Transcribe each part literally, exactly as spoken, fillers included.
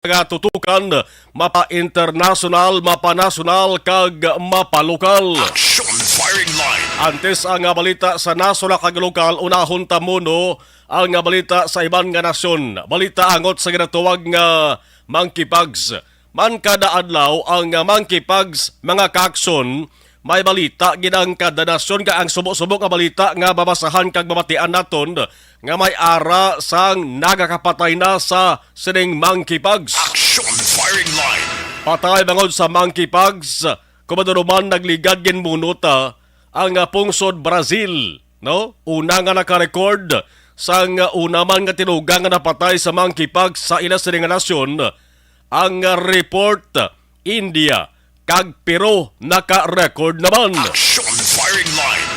nga tutukan, mapa-internasyonal, mapanasyonal, kag mapalokal. Action Firing Line. Antes ang, ah, balita sa nasyonal kag lokal, unahon ta muno ang, ah, balita sa iban nga nasyon. Balita angot sa ginatawag nga monkeypox. Man kada adlaw ang, ah, monkeypox, mga kaakson, may balita gid ang kada nasyon, kag ang subo-subo nga balita nga mabasahan kag mabatian naton nga may ara sang nagakapatay na sa sining monkeypox. Action Firing Line. Patay bangod sa monkeypox, kumadaruman nagligad gid muno ta ang, ah, pungsod Brazil, no? Una nga naka-record sang, ah, una man nga tinugang nga napatay sa monkeypox sa ila sini nga nasyon, ang, ah, report, India, kag Peru naka-record naman. Action Firing Line.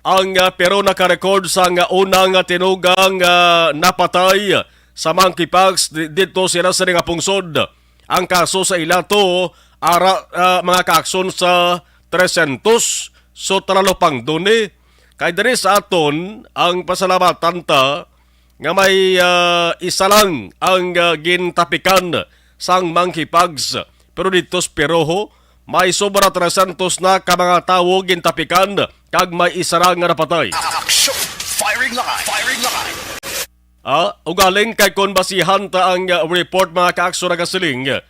Ang, ah, Peru naka-record sang, ah, una nga tinugang, ah, napatay sa monkeypox di-, didto sila sa nga pungsod. Ang kaso sa ila to, ara, ah, mga kaakson, sa trescientos, so talupangdon ni. Kay diri sa aton, ang pasalamatan ta nga may, ah, isa lang ang, ah, gintapikan sang monkeypox. Pero didto sa Peru, may sobra trescientos na ka mga tawo gintapikan kag may isa ra nga napatay. Action! Firing line! Firing line! Ah, ugaling kay kon basihan ta ang, ah, report, mga kaakson, nagasiling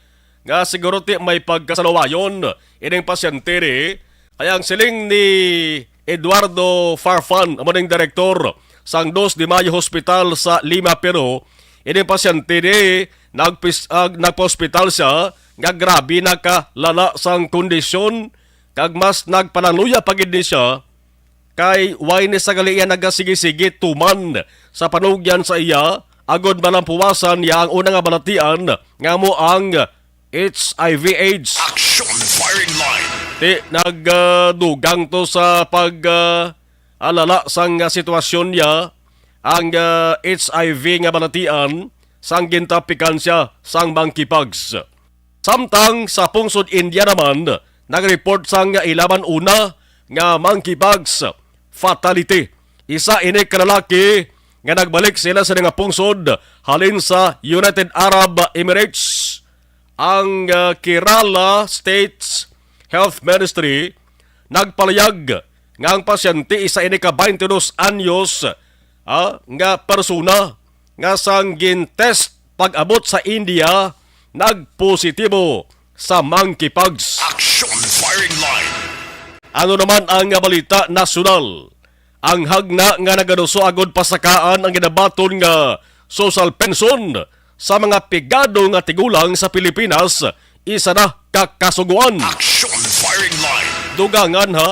nga siguro ti may pagkasaluwayon ining pasyente ni, kay ang siling ni Eduardo Farfan, amo ning direktor sang Dos de Mayo Hospital sa Lima, Peru, ining pasyente ni nagpis-, ah, nagpa-hospital siya nga grabe na kalala sang kondisyon, kag mas nagpanaluya pa gid ni siya kay way ni sa gali iya nagasigi-sige tuman sa panugyan sa iya, agod malampuwasan niya ang una nga balatian nga amo ang H I V AIDS. Action Firing Line. Ti nagdugang to sa pag, ah, alala sang, ah, sitwasyon niya ang, ah, H I V nga balatian sang gintapikan siya sang monkeypox. Samtang sa pungsod India naman, nag-report sang ilaban una nga monkeypox fatality. Isa ini ka lalaki nga nagbalik sila sa nga pungsod halin sa United Arab Emirates. Ang, ah, Kerala State's Health Ministry nagpalayag nga ang pasyente isa ini ka twenty-dos anyos, ah, nga persona nga sang gin-test pag-abot sa India, nagpositibo sa monkeypox. Action Firing Line. Ano naman ang balita nasyonal? Ang hagna nga nagaduso agod pasakaan ang ginabaton nga social pension sa mga pigado nga tigulang sa Pilipinas, isa na ka kasugoan. Action Firing Line. Dugangan, ha,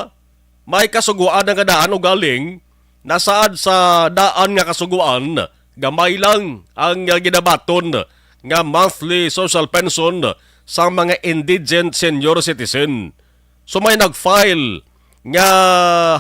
may kasugoan na nga daan ugaling nasaad sa daan nga kasugoan, gamay lang ang, ah, ginabaton nga monthly social pension sa mga indigent senior citizen. So may nag-file nga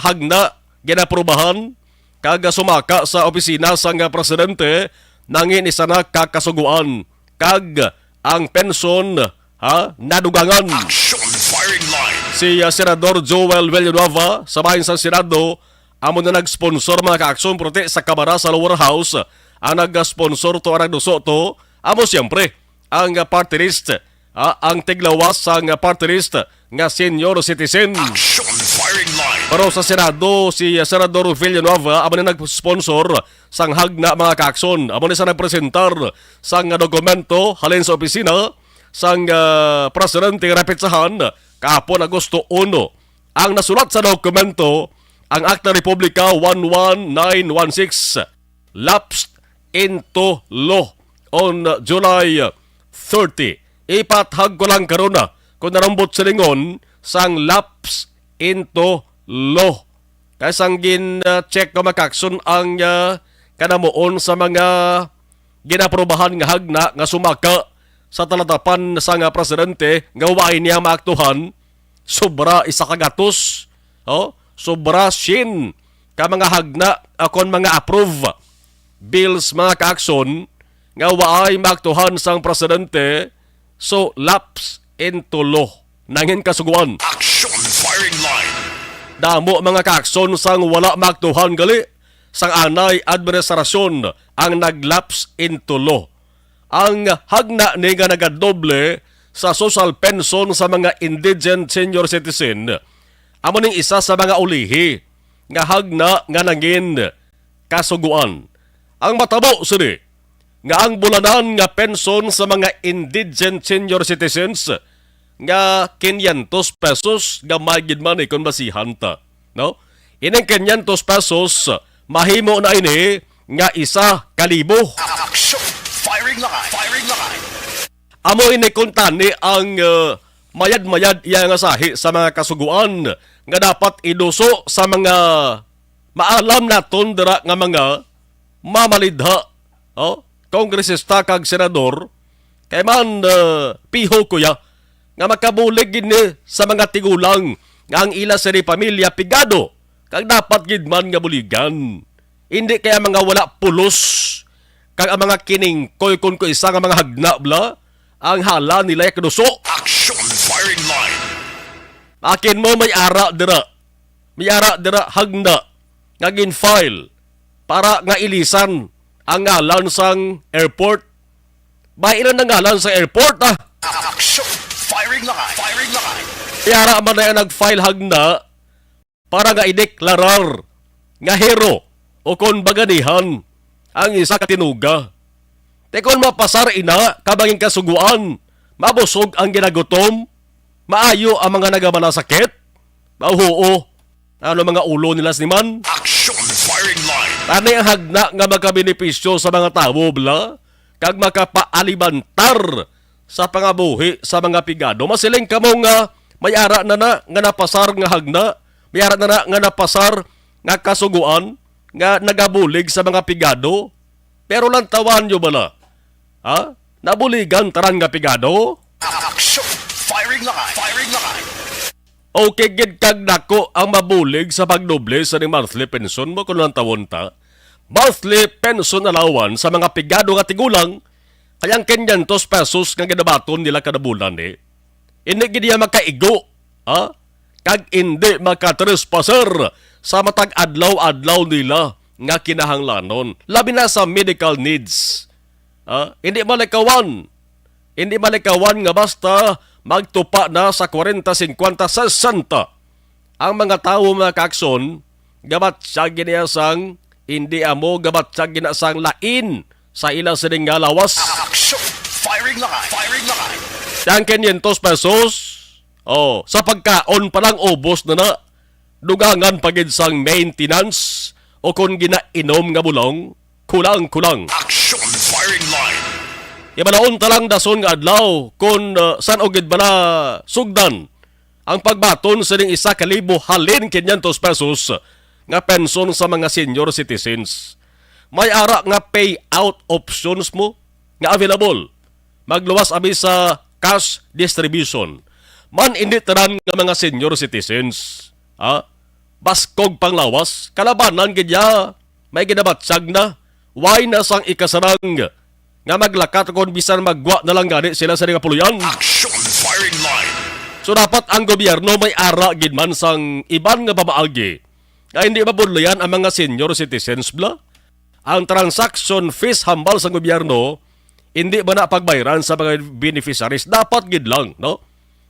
hagna, ginaprubahan, kag sumaka sa opisina sang presidente, nangin isa na ka kasugoan, kag ang pension, ha, nadugangan. Action Firing Line. Si, ah, Senador Joel Villanueva sa bahin sang Senado amo na nag-sponsor, mga kaakson, pero ti sa Kamara, sa lower house, ang nag-sponsor to, ang nagduso to, amo siyempre ang, ah, party list, ah, ang tiglawas sang, ah, party list nga senior citizen. Action Firing Line. Pero sa Senado, si, ah, Senador Villanueva amo ni nag-sponsor sang hagna, mga kaakson. Amo ni sa nagpresentar sang, ah, dokumento halin sa opisina sang, ah, presidente nga napetsahan kahapon, Agosto uno. Ang nasulat sa dokumento, ang Akta Republika one one nine one six lapsed into law on July thirty. Ipathag ko lang karon na kung narambot silingon sang lapse into law. Kay sang gin, ah, check ko, mga kaakson, ang, ah, kanamuon sa mga ginaprobahan nga hagna nga sumaka sa talatapan sa nga presidente nga wa niya maaktuhan, sobra isa ka gatos, oh, sobra sien ka mga hagna, ah, kon mga approve bills, mga kaakson, nga waay maaktuhan sang presidente, so lapse into law, nangin kasugoan. Action Firing Line. Damo mga kaakson sang wala maaktuhan gali sang anay administrasyon ang nag-lapse into law. Ang hagna ni nga nagadoble sa social pension sa mga indigent senior citizen, amo ning isa sa mga ulihi nga hagna nga nangin kasugoan. Ang matabo sini nga ang bulanan nga pension sa mga indigent senior citizens nga quinientos pesos, gamay gid man ni kon basihan ta, no? Ining quinientos pesos, mahimo na ini nga isa ka libo. Action! Firing line! Firing line! Amo ini kuntani ang, uh, mayad-mayad iya nga sahi sa mga kasugoan nga dapat iduso sa mga maalam naton dira nga mga mamalidha, oh, kongresista kag senador, kay man, uh, piho ko ya nga makabulig gid ni sa mga tigulang nga ang ila sini pamilya pigado kag dapat gid man nga buligan. Indi kay ang mga wala pulos kag ang mga kiningkoy kon ko isa nga mga hagna bala ang hala nila ya kaduso. Action firing line. Akin mo may ara dira. May ara dira hagna nga gin-file para nga ilisan ang ngalan sang airport. May ilan ang ngalan sa airport, ah? Action firing line. Firing line. May ara man na nag-file hagna para nga ideklarar nga hero o kon baganihan ang isa ka tinuga. Te kon mapasar ina ka bangin kasuguan, mabusog ang ginagutom, maayo ang mga nagamanasakit, mahuo ano mga ulo nila siniman. Action firing line. Tani ang hagna nga makabenepisyo sa mga tawo bala kag makapaalibantar sa pangabuhi sa mga pigado. Masiling kamo nga may ara na na nga napasar nga hagna, may ara na na nga napasar nga kasugoan nga nagabulig sa mga pigado. Pero lantawan nyo bala? Ha? Nabuligan tanan nga pigado? Action! Firing line! Firing line! Okay gid kag dako ang mabulig sa pagdoble sa ning monthly pension mo kung lantawon ta. Monthly pension allowance sa mga pigado nga tigulang kay ang quinientos pesos nga ginabaton nila kada bulan, eh, hindi gid iya makaigo, ha? Kag hindi makatrespasar sa matag adlaw-adlaw nila nga kinahanglanon, labi na sa medical needs. Ha? Hindi malikawan. Hindi malikawan nga basta magtupa na sa kwarenta, singkwenta, sesenta ang mga tawo, mga kaakson, gabatyag gid niya sang hindi amo, gabatyag gid na sang lain sa ila sining nga lawas. Action! Firing line! Firing line! Ang quinientos pesos, oh, sa pagkaon pa lang ubos na na. Dugangan pa gid sang maintenance o kon ginainom nga bulong, kulang-kulang. Action! Firing line! Ibalaon ta lang dason nga adlaw kon, uh, san-o gid bala sugdan ang pagbaton sining isa ka libo halin quinientos pesos nga pension sa mga senior citizens. May ara nga payout options mo nga available. Magluwas abi sa cash distribution. Man, hindi tanan nga mga senior citizens, ha? Baskog panglawas, kalabanan gid ya, may ginabatyag na. Why na sang ikasarang nga maglakat kon bisan maggwa na lang gani sila sa nga puloy-an? Action firing line. So, dapat ang gobyerno may ara gid man sang iban nga pamaagi nga hindi mabudlayan ang mga senior citizens bala. Ang transaction fees hambal sa gobyerno, hindi ba na pagbayran sa mga beneficiaries? Dapat gid lang, no?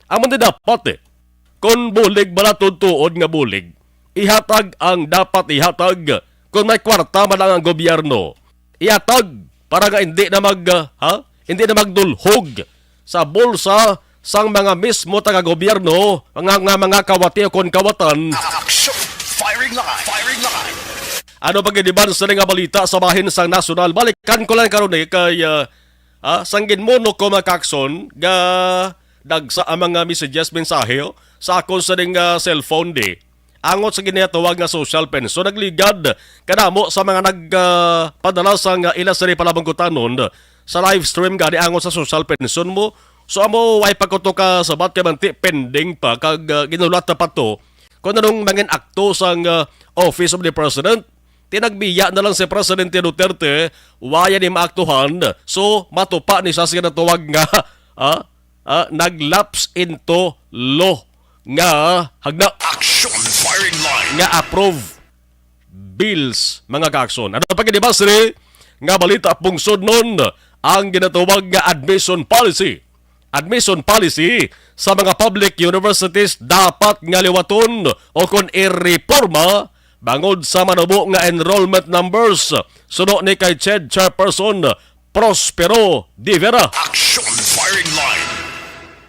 Amo ni dapat, eh. Kung bulig bala, tuod nga bulig, ihatag ang dapat ihatag. Kung may kwarta man lang ang gobyerno, ihatag para nga hindi na mag, ah, ha? Hindi na magdulhog sa bulsa sang mga mismo taga-gobyerno nga, nga mga kawati o kon kawatan. Action! Firing line! Firing line! Ano pa gid iban sa nga balita sa bahin sang nasyonal? Balikan ko lang karon, eh, kay, ah, ah, sang ginmuno ko, mga kaakson, ga dagsa ang mga messages, mensahe, oh, sa akon sa ding, ah, cellphone di. Angot sa ginatawag nga social pension, nagligad kadamo sa mga nag, ah, padala sang, ah, ila sini palabang kutanon sa live stream gani angot sa social pension mo. So, amo, way pa ko to kasabat kay manti pending pa kag, ah, ginulat na pa to kung anong mangin akto sang, ah, Office of the President. Tinagbiya na lang si Presidente Duterte, waya ni maaktuhan. So, matupa ni siya sa ginatawag nga, ah, ah, nag-lapse into law nga hagna. Action firing line. Nga approve bills, mga kaakson. Ano pa gid ba sini nga balita, pungsod nun? ang ginatawag nga admission policy. Admission policy sa mga public universities dapat nga liwaton o kon ireporma bangod sa manubo nga enrollment numbers, suno ni kay CHED Chairperson Prospero de Vera. Action Firing Line.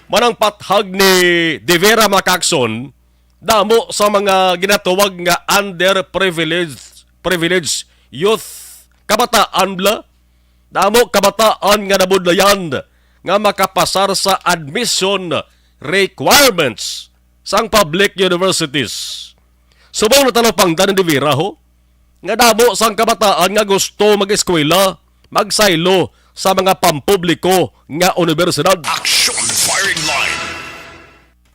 Manang pathag ni De Vera, mga kaakson, damo sa mga ginatawag nga underprivileged privileged youth, kabataan bala, damo kabataan nga nabudlayan nga makapasar sa admission requirements sang public universities. Subong natalupangdan ni De Vera, ho, nga damo sang kabataan nga gusto mag-eskwela, magsaylo sa mga pampubliko nga universidad. Action Firing Line.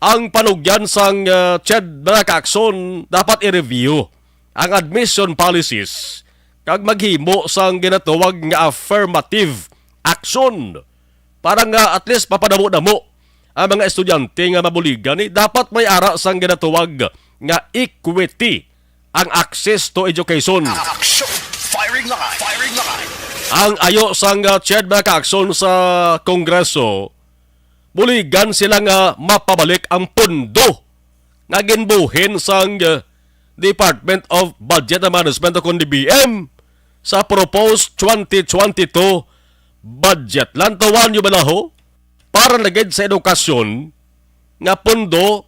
Ang panugyan sang, uh, CHED, mga kaakson, dapat i-review ang admission policies kag maghimo sang ginatawag nga affirmative action para nga at least mapadamo-damo ang mga estudyante nga mabuligan ni. Dapat may ara sang ginatawag nga equity ang access to education. Action! Firing line! Firing line! Ang ayo sang, uh, CHED, mga kaakson, sa Kongreso, buligan sila nga mapabalik ang pondo nga ginbuhin sang, uh, Department of Budget and Management o kon D B M sa proposed twenty twenty-two budget. Lantawan niyo bala, ho, para na gid sa edukasyon nga pondo,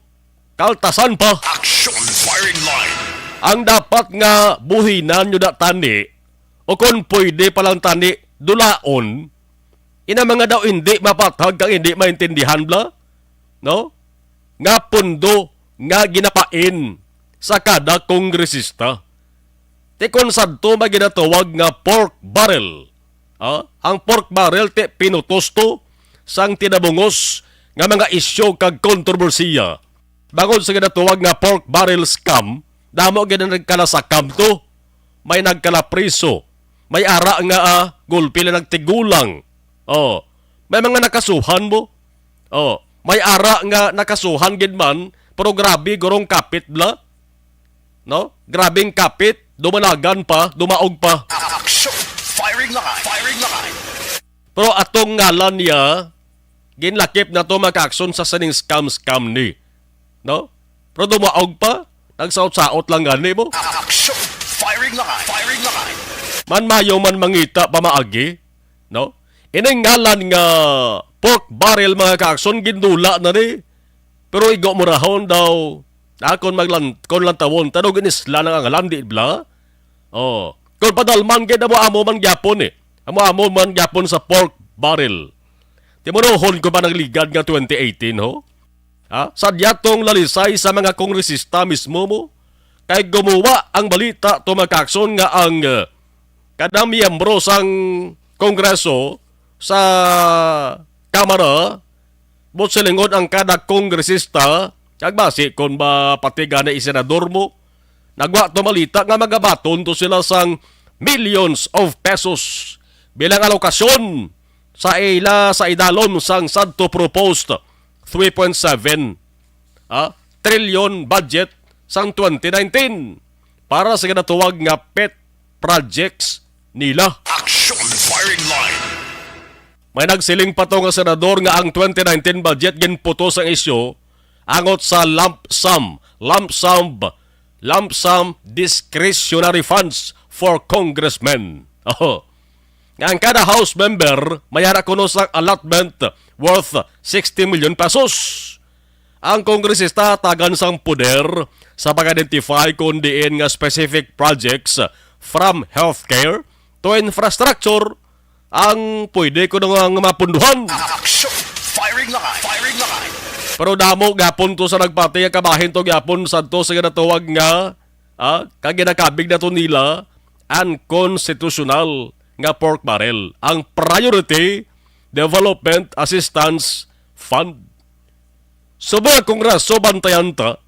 kaltasan pa. Action Firing Line. Ang dapat nga buhinan niyo na tani, o kon pwede pa lang tani, dulaon, ina mga daw hindi mapathag kag hindi maintindihan bala, no? Nga pondo nga ginapain sa kada kongresista. Ti kon sadto may ginatawag nga pork barrel. Ah, ang pork barrel ti pinutos to sang tinabungos nga mga isyu kag kontrobersiya. Bangod sa ginatawag nga pork barrel scam, damo gid ang nagkalasakam to. May nagkalapriso. May ara nga, ah, gulpi lang nagtigulang. Oh, may mga nakasuhan mo. Oh, may ara nga nakasuhan gid man, pero grabe gurong kapit bala. No? Grabing kapit, dumalagan pa, dumaog pa. Action! Firing line! Firing line! Pero atong ngalan niya, ginlakip na to, mga kaakson, sa sining scam-scam ni. No? Pero dumaog pa, nagsaot-saot lang gani mo. Action! Firing line! Firing line! Man mayo man mangita pa maagi, no? Ining ngalan nga pork barrel, mga kaakson, gindula na ni. Pero igo mo rahon daw, ah, kon maglan-, kon lantawon, tanong inisla na nga ngalan, di bala? Oh. Kon padalman gid, amo-amo man gyapon eh. Amo-amo man gyapon sa pork barrel. Timunohon ko ba nagligad nga twenty eighteen, ho? Ha? Sa diatong lalisay sa mga kongresista mismo mo? Kay gumuwa ang balita to, mga kaakson, nga ang, eh, kada miyembro sang Kongreso sa Kamara, buot silingon ang kada kongresista, kag basi kon ba pati gani i-senador mo, nagwa to malita nga magabaton to sila sang millions of pesos bilang alokasyon sa ila sa idalom sang sadto proposed three point seven, ah, trillion budget sang twenty nineteen para sa ginatawag nga pet projects nila. Action Firing Line. May nagsiling pa to nga senador nga ang twenty nineteen budget ginputos ang isyu angot sa lump sum, lump sum, lump sum discretionary funds for congressmen. Oh. Nga ang kada House member may ara kuno sang allotment worth sixty million pesos. Ang kongresista tagan sang poder sa pag-identify kon diin nga specific projects, from healthcare to infrastructure, ang pwede kuno nga, nga mapunduhan. Action! Firing line! Firing line! Pero damo gapon to sa nagpati nga kabahin to gapon sadto sa ginatawag nga, ah, kag ginakabig na to nila, unconstitutional nga pork barrel, ang Priority Development Assistance Fund. Subong ang Kongreso, bantayan ta.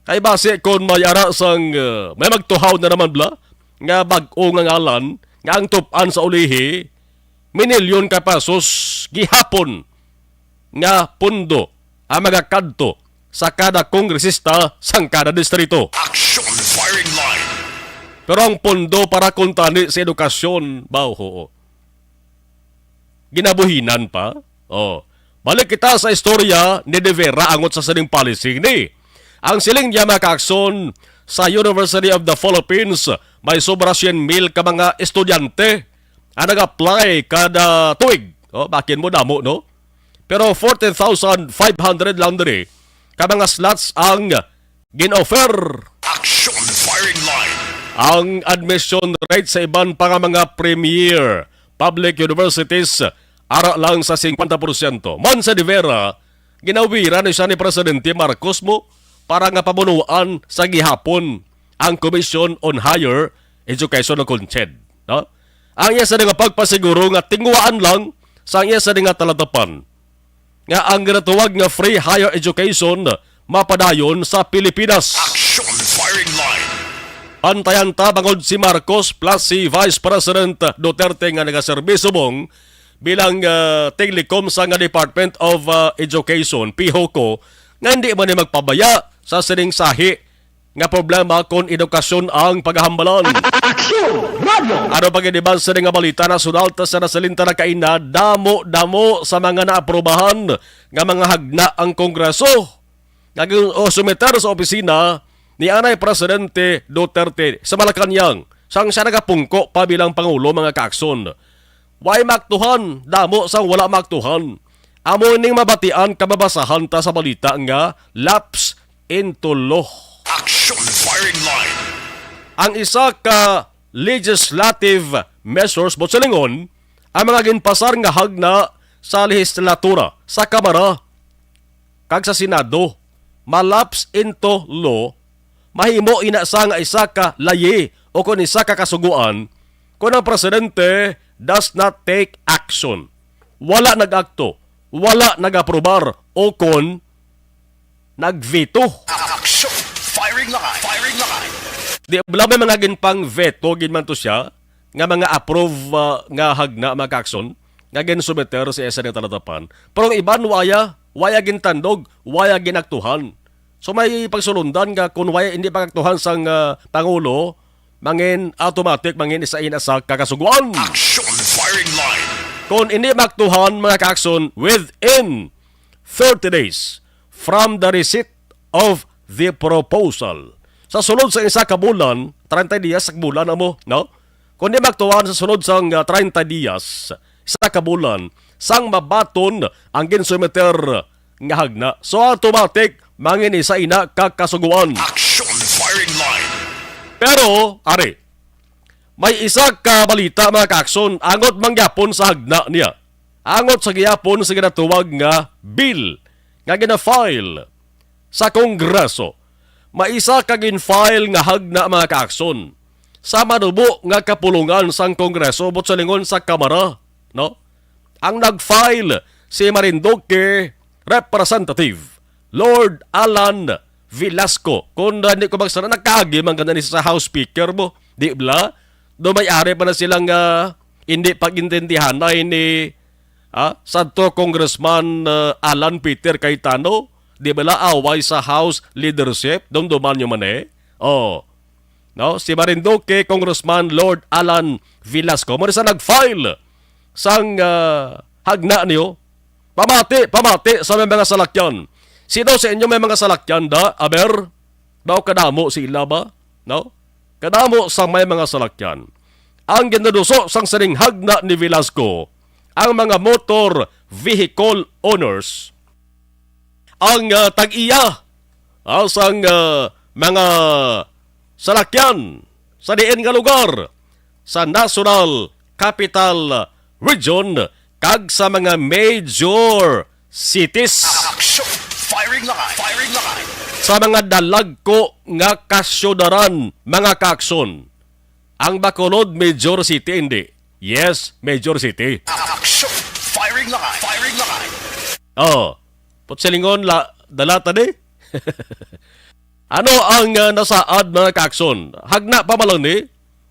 Kay basi kon may ara sang, uh, may magtuhaw na naman bala nga bag-o nga ngalan nga ang tup-an sa ulihi, minilyon ka pesos gihapon nga pundo ang magakadto sa kada kongresista sang kada distrito. Action Firing Line. Pero ang pundo para kuntani sa edukasyon, baw, hoo. ginabuhinan pa. Oh. Balik kita sa istorya ni De Vera angot sa sining policy ni. Ang siling niya, mga kaakson, sa University of the Philippines, may sobra siyam mil ka mga estudyante ang nag-apply kada tuig. Oh, bakin mo damo, no? Pero fourteen thousand five hundred lang diri ka mga slots ang gin-offer. Action firing line. Ang admission rate sa iban pa nga mga premier public universities ara lang sa fifty percent. Man sa De Vera, ginawiran ni siya ni Presidente Marcos mo para nga pamunuan sa gihapon ang Commission on Higher Education o CONHED, no? Ang iya sa nga pagpasiguro nga tinguhaan lang sa iya sa nga talatapan nga ang ginatawag nga free higher education mapadayon sa Pilipinas. Action firing line. Pantayan ta bangod si Marcos plus si Vice President Duterte nga nagaserbi subong bilang ah, tiglikon sa nga Department of ah, Education, PHOCO, nga hindi man ni magpabaya sa sining sahi nga problema kon edukasyon ang paghambalan. Action! Radyo! Ano pa gid iban sa nga balita na sunalta sa nasalinta na kaina, damo-damo sa mga naaprubahan nga mga hagna ang Kongreso nga gin-, o sumiter sa opisina ni anay Presidente Duterte sa Malacañang sang siya nagapungko pa bilang Pangulo, mga kaakson. Way maaktuhan, damo sang wala maaktuhan. Amo ning mabatian ka mabasahan ta sa balita nga lapse into law. Action firing line. Ang isa ka legislative measures, buot silingon, ang mga ginpasar nga hagna sa lehislatura, sa Kamara, kag sa Senado, malapse into law, mahimo ina sa nga isa ka layi o kon isa ka kasugoan kon ang presidente does not take action. Wala nag-akto, wala nag-aprobar, o kon nag-veto. Action! Firing line! Firing line! Di bala may mga ginpang-veto gid man to siya, nga mga approve ah, nga hagna, mga kaakson, nga ginsumiter sa isa nga talatapan. Pero ang iban, waya, waya gintandog, waya ginaktuhan. So may pagsulundan nga kung waya hindi pagaktuhan sang ah, Pangulo, mangin automatic, mangin isa ina sa kakasuguan. Action firing line. Kung hindi maktuhan, mga kaakson, within thirty days from the receipt of the proposal. Sa sulod sa isa ka bulan, treinta dias sa bulan amo, no? Kung di maktuhan sa sulod sang ah, treinta dias, isa ka bulan, sang mabaton ang ginsumiter nga hagna. So automatic, mangin isa ina ka kasuguan. Action firing line. Pero, ari, may isa ka balita, mga kaakson, angot mangyapon sa hagna niya. Angot sa gihapon sa ginatuwag nga bill nga gina-file sa Kongreso. May isa ka gin-file nga hagna, mga kaakson, sa manubo nga kapulongan sang Kongreso, buot silingon sa Kamara, no? Ang nag-file si Marinduque Representative Lord Alan Velasco. Kung hindi ko magsara, nagkaagi man gani sa House Speaker mo. Di bala? Do may ari pa na silang ah, hindi pag-intindihanay ni ah, sadto Congressman ah, Alan Peter Cayetano. Di bala away sa House leadership? Dumduman nyo man eh. Oh. No? Si Marinduque Congressman Lord Alan Velasco. Mo sa nag-file sang ah, hagna niyo. Pamati, pamati sa may mga salakyan. Sino sa inyo may mga salakyan da? Aber, daw kadamo sila ba? No? Kadamo sa may mga salakyan. Ang ginaduso sang sining hagna ni Velasco, ang mga motor vehicle owners, ang ah, tag-iya ah, sang ah, mga salakyan sa diin nga lugar sa National Capital Region kag sa mga major cities. Action! Firing line! Firing line! Sa mga dalagko nga kasyudaran, mga kaakson. Ang Bacolod, major city, hindi. Yes, major city. Action! Firing line! Firing line! Oh, buot silingon la, dalata ni. Ano ang ah, nasaad, mga kaakson? Hagna pa man lang ni.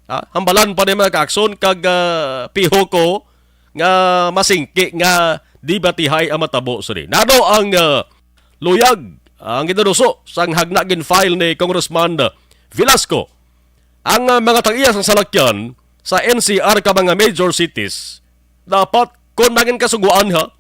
Ha? Hambalan pa ni, mga kaakson, kag ah, piho ko nga masingki nga debatihay ang matabo sini. Nano ang ah, luyag, ang ginaduso sang hagna gin-file ni Congressman ah, Velasco? Ang ah, mga tag-iya sang salakyan sa N C R ka mga major cities dapat Kon mangin kasuguan, ha,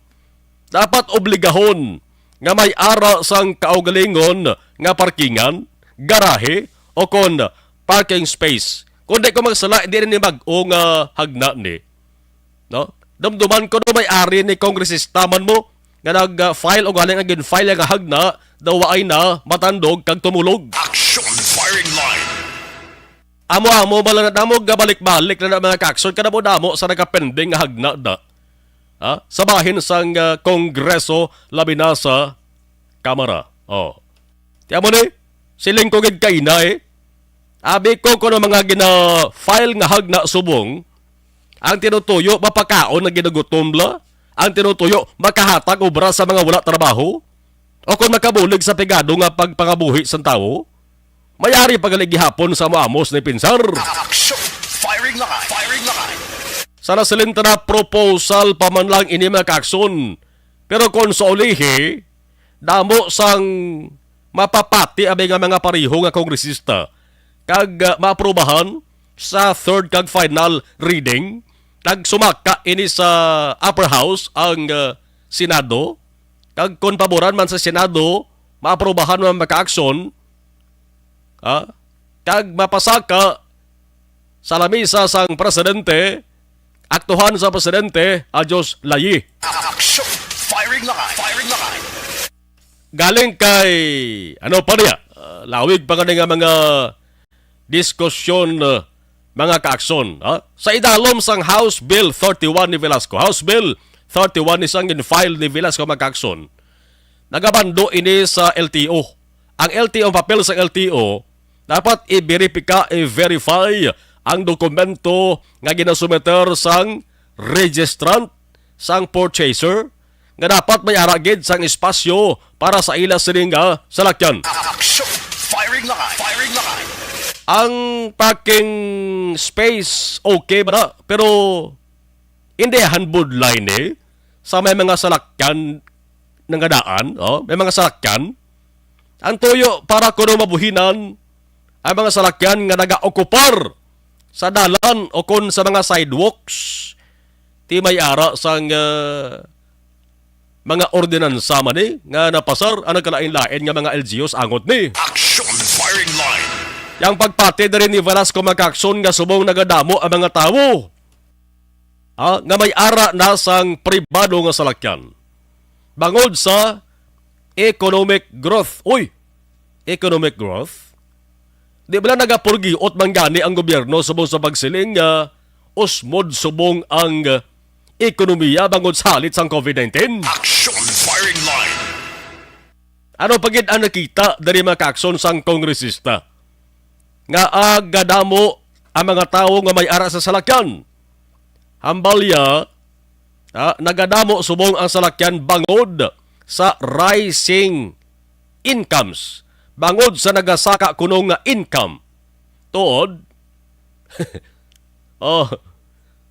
dapat obligahon nga may ara sang kaugalingon nga parkingan, garahe, o kon parking space. Kung di ko magsala, di rin ni bag-o nga hagna ni. No? Dumduman ko no may ari ni kongresista man mo nga nag-file o galing ang gin-file nga hagna, daw waay na matandog kag tumulog. Action firing line. Amo-amo bala na damo gabalik-balik na na mga kaakson, kada mo damo sa nagapending nga hagna da. Ha? Sa bahin sang ah, Kongreso, labi na sa Kamara. Oh. Ti amo ni, siling ko gid kaina eh. Abi ko kuno mga gina-file nga hagna subong, ang tinutuyo mapakaon nga ginagutom la, ang tinutuyo makahatag obra sa mga wala trabaho, o kon makabulig sa pigado nga pagpangabuhi sang tawo. May ari pa gali gihapon sa amo-amos ni pinsar. Action! Firing line! Firing line! Sa nasilin ta na proposal pa man lang ini mga kaakson. Pero kon sa ulihi, damo sang mapapati abi nga mga pareho nga kongresista kag ah, maaprubahan sa third kag final reading. Nagsumaka ini sa upper house ang ah, Senado, kag kon paboran man sa Senado, maaprubahan man makaakson, ha? Kag mapasaka sa lamisa sang presidente, aktuhan sa presidente, adios layi. Action! Firing line! Firing line! Galing kay, ano pa niya? Ah, lawig pa gani nga mga diskusyon, ah, mga kaakson, ha? Sa idalom sang House Bill thirty-one ni Velasco, House Bill thirty-one ni sang gin-file ni Velasco, mga kaakson, nagabando ini sa L T O. Ang L T O, ang papel sang L T O, dapat i-verifika, i-verify ang dokumento nga ginasumiter sang registrant, sang purchaser, nga dapat may ara gid sang espasyo para sa ila sini nga salakyan. Action! Firing line! Firing line! Ang parking space, okay ba na? Pero hindi handbod line eh. Sa may mga salakyan nga daan, oh, may mga salakyan. Ang tuyo para kuno mabuhinan ang mga salakyan nga nagaokupar sa dalan o kon sa mga sidewalks. Ti may ara sang ah, mga ordinansa man ni nga napasar ang nagkalain-lain nga mga L G Us angot ni. Action firing line. Yang pagpati diri ni Velasco Magkakson nga subong nagadamo ang mga tawo, ah, nga may ara na sang pribado nga salakyan bangod sa economic growth. Uy, economic growth? Di bala nagapurgiot man gani ang gobyerno subong sa pagsiling nga usmod subong ang ekonomiya bangod sa halit sang covid nineteen? Action firing line. Ano pa gid ang nakita diri, mga kaakson, sang kongresista nga agadamo ang mga tawo nga may ara sa salakyan? Hambal ya, ah, nagadamo subong ang salakyan bangod sa rising incomes, bangod sa nagasaka kuno nga income. Tuod? Oh,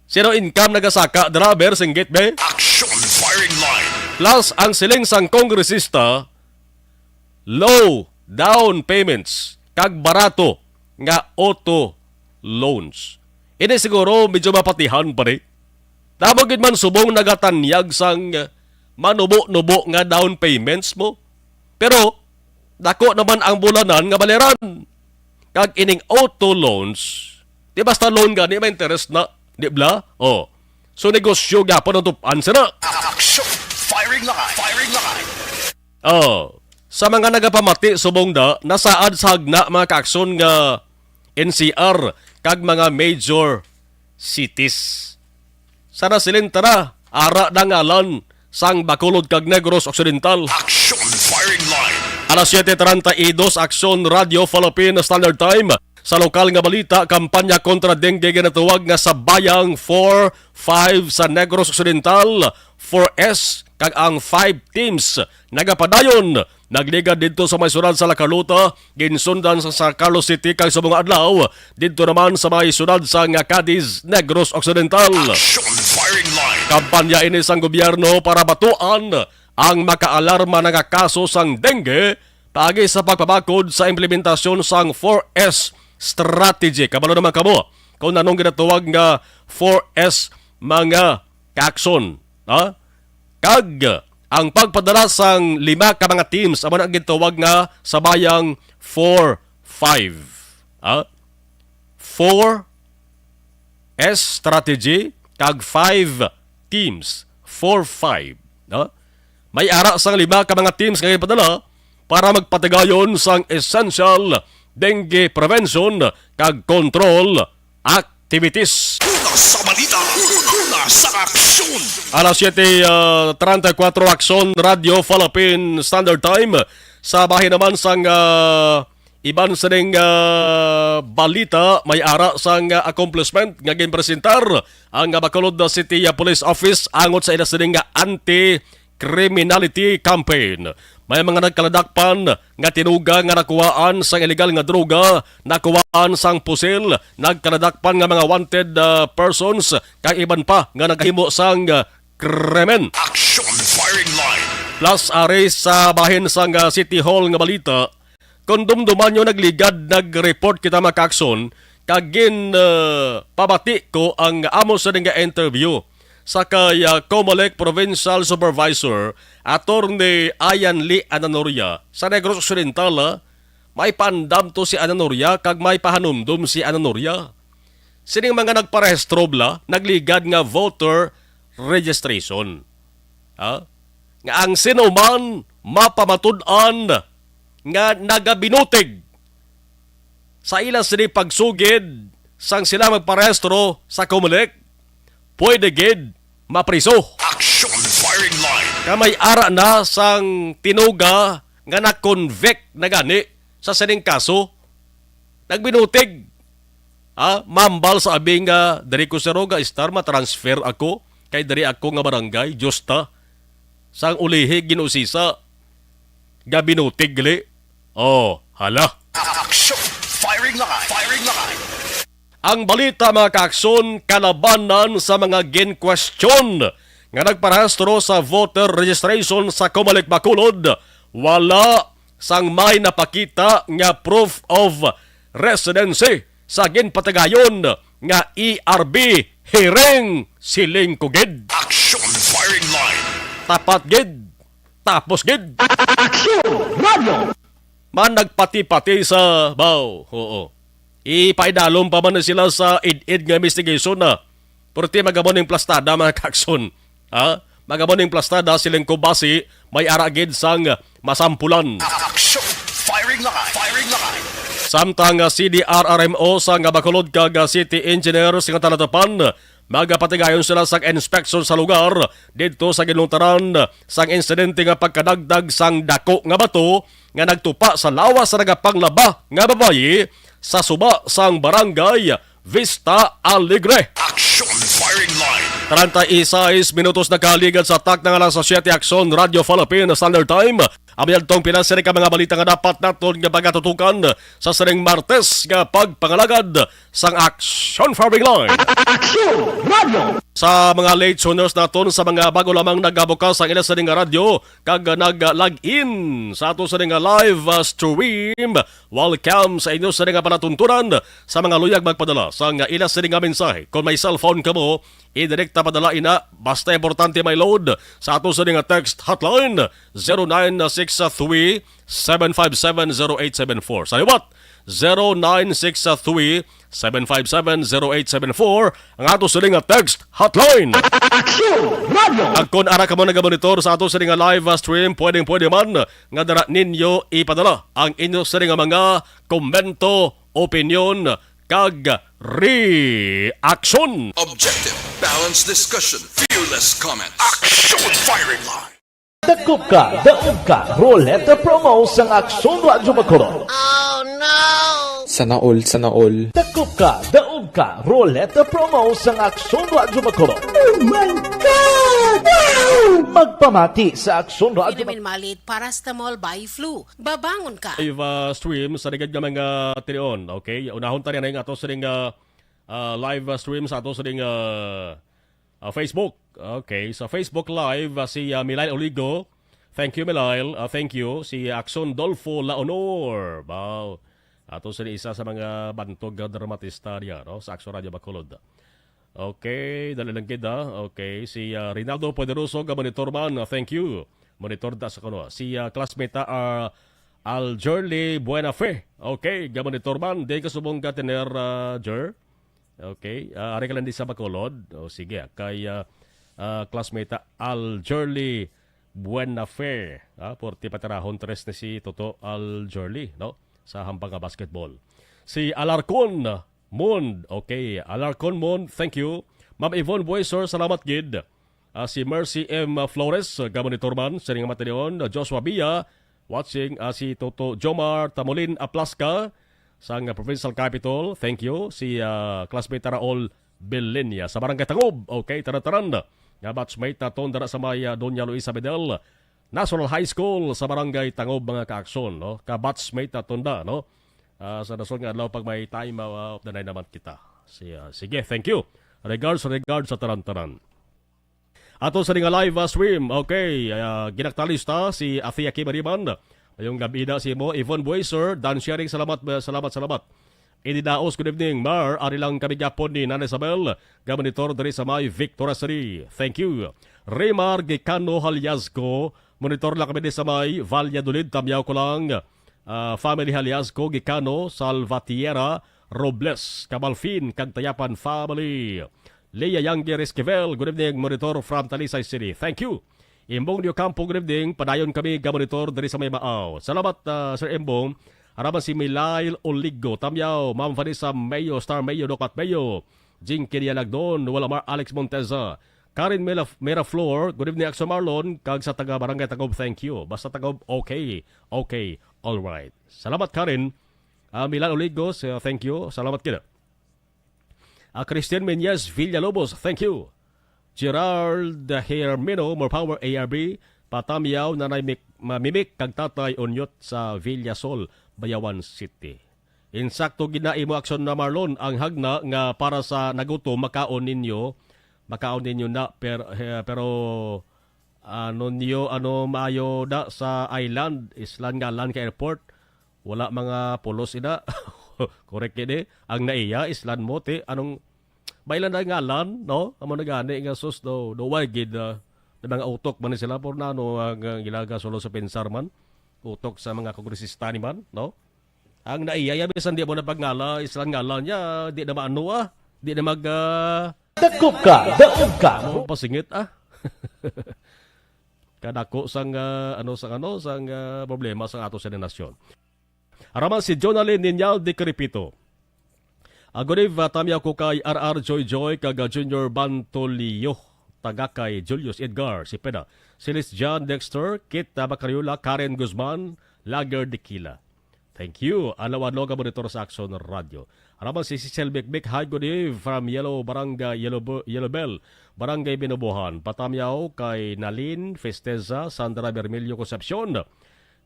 zero income nagasaka, driver, singgit, be? Action firing line. Plus, ang siling sang kongresista, low down payments kag barato nga auto loans. Ini siguro medyo mapatihan pa ni. Damo gid man subong nagatanyag sang manubo-nubo nga down payments mo. Pero dako naman ang bulanan nga baliran. Kag ining auto loans, di basta loan gani may interest na, di bla? Oh. So negosyo gyapon ang tup-an sina. Action! Firing line! Firing line! Oh, sa mga nagapamati subong da, nasaad sa hagna mga kaakson nga N C R kag mga major cities. Sa nasilin ta na, ara na ngalan sang Bacolod kag Negros Occidental. Action firing line. Alas siete treinta y dos, Aksyon Radio Philippine Standard Time. Sa lokal nga balita, kampanya kontra dengue ginatuwag nga Sabayang four five sa Negros Occidental, four S, kag ang five teams nagapadayon. Nagligad didto sa may syudad sa La Carlota, ginsundan sa San Carlos City, kag sa mga adlaw, didto naman sa may syudad sa nga Cadiz, Negros Occidental. Action firing line. Kampanya ini sang gobyerno para batuan ang makaalarma na nga kaso sang dengue, paagi sa pagpabakod sa implementasyon sang four S strategy. Kabalo naman kamo kung anong ginatuwag nga four S, mga kaakson. Ha? Kag ang pagpadala sang lima ka mga teams, amo na ang gitawag nga sabayang four five. Ha? Four S strategy kag five teams. Four five. Ha? May ara sang lima ka mga teams nga ipadala para magpatigayon sang essential dengue prevention kag control activities. Una sa balita, una sa aksyon. Alas siyete, ah, treinta y cuatro, Aksyon Radyo Philippine Standard Time. Sa bahin naman sang, ah, iban sining, ah, balita, may ara sang, ah, accomplishment nga ginpresentar ang, ah, Bacolod City, ah, Police Office angot sa ila sining, ah, anti-criminality campaign. May mga nagkaladakpan nga tinuga nga nakuhaan sang illegal nga droga, nakuhaan sang pusil, nagkaladakpan nga mga wanted, ah, persons, kag iban pa nga nagahimo sang, ah, krimen. Action Firing Line. Plus, ari sa bahin sang, ah, City Hall nga balita, kon dumduman nyo, nagligad, nag-report kita, mga kaakson, kag gin, ah, pabati ko ang amo sa nga interview sa kay, ah, Comelec Provincial Supervisor, Attorney Ian Lee Ananoria, sa Negros Occidental, ah, may paandam to si Ananoria kag may pahanumdom si Ananoria. Sining mga nagparehistro bala, nagligad nga voter registration. Ha? Nga ang sino man mapamatud-an nga nagabinutig sa ila sini pagsugid sang sila magparehistro sa Comelec, pwede gid mapriso. Action Firing Line. Kamay ara na sang tinuga nga na-convict na gani sa sining kaso. Nagbinutig. Ha? Mambal sa abi nga diri ko sa Roga Star, matransfer ako. Kay diri ako nga barangay, Justa. Sang ulihi, ginusisa. Gabinutig, gali. Oh, hala. Action! Firing line! Firing line! Ang balita, mga kaakson, kalabanan sa mga gin-question nga nagparehistro sa voter registration sa Comelec Bacolod, wala sang may napakita nga proof of residency sa ginpatigayon nga E R B hearing, siling ko gid. Action Firing Line. Tapat gid. Tapos gid. Action Radio. Man nagpati-pati sa baw. Oo. Ipaidalom pa man sila sa id-id nga investigation na. Pero ti magamo ning plastada, mga kaakson. Ha? Magamo ning plastada, siling ko, basi may ara gid sang masampulan. Action! Firing line! Firing line! Samtang, ah, C D R R M O sang Bacolod kag, ah, City Engineers nga Talatapan, magapatigayon sila sang inspection sa lugar didto sa ginlungtaran sang insidente nga pagkadagdag sang dako nga bato nga nagtupa sa lawas sa nagapanglaba nga babayi sa suba sang barangay Vista Alegre. Action Firing Line. Treinta y seis minutos nakaligad sa takna nga alas siyete, Aksyon Radyo Philippine Standard Time. Ang yadtong pila sini ka mga balita nga dapat naton nga pagatutukan sa sining Martes nga pagpangalagad sang Action Firing Line. Action Radio. Sa mga late tuners naton, sa mga bago lamang nagabukas ang ila sining nga radyo kag nag-log in sa ato sining nga live, uh, stream, welcome sa inyo sining nga palatuntunan. Sa mga luyag magpadala sang ila sining nga mensahe, kon may cellphone kamo, idirekta padala ina. Basta importante may load sa ato sining nga text hotline, zero nine six three, seven five seven, zero eight seven four. Sa liwat, zero nine six three, seven five seven, zero eight seven four, ang ato sining nga text hotline. Action Radio. Kag kon ara kamo nagamonitor sa ato sining nga live, uh, stream, pwedeng-pwede man nga dara ninyo ipadala ang inyo sining nga mga komento, opinyon, kag reaksyon. Objective, balanced discussion, fearless comments. Action Firing Line. Dakop ka, daog ka, Roleta Promo sang Aksyon Radyo Bacolod. Sana all, sana all. Dakop ka, daog ka, Roleta Promo sang Aksyon Radyo Bacolod. Oh my God! Wow! Magpamati sa Aksyon Radyo Bacolod. Vitamin Malit, Paracetamol, Biflu. Babangon ka. Live, uh, stream sa ligad nga mga tinion. Okay, unahon ta niya na yung ato sining, uh, uh, live, uh, stream sa ato sining, uh, uh, Facebook. Okay, sa Facebook Live, uh, si, uh, Milail Oligo. Thank you, Milail. Uh, thank you. Si Axon Dolfo Laonor. Wow. Ato sini isa sa mga bantog nga dramatista niya, no? Sa Aksyon Radyo Bacolod. Okay, dali lang gid, ah. Okay, si, ah, Rinaldo Poderoso, ga monitor man. Ah, thank you. Monitor da sa kuno. Si, ah, classmate, ah, Aljerly Buenafe. Okay, ga monitor man. Di ka subong ga tener, ah, Jer. Okay, ah, ari ka lang di sa Bacolod. O, sige, ah, kay, ah, ah, classmate, ah, Aljerly Buenafe. Ah, forty patirahon, tres ni si Toto Aljerly, no? Sa hambang nga basketball. Si Alarcon Mond. Okay, Alarcon Mond, thank you. Ma'am Yvonne Buesor, salamat gid. Ah, si Mercy M Flores, ah, ga monitor man, sining matinion, ah, Joshua Bia, watching, ah, si Toto Jomar Tamolin Aplaska, sang, ah, Provincial Capitol, thank you. Si, ah, classmate Raul Belenia sa Barangay Tangob, okay, tanan-tanan. Nga batchmate naton dara sa may, ah, Doña Luisa Bedel National High School sa Barangay Tangob, mga ka-aksyon, no? Ka-batchmate naton da, no? Ah, sa dason nga adlaw pag may time, ah, of the night naman kita. Si-, ah, sige, thank you. Regards, regards sa tanan-tanan. Ato sa nga live, ah, stream. Okay, ah, ginaktalis ta si Athea Kimariman. Mayong gabi na si mo, Yvonne Bueser, Dan Sharing, salamat, salamat, salamat. Eddie Daos, good evening, Mar. Ari lang kami gyapon ni Nanay Isabel, ga monitor diri sa may Victoria City. Thank you. Remar Gicano Haliasco, monitor lang kami diri sa may Valladolid, tamyaw ko lang. Ah, family Haliasco, Gicano, Salvatierra, Robles, Cabalfin, kag Tayapan family. Lea Yangger Esquivel, good evening, monitor from Talisay City. Thank you. Imbong Dio Campo, good evening. Padayon kami ga monitor diri sa may Maaw. Salamat, ah, Sir Imbong. Araman si Milail Oligo, Tamyaw, Ma'am Vanessa Mayo, Star Mayo, Dokat Mayo, Jinky Dialagdon, Walamar Alex Monteza, Karen Mela-, Miraflor, good evening, Action Marlon, kag sa taga Barangay Tagob, thank you. Basta Tagob, okay, okay, all right. Salamat, Karen. Ah, Milan Oligos, ah, thank you. Salamat gid. Ah, Christian Menyes Villalobos, thank you. Gerald Hermino, more power, A R B. Patamyaw, Nanay Mik-, Ma-, Mimik, kag Tatay Onyot sa Villasol, Bayawan City. Insakto gid na imo aksyon na, Marlon, ang hagna nga para sa nagutom, makaon ninyo, makaon ninyo na, per-, eh, pero ano niyo, ano maayo da sa island, island nga lang ka airport, wala mga pulos ina. Correct gid eh. Ang naiya, island mo, ti, anong, mailan na ngalan, no? Amo na gani nga sus, no, no, why gid, ah, na mga utok man ni sila, por na, no, ang, ang ilaga solo sa pensar man, utok sa mga kongresista ni man, no? Ang naiya, ya, bisan di mo na pagngala, island ngalan niya, di na maano, ah, di na mag, ah, Dakop ka, daog ka. Ano pasingit, ah? Kadako sang, ah, ano, sang, ano, sang, ah, problema sang ato sa nasyon. Araman si Jonalyn Ninyal de Crepito. Ah, good eve, ah, tamyaw ko kay R R Joy Joy, kag, ah, Junior Bantolio, taga kay Julius Edgar Cepeda, Silis John Dexter, Kit, ah, Macariola, Karen Guzman, Lager Dikila. Thank you. Alaw-adlaw ka monitor sa Action Radio. Araman si Cecil Bikbik, hi, good eve from Yellow Barangay, Yellow Bu-, Yellow Bell, Barangay Binobohan. Patamyaw kay Nalin Festeza, Sandra Bermilio Concepcion,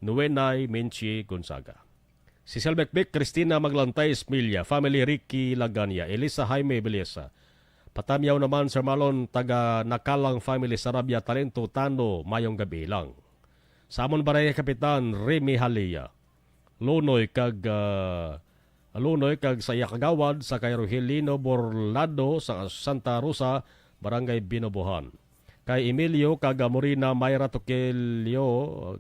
Nuenay Minchi Gonzaga. Cecil Bikbik, Christina Maglantay Esmilla, family Ricky Lagania, Elisa Jaime Beleza. Patamyaw naman, Sir Marlon, taga Nakalang family, Sarabia Talento, Tano, mayong gabi lang. Sa amon barangay kapitan, Remy Halia. Lunoy kag, ah, Lunoy kag sa iya kagawad sa kay Rogelino Borlado sa Santa Rosa, Barangay Binobohan. Kay Emilio kag, ah, Morina Myra Toquilio,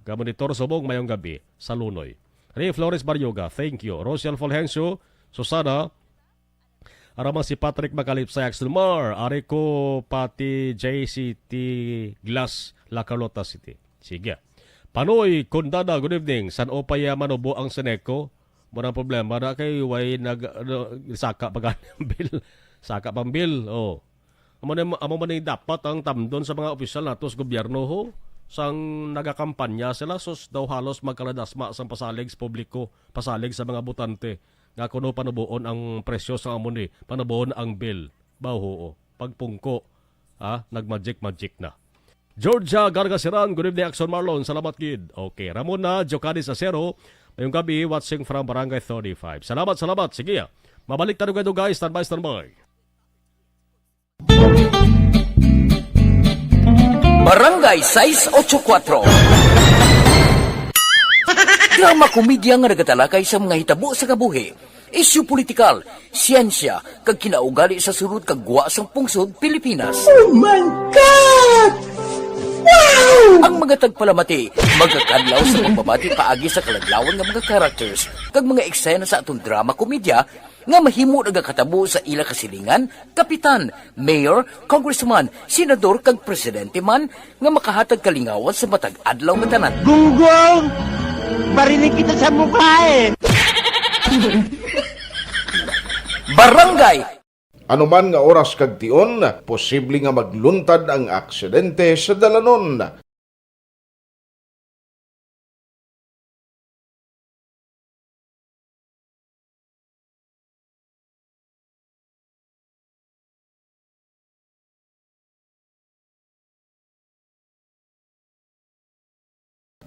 ga monitor subong mayong gabi sa Lunoy. Ray Flores Baryoga, thank you. Rosel Fulgencio, Susana, Araman si Patrick Magalip sa Axel Mar, ari ko pati J C T Glass, La Carlota City. Sige. Panoy Condada, good evening. San-o pa ya manubo ang Seneco? Murang problema na kay way nag, ano, saka pa gani ang bill. Saka pang bill, oh. Amo na, amo man ni dapat ang tamdon sa mga opisyal nato sa gobyerno, ho. Sang nagakampanya sila, sus, daw halos magkaladasma sang pasalig sa publiko, pasalig sa mga botante. Nga kuno panuboon ang presyo sa amo ni, panuboon ang bill. Baw, oo. Pagpungko, ha? Nag-magic-magic na. Georgia Gargasiran, good evening, Axon Marlon. Salamat gid. Okay, Ramona Jocadis Acero, mayong gabi, watching from Barangay thirty-five. Salamat, salamat. Sige, ah. Mabalik ta dugay-dugay. Standby, standby. Barangay sais ocho kuatro. Drama komedya nga nagatalakay sa mga hitabo sa kabuhi. Isyu politikal, siyensya, kag kinaugali sa sulod kag gwa sang pungsod Pilipinas. Oh my God! Wow! Ang mga tagpalamati magakadlaw sa pagbabati paagi sa kaladlawan nga mga characters kag mga eksena sa aton drama komedya nga mahimo nagakatabo sa ila kasilingan, kapitan, mayor, congressman, senador, kag presidente man nga makahatag kalingawan sa matag adlaw nga tanan. Gunggong! Barinig kita sa mukha eh! Barangay! Anuman nga oras kag tion, posible nga magluntad ang aksidente sa dalanon.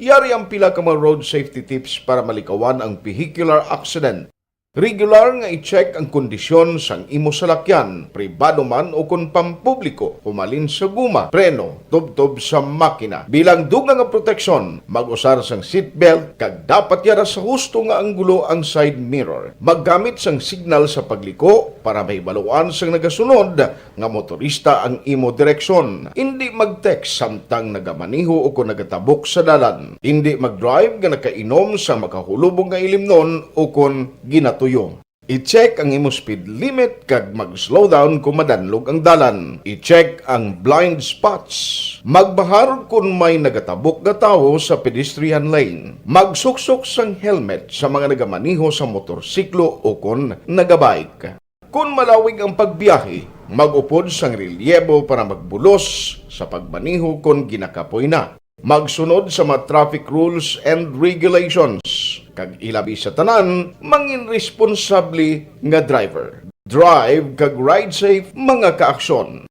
Yari ang pila ka mga road safety tips para malikawan ang vehicular accident. Regular nga i-check ang kondisyon sang imo salakyan, pribado man o kon pampubliko, humalin sa guma, preno, tubtob sa makina. Bilang dugang nga proteksyon, mag-usar sang seatbelt kag dapat yara sa husto nga anggulo ang side mirror. Maggamit sang signal sa pagliko para mahibaluan sang nagasunod nga motorista ang imo direksyon. Indi mag-text samtang nagamaneho o kon nagatabok sa dalan. Indi mag-drive nga nakainom sa makahulubong nga ilimnon o kon ginatuyo. I-check ang imo speed limit kag mag-slow down kon madanlog ang dalan. I-check ang blind spots. Magbahar kon may nagatabok nga tawo sa pedestrian lane. Magsuksok sang helmet sa mga nagamaneho sa motorsiklo o kon nagabike. Kon malawig ang pagbiyahe, mag-upod sang relyebo para magbulos sa pagmaneho kon ginakapoy na. Magsunod sa mga traffic rules and regulations, kag ilabi sa tanan, mangin responsable nga driver. Drive kag ride safe, mga kaaksyon.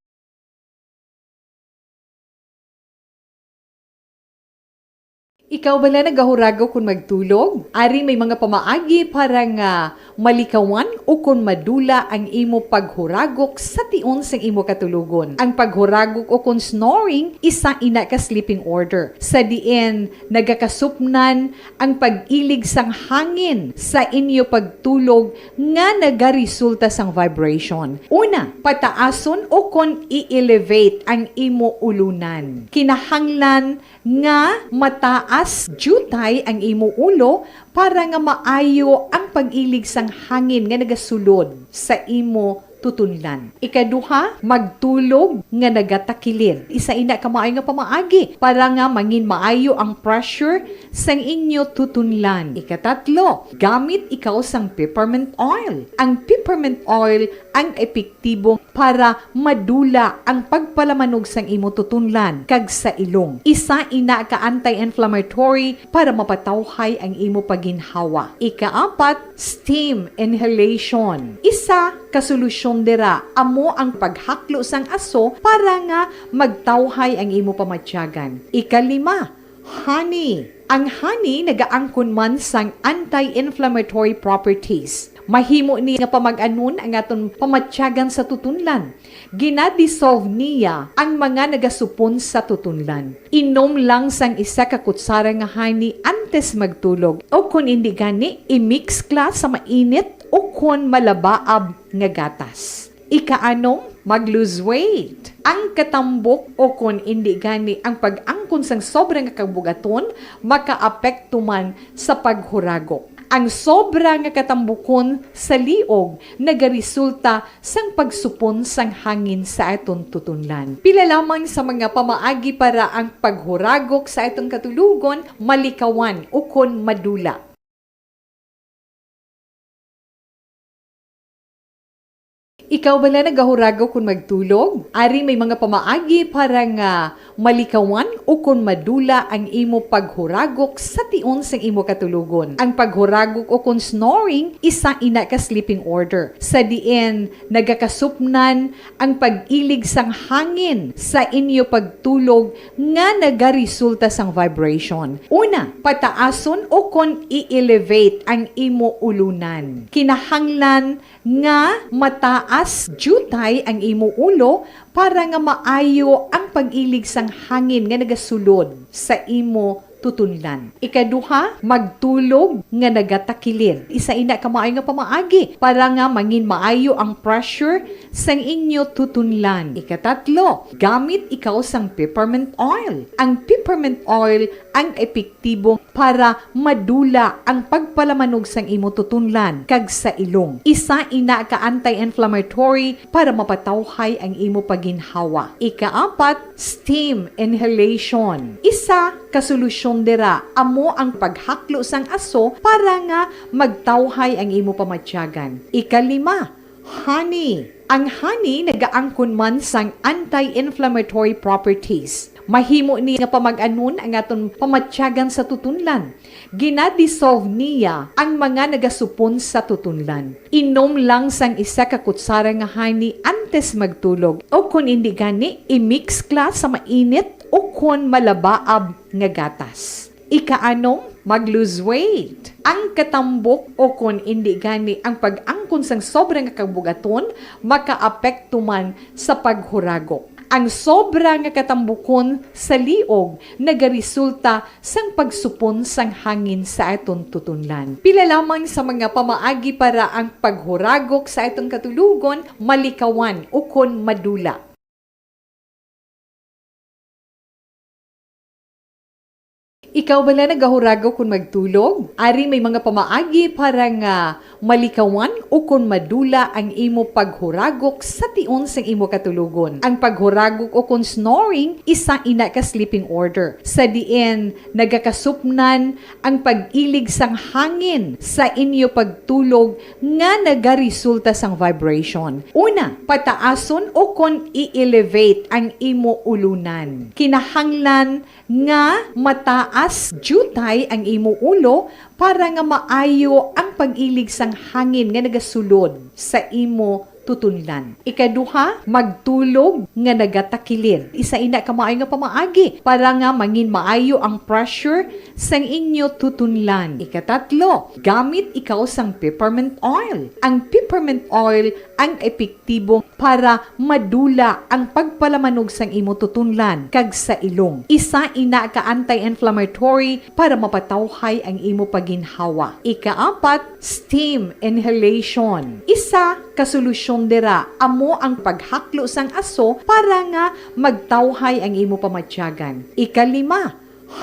Ikaw bala nagahuragok kon magtulog? Ari may mga pamaagi para nga malikawan o kon madula ang imo paghuragok sa tion sang imo katulogon. Ang paghuragok o kon snoring, isa ina ka sleeping order, sa diin nagakasupnan ang pag-ilig sang hangin sa inyo pagtulog nga nagaresulta sang vibration. Una, pataason o kon i-elevate ang imo ulunan. Kinahanglan nga mataas diutay ang imo ulo para nga maayo ang pag-ilig sang hangin nga nagasulod sa imo tutunlan. Ikaduha, magtulog nga nagatakilid. Isa ina ka maayo nga pamaagi para nga mangin maayo ang pressure sang inyo tutunlan. Ikatatlo, gamit ikaw sang peppermint oil. Ang peppermint oil ang epektibo para madula ang pagpalamanog sang imo tutunlan kag sa ilong. Isa ina ka anti-inflammatory para mapatawhay ang imo pagginhawa. Ikaapat, steam inhalation. Isa ka solusyon dira amo ang paghaklo sang aso para nga magtawhay ang imo pamatyagan. Ikalima, honey. Ang honey nagaangkon man sang anti-inflammatory properties. Mahimo ni nga pamag-anon ang aton pamatyagan sa tutunlan. Gina-dissolve niya ang mga nagasupon sa tutunlan. Inom lang sang isa ka kutsara nga honey antes magtulog, o kon indi gani, i-mix kla sa mainit o kon malabaab nga gatas. Ikaanom, mag-lose weight. Ang katambok o kon indi gani ang pag-angkon sang sobra nga kabugaton makaapekto man sa paghuragok. Ang sobra nga katambukon sa liog nagaresulta sang pagsupon sang hangin sa aton tutunlan. Pila lamang sa mga pamaagi para ang paghuragok sa aton katulogon malikawan ukon madula. Ikaw bala nagahuragok kon magtulog? Ari may mga pamaagi para nga malikawan ukon madula ang imo paghuragok sa tion sang imo katulogon. Ang paghuragok ukon snoring, isa ina ka sleeping order, sa diin nagakasupnan ang pag-ilig sang hangin sa inyo pagtulog nga nagaresulta sang vibration. Una, pataason ukon i-elevate ang imo ulunan. Kinahanglan nga mataas diutay ang imo ulo para nga maayo ang pag-ilig sang hangin nga nagasulod sa imo tutunlan. Ikaduha, magtulog nga nagatakilid. Isa ina ka maayo nga pamaagi para nga mangin maayo ang pressure sang inyo tutunlan. Ikatatlo, gamit ikaw sang peppermint oil. Ang peppermint oil ang epektibo para madula ang pagpalamanog sang imo tutunlan kag sa ilong. Isa ina ka anti-inflammatory para mapatawhay ang imo paginhawa. Ikaapat, steam inhalation. Isa ka solusyon dira amo ang paghaklo sang aso para nga magtawhay ang imo pamatyagan. Ikalima, honey. Ang honey nagaangkon man sang anti-inflammatory properties. Mahimo ni nga pamag-anon ang aton pamatyagan sa tutunlan. Gina-dissolve niya ang mga nagasupon sa tutunlan. Inom lang sang isa ka kutsara nga honey antes magtulog, o kon indi gani, i-mix kla sa mainit o kon malabaab nga gatas. Ikaanom, mag-lose weight. Ang katambok o kon indi gani ang pag-angkon sang sobra nga kabugaton makaapekto man sa paghuragok. Ang sobra nga katambukon sa liog nagaresulta sang pagsupon sang hangin sa aton tutunlan. Pila lamang sa mga pamaagi para ang paghuragok sa aton katulogon malikawan ukon madula. Ikaw bala nagahuragok kon magtulog? Ari may mga pamaagi para nga malikawan ukon madula ang imo paghuragok sa tion sang imo katulogon. Ang paghuragok ukon snoring, isa ina ka sleeping order, sa diin nagakasupnan ang pag-ilig sang hangin sa inyo pagtulog nga nagaresulta sang vibration. Una, pataason ukon i-elevate ang imo ulunan. Kinahanglan nga mataas diutay ang imo ulo para nga maayo ang pag-ilig sang hangin nga nagasulod sa imo tutunlan. Ikaduha, magtulog nga nagatakilid. Isa ina ka maayo nga pamaagi para nga mangin maayo ang pressure sang inyo tutunlan. Ikatatlo, gamit ikaw sang peppermint oil. Ang peppermint oil ang epektibo para madula ang pagpalamanog sang imo tutunlan kag sa ilong. Isa ina ka anti-inflammatory para mapatawhay ang imo paginhawa. Ikaapat, steam inhalation. Isa ka solusyon dira amo ang paghaklo sang aso para nga magtawhay ang imo pamatyagan. Ikalima,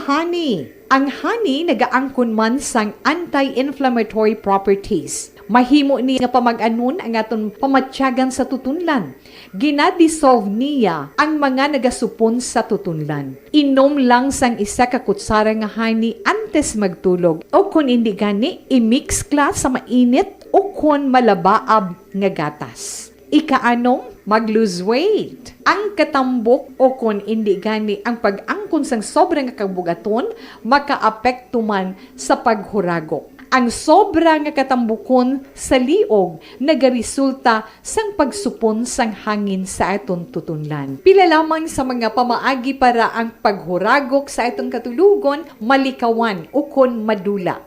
honey. Ang honey nagaangkon man sang anti-inflammatory properties. Mahimo ni nga pamag-anon ang aton pamatyagan sa tutunlan. Gina-dissolve niya ang mga nagasupon sa tutunlan. Inom lang sang isa ka kutsara nga honey antes magtulog, o kon indi gani, i-mix kla sa mainit o kon malabaab nga gatas. Ikaanom, mag-lose weight. Ang katambok o kon indi gani ang pag-angkon sang sobra nga kabugaton makaapekto man sa paghuragok. Ang sobra nga katambukon sa liog nagaresulta sang pagsupon sang hangin sa aton tutunlan. Pila lamang sa mga pamaagi para ang paghuragok sa aton katulogon malikawan ukon madula.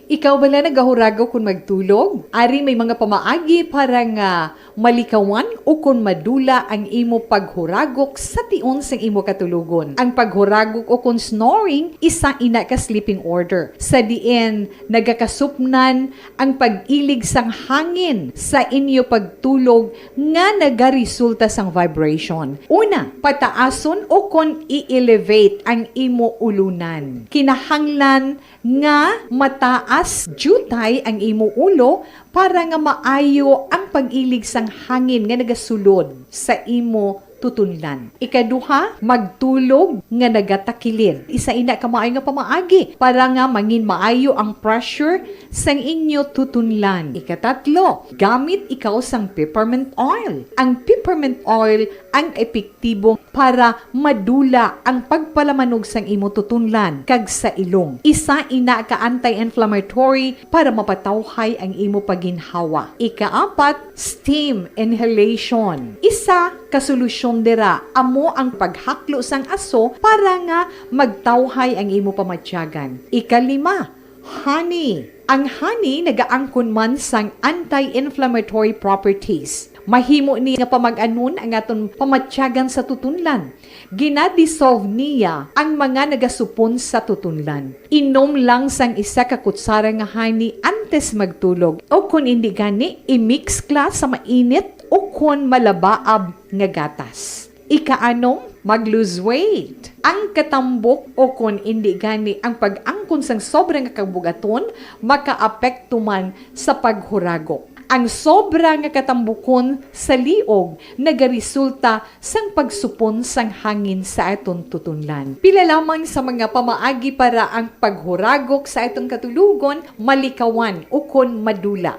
Ikaw bala nagahuragok kon magtulog? Ari may mga pamaagi para nga malikawan ukon madula ang imo paghuragok sa tion sang imo katulogon. Ang paghuragok ukon snoring, isa ina ka sleeping order, sa diin nagakasupnan ang pag-ilig sang hangin sa inyo pagtulog nga nagaresulta sang vibration. Una, pataason ukon i-elevate ang imo ulunan. Kinahanglan nga mataas diutay ang imo ulo para nga maayo ang pag-ilig sang hangin nga nagasulod sa imo tutunlan. Ikaduha, magtulog nga nagatakilid. Isa ina ka maayo nga pamaagi para nga mangin maayo ang pressure sang inyo tutunlan. Ikatatlo, gamit ikaw sang peppermint oil. Ang peppermint oil ang epektibo para madula ang pagpalamanog sang imo tutunlan kag sa ilong. Isa ina ka anti-inflammatory para mapatawhay ang imo paginhawa. Ikaapat, steam inhalation. Isa ka solusyon dira amo ang paghaklo sang aso para nga magtawhay ang imo pamatyagan. Ikalima, honey. Ang honey nagaangkon man sang anti-inflammatory properties. Mahimo ni nga pamag-anon ang aton pamatyagan sa tutunlan. Ginadissolve niya ang mga nagasupon sa tutunlan. Inom lang sang isa ka kutsara nga honey antes magtulog, o kon indi gani, i-mix kla sa mainit o kon malabaab nga gatas. Ikaanom, mag-lose weight. Ang katambok o kon indi gani ang pag-angkon sang sobra nga kabug-aton makaapekto man sa paghuragok. Ang sobra nga katambukon sa liog nagaresulta sang pagsupon sang hangin sa aton tutunlan. Pila lamang sa mga pamaagi para ang paghuragok sa aton katulogon malikawan ukon madula.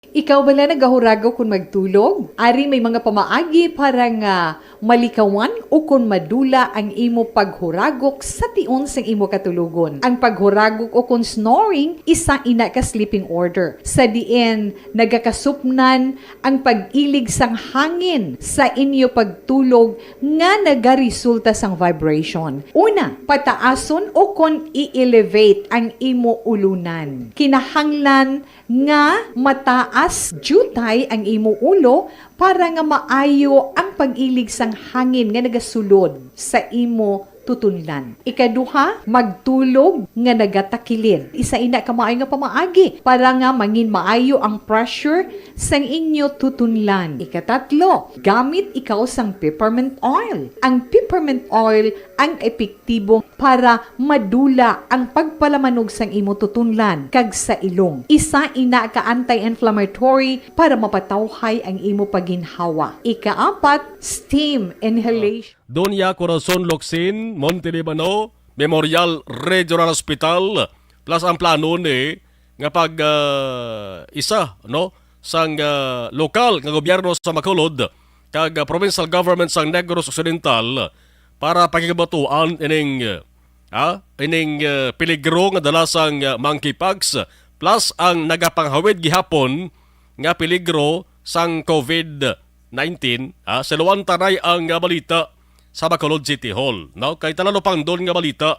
Ikaw bala nagahuragok kon magtulog? Ari may mga pamaagi para nga malikawan ukon madula ang imo paghuragok sa tion sang imo katulogon. Ang paghuragok ukon snoring, isa ina ka sleeping order, sa diin nagakasupnan ang pag-ilig sang hangin sa inyo pagtulog nga nagaresulta sang vibration. Una, pataason ukon i-elevate ang imo ulunan. Kinahanglan nga mataas diutay ang imo ulo para nga maayo ang pag-ilig sang hangin nga nagasulod sa imo tutunlan. Ikaduha, magtulog nga nagatakilid. Isa ina ka maayo nga pamaagi para nga mangin maayo ang pressure sang inyo tutunlan. Ikatatlo, gamit ikaw sang peppermint oil. Ang peppermint oil ang epektibo para madula ang pagpalamanog sang imo tutunlan kag sa ilong. Isa ina ka anti-inflammatory para mapatawhay ang imo paginhawa. Ikaapat, steam inhalation. Doña Corazon Locsin, Monte Libano Memorial Regional Hospital, plus ang plano ni nga pag, ah, isa, no, sang, ah, lokal nga gobyerno sa Bacolod kag, ah, provincial government sang Negros Occidental para pakigabatuan ining, ah, ining, ah, peligro nga dala sang, ah, monkeypox, plus ang nagapanghawid gihapon nga peligro sang COVID nineteen, ah, siluan ta anay ang, ah, balita sa Bacolod City Hall, no? Kay talalupangdon nga balita,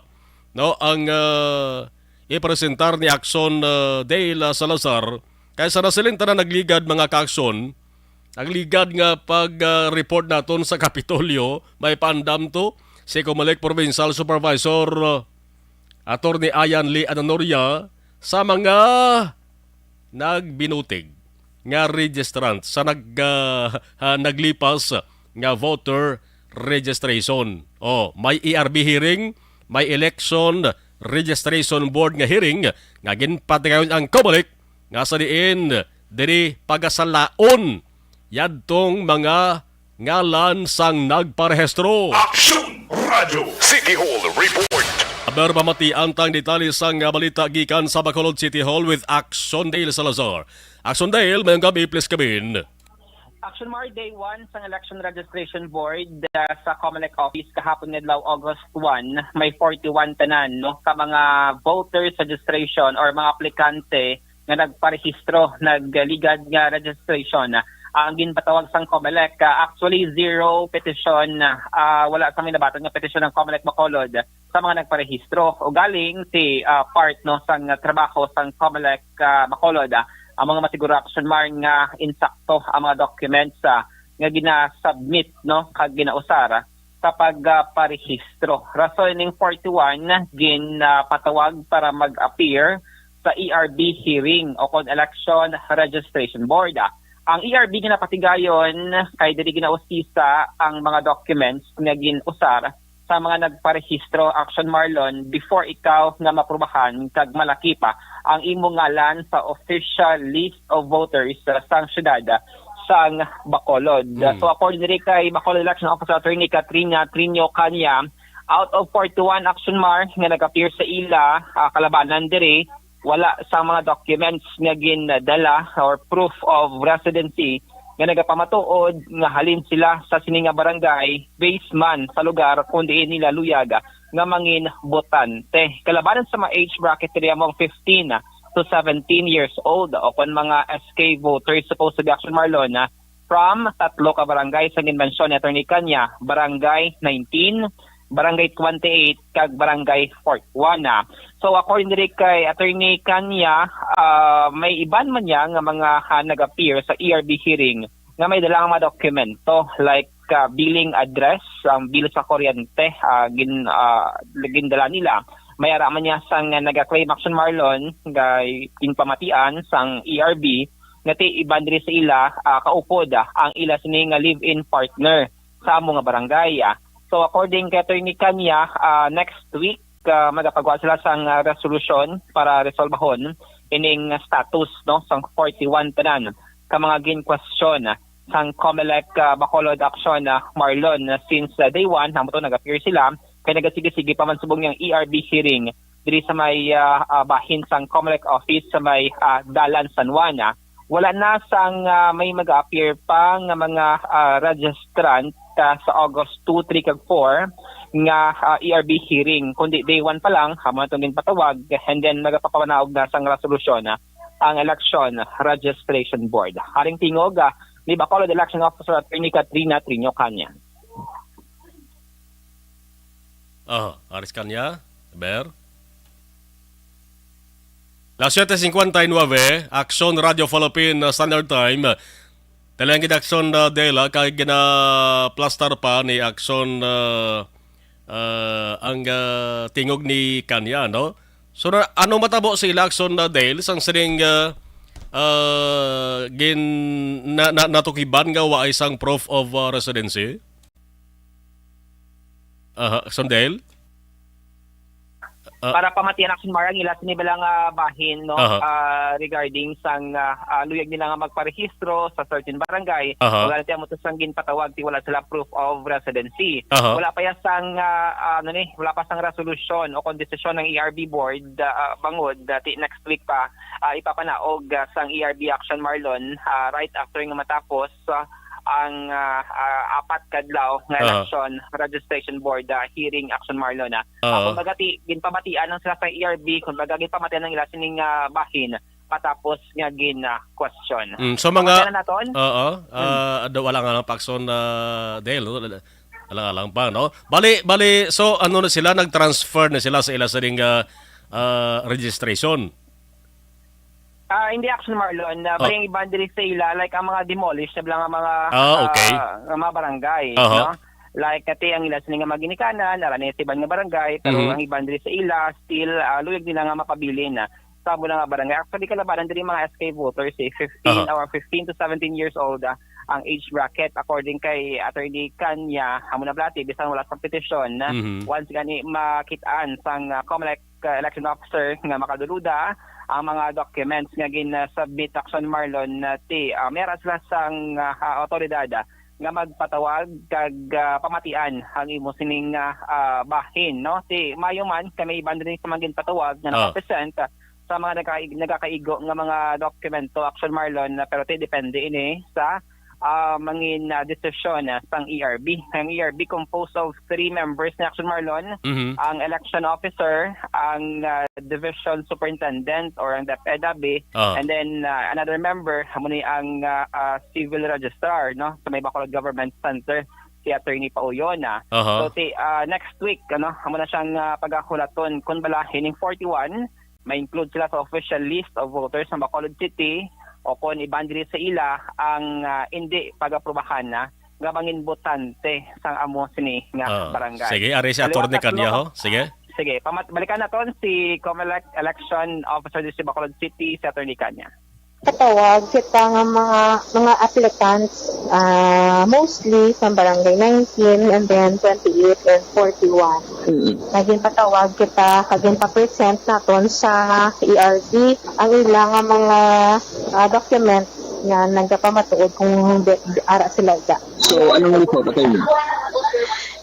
no, ang, ah, ipresentar ni Action, ah, Dale, ah, Salazar. Kay sa nasiling tanan nagligad, mga ka-aksyon, nagligad nga pag, ah, report naton sa Kapitolyo, may paandam to si Comelec Provincial Supervisor, ah, Attorney Ian Lee Ananoria sa mga nagbinutig nga registrant sa nag-, ah, ah, naglipas nga voter registration. Oh, may E R B hearing, may election registration board nga hearing nga ginpatigayon ang Comelec nga sa diin diri pagasalaon yadtong mga ngalan sang nagparehistro. Action Radio City Hall Report. Aber, pamatian tang detalye sang, ah, balita gikan sa Bacolod City Hall with Action Dale Salazar. Action Dale, mayong gabi, please come in. Action Mar, day one sang Election Registration Board, ah, sa Comelec Office kahapon nga adlaw, August one, may forty-one tanan, no, ka mga voters registration or mga aplikante nga nagparehistro, nagligad nga registration. Ang ginpatawag sang Comelec, ah, actually, zero petition, ah, wala sang minabaton nga petition ang Comelec Bacolod sa mga nagparehistro. Ugaling si, ah, part, no, sang trabaho sang Comelec, ah, Bacolod, ah, ang mga masiguro, Action Mar, nga insakto ang mga documents, ah, nga gina-submit, no, kag ginausar sa pagparehistro. Rason ning forty-one ginpatawag para mag-appear sa E R B hearing o kon Election Registration Board. Ang E R B ginapatigayon kay diri ginausisa ang mga documents nga gin-usar sa mga nagparehistro, Action Marlon, before ikaw nga maprubahan kag malakip ang imo ngalan sa official list of voters, ah, sang siyudad, ah, sang Bacolod. Mm. So, according diri kay Bacolod Election Officer Attorney Katrina Trinio Canya, out of forty-one, Action Mar, nga nag-appear sa ila, ah, kalabanan diri, wala sang mga documents nga gindala or proof of residency nga nagapamatuod nga halin sila sa sini nga barangay, base man sa lugar kung diin nila luyag nga mangin botante. Kalabanan sa mga age bracket diri among fifteen to seventeen years old o kon mga S K voters, supposed to be, Action Marlon, ah, from tatlo ka barangay sa ginmensyon ni Attorney Canya, Barangay nineteen, Barangay twenty-eight, kag Barangay forty-one. So, according diri kay Attorney Kanya, ah, may iban man niya nga mga, ah, nag-appear sa E R B hearing nga may dala nga mga dokumento like, ah, billing address, ang bill sa kuryente, ah, gin-, ah, gindala nila. May ara man niya sang nag-claim, Action Marlon, nga ginpamatian sang E R B nga ti iban diri sa ila, ah, kaupod, ah, ang ila sini nga live-in partner sa amo nga barangay, ah. So, according kay Attorney Kanya, ah, next week, ah, magapagawa sila sang, ah, resolusyon para resolbahon ining status, no, sang forty-one tanan ka mga gin-question, ah, sang Comelec, ah, Bacolod Action, ah, Marlon, ah, since, ah, day one, amo to nag-appear sila, kay nagasigi-sige pa man subong niyang E R B hearing diri sa may, ah, ah, bahin sang Comelec office sa may, ah, Dalan San Juan, ah. Wala na sang, ah, may mag-appear pa nga mga, ah, registrant, ah, sa August two, three, kag four nga, ah, E R B hearing, kundi day one pa lang, amo na itong ginpatawag, and then magapapanaog na sang resolusyon, ah, ang Election Registration Board. Haring tingog, ah, ni Bacolod Election Officer Attorney Katrina Trinio Kanya. Oh, Aris Kanya, Ber. Las siete cincuenta y nueve, Action Radio Philippine, uh, Standard Time. Talang gid Action, uh, Dela, kay ginaplastar pa ni Action, uh, uh, ang, uh, tingog ni Kanya, no? So, na, ano matabo sa ila Action, uh, Dale, sang sining, uh, uh, gin, na, na, natukiban nga wa isang proof of, uh, residency? Aha, Action Dale? Ah. Para pamatian, Action Marlon, ang ila sini bala nga bahin, no? Aha. Ah, regarding sang, ah, ah, luyag nila nga magparehistro sa certain barangay. Aha. Wala na amo to sang ginpatawag ti wala sila proof of residency. Aha. Wala pa ya sang, ah, ah, ano ni, wala pa sang resolusyon o kon desisyon ng E R B board, ah, ah, bangod, ah, ti next week pa, ah, ipapanaog, ah, sang E R B Action Marlon, ah, right after nga matapos, ah, ang, ah, ah, apat ka adlaw nga Aha. election registration board, ah, hearing, Action Marlon, ah. Oo. Ah, kumbaga, ti, ginpamatian lang sila sa E R B, kumbaga, ginpamatian lang nila sining, ah, bahin matapos nga gin, ah, question. Mm, so, mga Pamatian na naton? Oo. Ah, do, wala nga lang pakson na Dale, no? Wala nga lang pa, no? Bali, bali, so, ano na sila, nag-transfer na sila sa ila sa ring, ah, ah, registration? Ah, hindi, Action Marlon. Ah, Oh. Bali, ang iban diri sa ila, like, ang mga demolished na lang ang mga, Ah, okay. ah, nga mga barangay, Aha. no? Like, kati ang ila sini nga mga ginikanan, ara ni sa iban nga barangay, pero Mhm. ang iban diri sa ila, still, ah, luyag nila nga mapabilin na. Sa amo na nga barangay. Actually, kalabanan diri mga S K voters, eh, fifteen Aha. or fifteen to seventeen years old, ah, ang age bracket. According kay Attorney Kanya, amo na plati, bisan wala sa petisyon, na Mhm. once gani makitaan sang, ah, Comelec, ah, election officer nga makaduluda ang mga documents nga gin-submit, Action Marlon, na ti, ah, may ara sila sang, ah, autoridad, ah, nga magpatawag kag, ah, pamatian ang imo sining, ah, ah, bahin, no? Ti mayo man kay may iban diri sa mga ginpatawag nga Ah. nakapresent, ah, sa mga nagka-, nagakaigo nga mga dokumento, Action Marlon, na pero ti depende ini sa, ah, mangin, ah, desisyon, ah, sang E R B. Ang E R B composed of three members na, Action Marlon, Mhm. ang election officer, ang, ah, division superintendent or ang DepEd abi, Ah. and then, ah, another member, amo ni ang, ah, ah, civil registrar, no, sa may Bacolod Government Center, si Attorney Pauyon, ah. Aha. So, ti, ah, next week, ano, amo na siyang, ah, pagahulaton. Kun bala, hining forty-one, ma-include sila sa official list of voters sa Bacolod City o kon iban diri sa ila ang, ah, indi pag-aprubahan na nga mangin botante sang amo sini nga Ah, barangay. Sige, ari si Kaliwat Attorney tatlo Kanya, ka- ho. Sige. Sige, pamat-, balikan naton si Comelec election officer diri sa Bacolod City, si Attorney Kanya. Patawag kita nga mga mga applicants, ah, mostly sa Barangay nineteen and then twenty-eight and forty-one. Mm. Naging patawag kita, naging pa-present naton sa E R D ang ilang mga, ah, document nga nagapamatuod kung hindi ara sila da. So, anong result, attorney?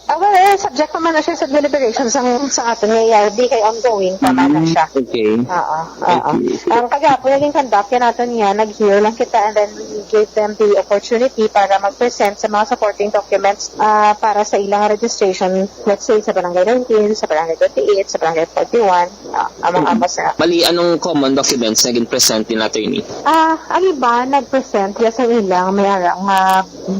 Ah, well, eh, subject naman na siya sa deliberation sa, sa aton nga E R D kay ongoing pa man na siya. Okay. Oo, I oo. see, I see. Ang kagapon naging conduct yan naton niya, nag-hear lang kita and then we gave them the opportunity para mag-present sa mga supporting documents ah, para sa ilang registration, let's say sa barangay nineteen, sa barangay twenty-eight, sa barangay forty-one, ah, among amo sa Bali, anong common documents na gin-present ni attorney? Ah, ang iba nag-present ya sa ilang may ara nga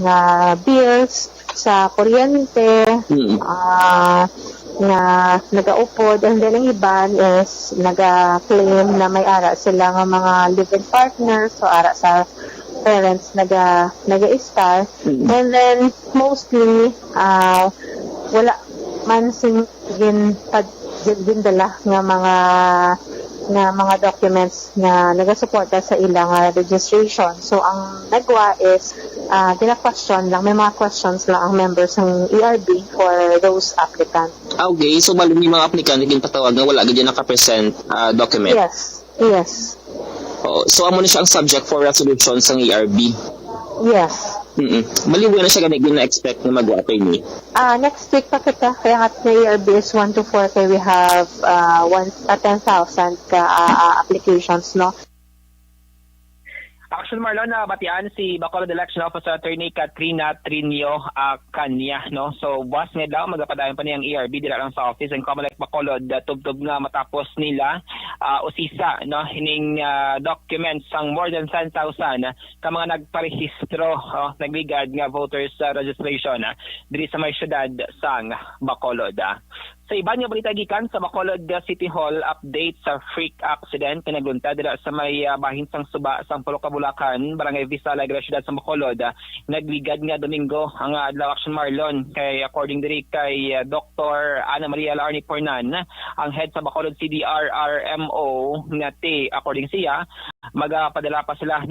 nga bills, sa kuryente, Mm. ah, nga nagaupod, and then ang iban is naga-claim na may ara sila nga mga live-in partner, so ara sa parents naga, naga-stay. Mm. And then mostly, ah, wala man sing gin-, pag-, gin-, gindala nga mga, nga mga documents nga nagasuporta sa ila nga registration. So, ang nagwa is, ah, gina-question lang, may mga questions lang ang members ng E R B for those applicants. Ah, okay. So, bali may mga applicant na ginpatawag nga wala gid naka-present, ah, document? Yes. Yes. Oh, so, amo na siya ang subject for resolution sang E R B? Yes. Mm-mm. Maliway na siya gani, gina-expect nga magwa, attorney? Ah, next week pa kita. Kaya nga nga E R B is one to four, kay we have, ah, one, ah, ten thousand ka, ah, ah, applications, no? Action Marlon, nabatian si Bacolod Election Officer Attorney Katrina Trinio, ah, Kanya, no? So, buwas nga adlaw, magapadayon pa ni ang E R B dira lang sa office ang Comelec Bacolod, ah, tubtob nga matapos nila, ah, usisa, no, hining, ah, documents sang more than ten thousand ka mga nagparehistro, oh, nagligad nga voters, ah, registration, ah, diri sa may siyudad sang Bacolod, ah. Sa iban nga balita gikan sa Bacolod, ah, City Hall, update sa freak accident nga nagluntad dira sa may, ah, bahin sang suba sang Purok Kabulakan, Barangay Vista Alegre, siyudad sang Bacolod, ah, nagligad nga Domingo ang, ah, adlaw, Action Marlon. Kay according diri kay, ah, Doktor Ana Maria Larni Pornan, ang head sa Bacolod C D R R M O, nga ti, according siya, magapadala pa sila,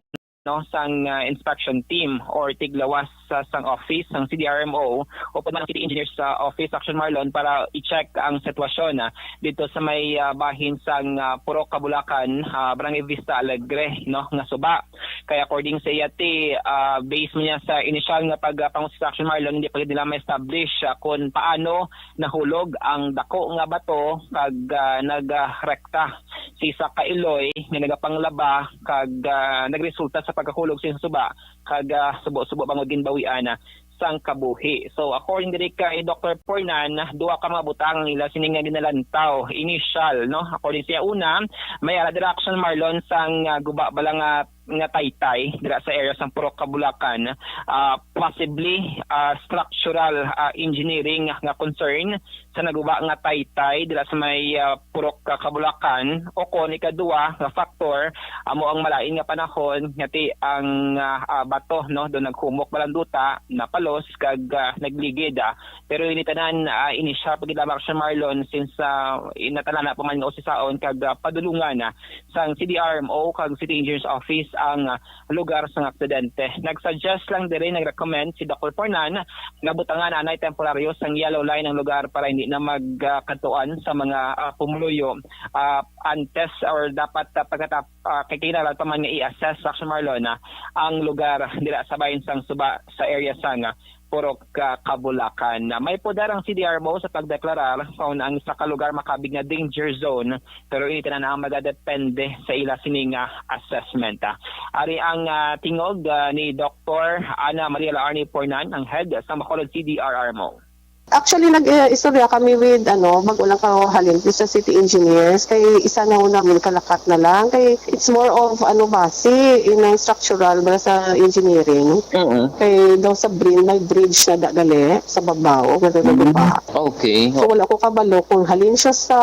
no, sang, ah, inspection team or tiglawas sa, sang office sang C D R M O o pud man ang city engineer sa office, Action Marlon, para i-check ang sitwasyon, ah, dito sa may, ah, bahin sang, ah, Purok Kabulakan, ah, Barangay Vista Alegre, no, nga suba. Kaya according sa iya, ti, ah, based mo niya sa inisyal nga pag, ah, pangusisa, Action Marlon, hindi pa gid nila ma-establish, ah, kung paano nahulog ang dako nga bato kag, ah, nagrekta sa isa ka iloy nga nagapanglaba kag, ah, nagresulta sa pagkahulog sa suba kag, ah, subo-subo bangod ginbawian, ah, sang kabuhi. So, according diri kay Doktor Pornan, duha ka mga butang ang ila sini nga ginalantaw initial, no? According siya, una, may ara dira, Action Marlon, sang, ah, guba bala nga, nga taytay dira sa area sang Purok Kabulakan, ah, possibly, ah, structural, ah, engineering nga concern sa naguba nga taytay dira sa may, ah, Purok, ah, Kabulakan, o kon ikadua nga factor, amo ang malain nga panahon nga ti ang, ah, ah, bato, no, do naghumok balanduta, napalos kag, ah, nagligid, ah. Pero ini tanan, ah, initial pa gid lamang, Action Marlon, since, ah, inatanan na pa man nga usisaon kag, ah, padulungan, ah, sang C D R M O kag City Engineers Office ang, ah, lugar sang aksidente. Nag-suggest lang diri, nag-recommend si Doktor Pornan nga butangan anay temporaryo sang yellow line ang lugar para hindi na magkadtuan sa mga, ah, pumuluyo, ah, antes or dapat, ah, pagkatap-, ah, kay kinahanglan pa man nga i-assess, Action Marlon, ah, ang lugar dira sa bahin sang suba sa area sang, ah, Purok, ah, Kabulakan. May poder ang C D R M O sa pagdeklarar kung ang isa ka lugar makabig nga danger zone, pero ini tanan ang magadepende sa ila sini nga assessment, ah. Ari ang, ah, tingog, ah, ni Doktor Ana Maria Laarni Pornan, ang head sa Bacolod C D R R M O. Actually, nag-istorya kami with, ano, bago lang kahalin ko sa city engineers, kay isa na ho namin kalakat na lang, kay it's more of, ano, base in ang structural ba sa engineering. Mm. Kay daw sa brin, may bridge na da gali sa babaw, nga Mm. nagaba. Okay. So, wala ko kabalo kung halin siya sa,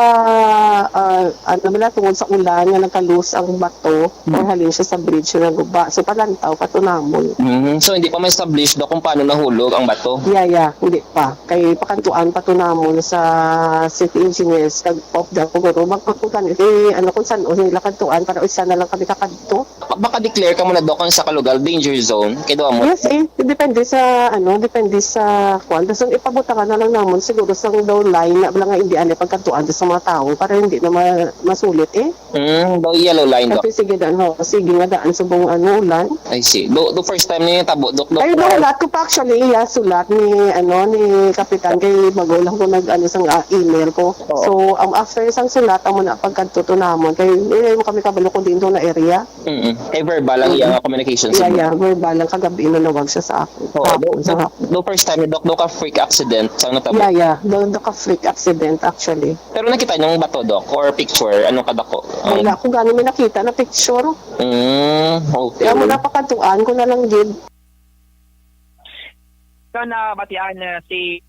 ah, ano nila, tungod sa ulan nga nagkalus ang bato, Mm. or halin siya sa bridge nga naguba. So, palantaw pa to namon. Mhm. So, hindi pa ma-establish do kung paano nahulog ang bato? Yeah, yeah. Hindi pa. Kay pakadtuan pa to namon sa city engineers, kag of the, siguro, magpatukan, eh, ano, kung saan, o nila kadtuan, para isa na lang kami kakadto. Ba-, baka declare ka muna, Doc, ang sa kalugar, danger zone, kay daw mo. Yes, eh. Depende sa, ano, depende sa, kwan. Tapos ang ipabutangan na lang namon, siguro, sa daw line na lang nga hindi ani pagkadtuan sa mga tao, para hindi na ma-, masulit, eh. Mm, daw yellow line, Doc. Kasi sige, daan, ho. Sige nga, daan subong, ano, ulan. I see. Do, do first time niya tabo, Doc, Doc. Ay, no, hulat ko pa actually, iya, sulat ni, ano, ni Kapitan, kay bago lang ko nag, ano, sang, ah, email ko. Oo. So, ang after sang sulat, amo na pagkadto to namon. Kay, eh, mo kami kabalo kung din to na area. Mm-mm. Kay verbal ang Mm-mm. iyang communication Yeah, siguro. yeah, verbal lang kagabi, nanawag siya sa akin. Oo, Hapon, do, sa do, hapon. do first time ni Doc, do ka freak accident, sa natabo? Yeah, yeah, do, do ka freak accident, actually. Pero nakita niyo ang bato, Doc, or picture? Anong kadako? Ang Wala ko gani may nakita na picture. Mm, okay. Kaya mo napakadtuan ko na lang gid. Ito na batian, ah, si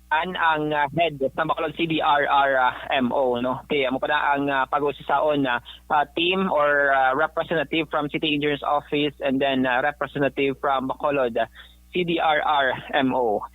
an ang, ah, head sa Bacolod C D R R, ah, M O, no? Kaya mo pa na ang, ah, pag-usisaon na, ah, team or, ah, representative from City Engineers Office and then, ah, representative from Bacolod, ah, C D R R M O.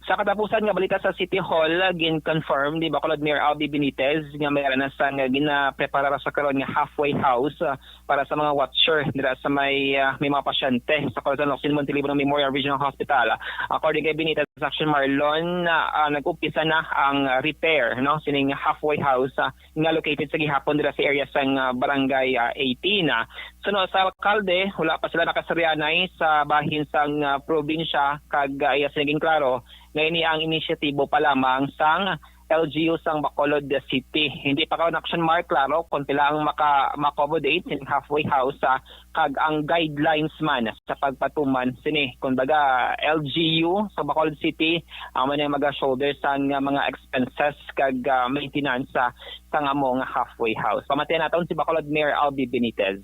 Sa katapusan nga balita sa City Hall, gin-confirm ni Bacolod Mayor Albi Benitez nga may aranas nga ginaprepara sa karon nga halfway house, ah, para sa mga watcher dira sa may, ah, may mga pasyente sa Corazon Locsin Montelivo Memorial Regional Hospital. According kay Benitez, Action Marlon, ah, ah, nag-umpisa na ang repair, no, sining halfway house, ah, nga located sa gihapon dira sa area sang, ah, Barangay, ah, eighteen, ah. Suno sa alkalde, wala pa sila nakasurianay sa bahin sang, ah, probinsya kag, ah, iya sini ginklaro nga ini ang inisyatibo pa lamang sang L G U sang Bacolod City. Hindi pa karon, Action Mark, klaro kung pila ang maka-, ma-accommodate sining halfway house, ah, kag ang guidelines man sa pagpatuman sini. Kumbaga, L G U sa Bacolod City ang man ang maga-shoulder sang, ah, mga expenses kag, ah, maintenance, ah, sang amo nga halfway house. Pamatian naton si Bacolod Mayor Albi Benitez.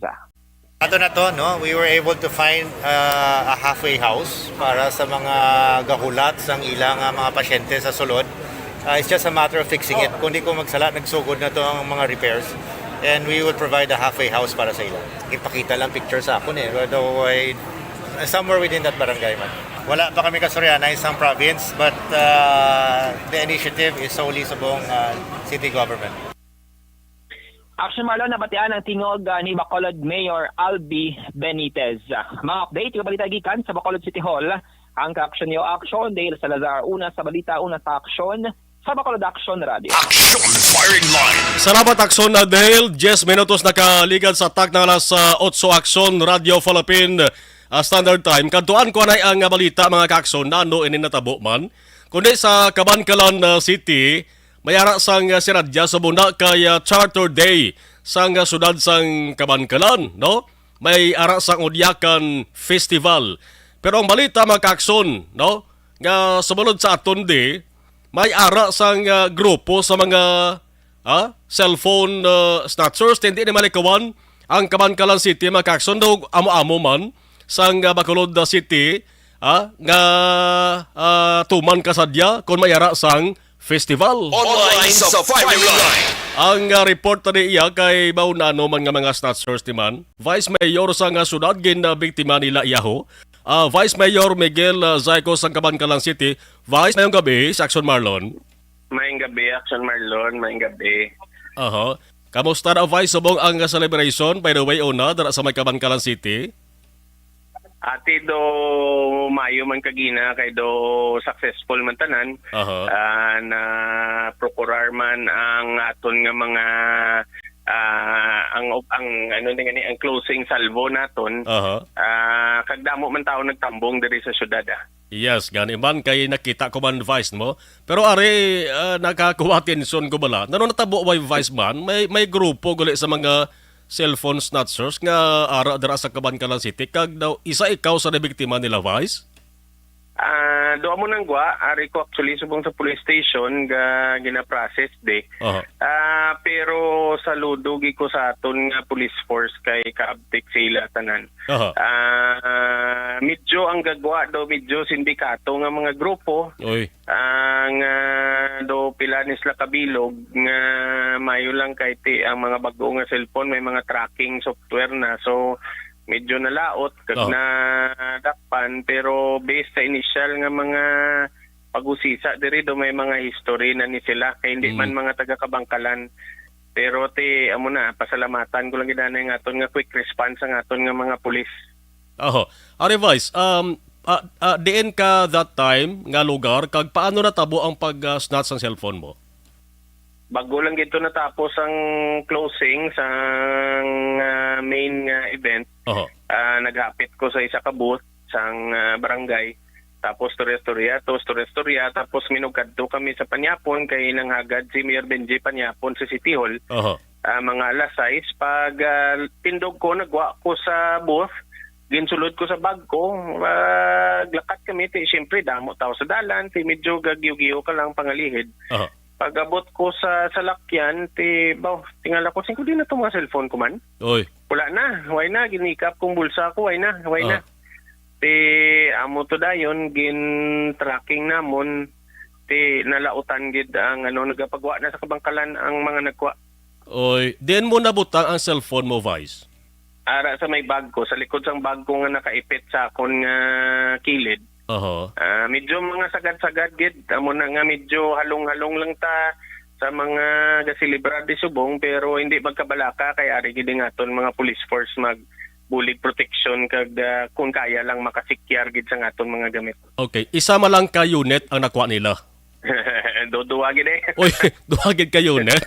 Ato na to, no? We were able to find uh, a halfway house para sa mga gahulat sang ilang uh, mga pasyente sa sulod. Uh, it's just a matter of fixing it. Kung di ko magsala, nagsugod na to ang mga repairs. And we will provide a halfway house para sa ila. Ipakita lang picture sa akon eh. Although I, somewhere within that barangay man. Wala pa kami kasurianay sa province, but uh, the initiative is solely subong uh, city government. Action Marlon, nabatian ang tingog, ah, ni Bacolod Mayor Albi Benitez. Mga update nga balita gikan sa Bacolod City Hall. Ang ka-action niyo, Action, Dale Salazar, una sa balita, una sa aksyon, sa Bacolod Action Radio. Action Firing Line. Salamat, Action, ah, Dale. Diyes minutos nakaligad sa tak na alas, ah, otso, Action Radio Philippine, ah, Standard Time. Kadtuan ko anay ang, ah, balita, mga ka-action, na ano ini natabo man. Kundi sa Kabankalan, ah, City, may ara sang, ah, siradya sa bunda kay, ah, Charter Day sang, ah, siyudad sang Kabankalan, no? May ara sang Udyakan Festival. Pero ang balita, mga kaakson, no, nga sumulod sa aton di, may ara sang, ah, grupo sa mga, ah, cellphone, ah, snatchers, hindi ni malikawan ang Kabankalan City, mga kaakson, daw amo-amo man sang, ah, Bacolod, ah, City, ah, nga, ah, tuman kasadya kon may ara sang festival. Online sa firing line. Ang, ah, report tani iya kay mao na ano man nga mga snatchers ni man. Vice Mayor sa nga syudad gin, ah, biktima nila iyaho. Ah, Vice Mayor Miguel, ah, Zayco sang Kabankalan City. Vice, mayong gabi sa Action Marlon. Mayong gabi, Action Marlon. Mayong gabi. Aha. Kamusta na, Vice, subong ang, ah, celebration, by the way, una, dira sa may Kabankalan City? Ati do mayo man kagina kay do successful man tanan. Aha. Ah, na prokurar man ang aton nga mga, ah, ang ang ano ni gani, ang closing salvo naton. Aha. Ah, kag damo man tawo nagtambong diri sa syudad, ah. Yes, gani man kay nakita ko man, Vice, mo. Pero ari, ah, nakakuha atensyon ko bala. Nano natabo, why, Vice man? May may grupo gali sa mga cellphone snatchers nga ara dira sa Kabankalan City, kag daw isa ikaw sa nabiktima nila, Vice? Ah, do amo nang gwa, ari ko actually subong sa police station ga ginaprocess de. Aha. Ah, pero saludo gi ko sa aton nga police force kay kaabtik sila tanan. Aha. Ah, medyo ang gagwa do medyo sindikato nga mga grupo. Oy. Ang, ah, do pila ni sila kabilog nga mayo lang kay ti ang mga bag-o nga cellphone may mga tracking software na. So, medyo nalaot kag Oh. nadakpan, pero based sa initial nga mga pag-usisa diri do may mga history na ni sila kay hindi Mm. man mga taga Kabangkalan. Pero ti amo na, pasalamatan ko lang gid anay nga aton nga quick response ang aton nga mga pulis. Oho. Ari, Vice, um, ah, ah, diin ka that time nga lugar, kag paano natabo ang pag-snatch sang cellphone mo? Bago lang gito natapos ang closing sang, ah, main nga event. Oho. Ah, naghapit ko sa isa ka booth sang, ah, barangay. Tapos storya-storya to, storya-storya. Tapos minugkadto kami sa Panyapon kay nanghagad si Mayor Benji Panyapon sa City Hall. Oho. Ah, mga alas sais. Pag, ah, tindog ko, nagwa ko sa booth, ginsulod ko sa bag ko. Ah, lakat kami, ti, siyempre, damo tao sa dalan, ti, medyo gagiyo-giyo ka lang pangalihid. Oho. Pag-abot ko sa salakyan, ti, baw, tingala ko, "Singko din na itong mga cellphone ko man?" Oy. Wala na, why na, ginikap kong bulsa ko, why na, why na. Ah. Ti, Amo to dayon, gin-tracking namon, ti nalautan gid ang, ano, nagapagwa na sa kabangkalan ang mga nagkwa. Oy, diin mo nabutang ang cellphone mo, Vice? Ara sa may bag ko, sa likod sang bag ko nga nakaipit sa akon nga kilid. Oho. Ah, medyo mga sagad-sagad gid. Amo na nga medyo halong-halong lang ta sa mga gaselebrar di subong, pero hindi magkabalaka kay ari gid ang aton mga police force magbulig proteksyon kag, ah, kung kaya lang makasikyar gid sa aton mga gamit. Okay, isa man lang ka unit ang nakuha nila? Duduwa gid eh. Uy, duha gid ka unit.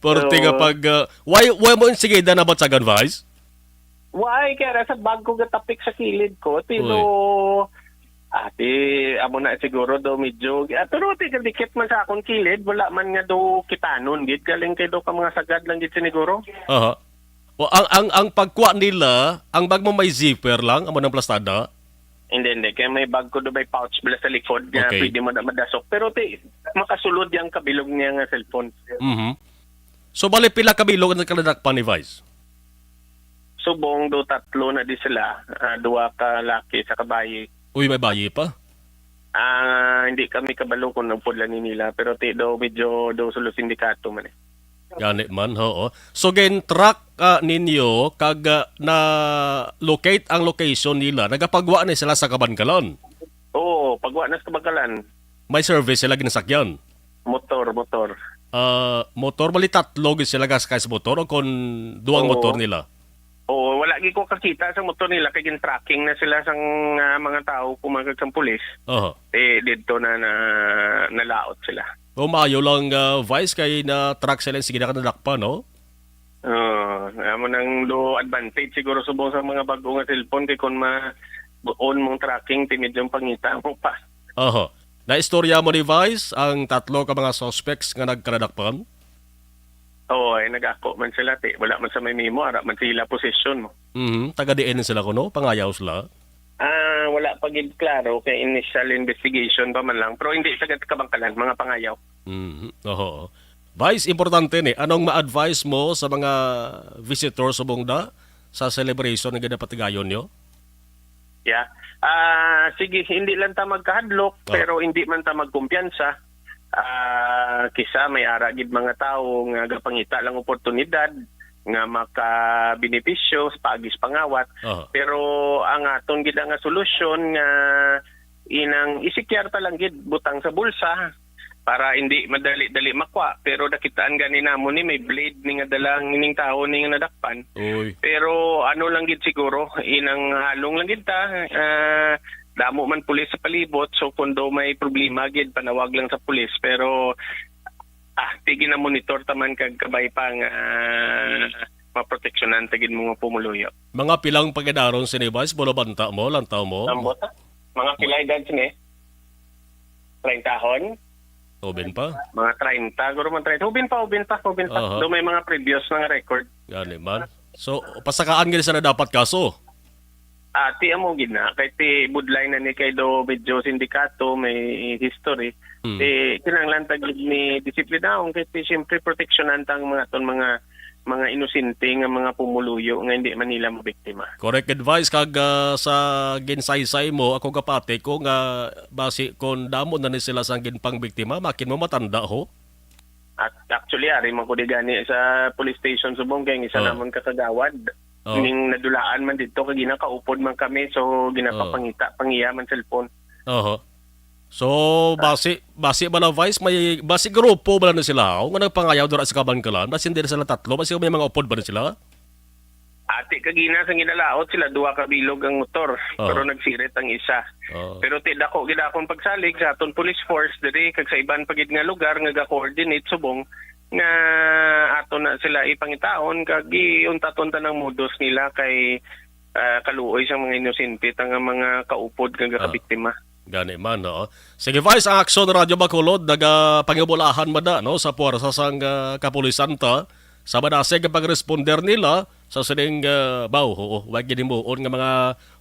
Pero Oo. Tiga pag, ah, why, why mo insigida na ba sa advice? Why? Kaya ra sa bag ko gatapik sa kilid ko, tino, Uy. ah, di, amo na siguro do medyo, ah, pero tiga dikit man sa akong kilid, wala man nga do kitanon gid, galing kay do ka mga sagad lang gid siniguro. Aha. O, ang, ang, ang pagkuha nila, ang bag mo may zipper lang, amo nang plastada? Hindi, hindi. Kaya may bag ko do may pouch bala sa likod nga Okay. pwede mo na madasok. Pero ti, makasulod yung kabilog niya nga cellphone. Mhm. So, bali pila ka bilog ang nagkaladak pa ni Vice? Subong do tatlo na di sila, ah, duha ka laki sa kabayi. Uy, may bayi pa? Ah, hindi kami kabalo kung nagpudla ni nila, pero ti do medyo do sulo sindikato man eh. Gani man, oo. So, gin-track, ah, ninyo kag, ah, na-locate ang location nila. Nagapagwa ni sila sa Kabankalan? Oo, pagwa na sa Kabankalan. May service sila ginasakyan? Motor, motor. Ah, motor, bali tatlo gid sila gasakay sa motor o kon duang Oo. motor nila? Oo, wala gid ko kakita sa motor nila kay gin-tracking na sila sang, ah, mga tao, kumagad sang pulis. Oho. Eh, didto na, na, nalaot sila. O, maayo lang, ah, Vice, kay na-track sila, sige na ka nadakpan, no? Oo, amo nang do advantage siguro subong sa mga bag-o nga cellphone kay kung ma-, on mong tracking, ti medyo pangita mo pa. Oho. Naistorya mo ni Vice ang tatlo ka mga suspects nga nagkaladakpan? Oo, eh, nag-ako man sila, ti. Wala man sa may memo, ara man sila posisyon mo. Mhm. Taga diin sila kuno? Pangayaw sila? Ah, wala pa gid klaro kay initial investigation pa man lang. Pero hindi sa Kabangkalan, mga pangayaw. Mhm. Oho. Vice, importante ni. Anong ma-advise mo sa mga visitor subong da sa celebration nga ginapatigayon nyo? Yeah. Ah, sige, hindi lang ta magkahadlok, Oh. pero hindi man ta magkumpiyansa. Ah, kisa may ara gid mga tawo nga gapangita lang oportunidad nga makabenepisyo sa paagis pangawat. Oh. Pero ang aton gid nga solusyon nga inang isikyar ta lang gid butang sa bulsa para hindi madali-dali makwa. Pero nakitaan gani namon ni may blade ni nga dala ning tawo ni nga nadakpan. Uy. Pero ano lang gid siguro, inang halong lang gid ta, ah, damo man pulis sa palibot, so kung do may problema gid, panawag lang sa pulis. Pero, ah, ti gina-monitor ta man kag kabay pa nga maproteksyonan ta gid mga pumuluyo. Mga pilang pagadaron sini, Vice? Bulabanta mo, lantaw mo? Ambot, ah. Mga pila edad sini? Treinta hon? Ubin pa? Mga treinta, guro man treinta. Ubin pa, ubin pa, ubin pa. Aha. Do may mga previous na nga record. Gani man. So, pasakaan gid sa na dapat kaso? Ah, ti amo gid na. Kay ti budlay na ni kay do medyo sindikato, may history. Hmm. Ti kinahanglan ta gid ni disiplinahon kay ti siyempre proteksyonan ta ang mga ton mga, mga inosente nga mga pumuluyo nga hindi man nila mabiktima. Correct advice kag, ah, sa ginsaysay mo, ako gapati ko nga basi kon damo na ni sila sang ginpangbiktima, makin mo matanda ho. At actually, ari man ko di gani sa police station subong kay ang isa Oh. namon ka kagawad. Oh. Ning nadulaan man didto kay ginakaupod man kami, so ginapapangita, pangiya man cellphone. Oho. So, Ah. basi, basi bala, Vice, may, basi grupo bala na sila, o, nga nagpangayaw dira sa Kabankalan, basi hindi na sila tatlo, basi may mga upod ba na sila? Ati kagina sa ginalaot sila, duha ka bilog ang motor, Oh. pero nagsirit ang isa. Oh. Pero ti dako gid akong pagsalig sa aton police force diri kag sa iban pa gid nga lugar nga ga-coordinate subong nga ato na sila ipangitaon kag iuntat-untat ang modus nila kay, ah, kaluoy sa mga inosente ta nga mga kaupod nga Ah. gakabiktima. Gani man, no? Sige, Vice, ang Aksyon Radyo Bacolod nagapangibulahan man na, no, sa puwersa sang, ah, kapulisan ta sa madasig nga pagresponder nila sa sining, ah, baw, oo, wa gid himuon nga mga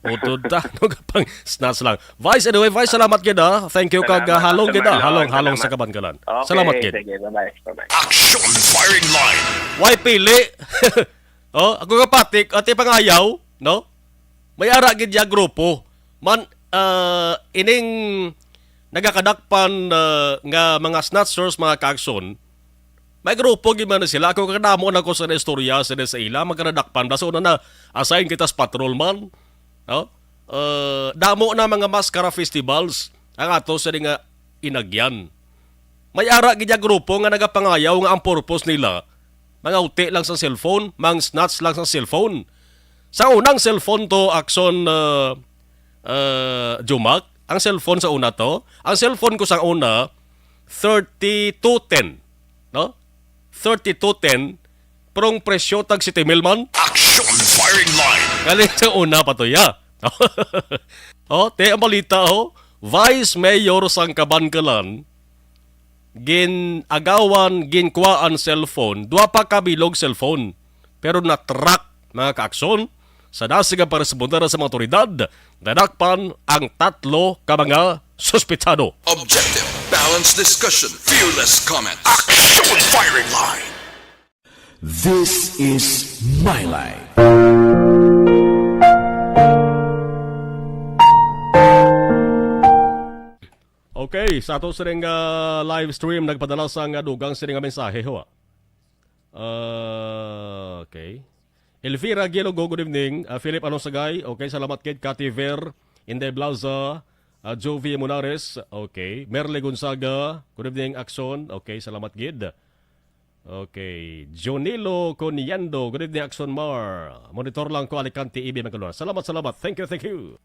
utod ta, no, kapang snatch lang. Vice, anyway, Vice, salamat gid, ah. Thank you kag, ah, Salamat, halong gid, ah. Salamat, Halong, halong sa salamat. Kabankalan. Okay, Salamat gid. Sige, bye-bye. Bye-bye. Action Firing Line. Way pili. Oh, ako kapatik, ati pangayaw, no? May ara gid ya grupo. Man, ah, ining nagakadakpan, ah, nga mga snatchers, mga kaakson, may grupo gid man sila. Ako kadamo na ko sa istorya sa, sa ila, magkadakpan. Basta una na, assign kita sa patrol man. No? Ah, damo na mga maskara festivals ang ato sa nga inagyan. May ara gid ang grupo nga nagapangayaw nga ang purpose nila, mangauti lang sa cellphone, mang snatch lang sa cellphone. Sa unang cellphone to, Akson, ah, ah, Jumac, ang cellphone sa una to, ang cellphone ko sa una, thirty-two ten, no? Thirty-two ten, pero ang presyo tag siyete mil man. Action firing line. Galing sa una pa to, ya. Oh, te, ang balita, oh. Vice Mayor sang Kabankalan, gin-agawan, ginkuha ang cellphone, duha pa ka bilog cellphone. Pero na-track, mga kaakson, sa dasig nga paresponde sa mga otoridad, nadakpan ang tatlo ka mga suspetsado. Objective, balanced discussion, fearless comment. Action firing line. This is My Life. Okay, sa ato sining, ah, live stream, nagpadala sa nga dugang sining nga mensahe, ho, ah. Ah, okay. Elvira Gilogo, good evening. Ah, Philip Anong Sagay, okay, salamat gid. Cathy Ver, Inday Blaza, ah, Jovi Monares, okay. Merle Gonzaga, good evening, Akson, okay, salamat gid. Okay. Jonilo Coniando, good evening, Akson Mar. Monitor lang ko, Alicante, E B Magkaluan. Salamat, salamat. Thank you, thank you.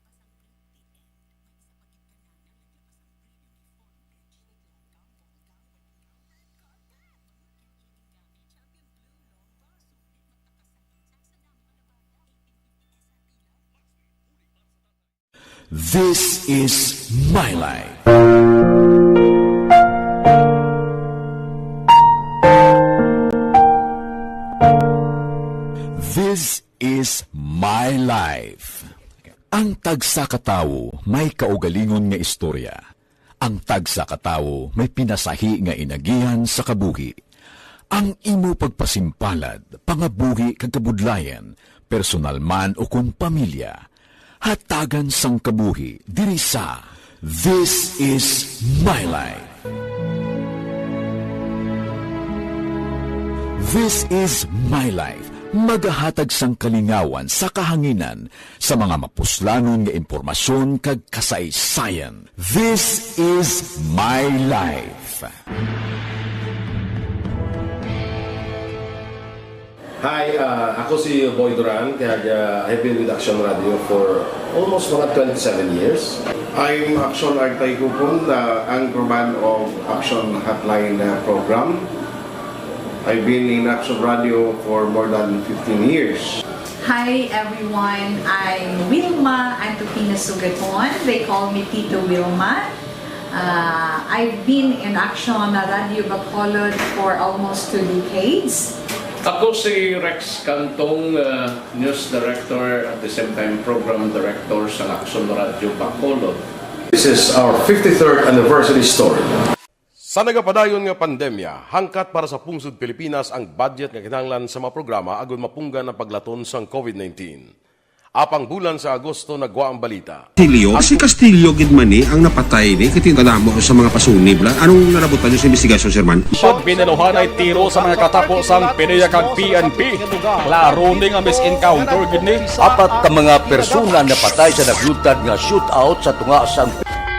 This is My Life. This is My Life. Ang tagsa ka tawo may kaugalingon nga istorya. Ang tagsa ka tawo may pinasahi nga inagihan sa kabuhi. Ang imo pagpasimpalad, pangabuhi kag kabudlayan, personal man o kon pamilya, hatagan sang kabuhi diri sa This Is My Life. This Is My Life, magahatag sang kalingawan sa kahanginan sa mga mapuslanon nga impormasyon kag kasaysayan. This Is My Life. Hi, ah, ako si Boy Duran, kag, ah, I've been with Action Radio for almost mga twenty-seven years. I'm Action Artay Kupon, the anchorman of Action Hotline, ah, program. I've been in Action Radio for more than fifteen years. Hi everyone, I'm Wilma Antupina Sugaton. They call me Tito Wilma. Uh, I've been in Action Radio Bacolod for almost two decades. Ako si Rex Cantong, uh, news director, at the same time program director sa Action Radio Bacolod. This is our fifty-third anniversary story. Sa nagapadayon nga pandemya, hangkat para sa pungsod Pilipinas ang budget nga kinahanglan sa mga programa agud mapunggan ang paglaton sang COVID nineteen. Apang bulan sa Agosto nagwa ang balita. Castillo? Si Castillo gid man ni ang napatay ni, kay kadamo sa mga pasunib la. Anong nalabutan niyo sa investigasyon, Sir Man? Shoot, binaluhanay tiro sa mga katapo sang PDEA kag P N P. Klaro ni nga mis-encounter gid ni. Apat ka mga persona napatay sa naglutad nga shootout sa tunga sang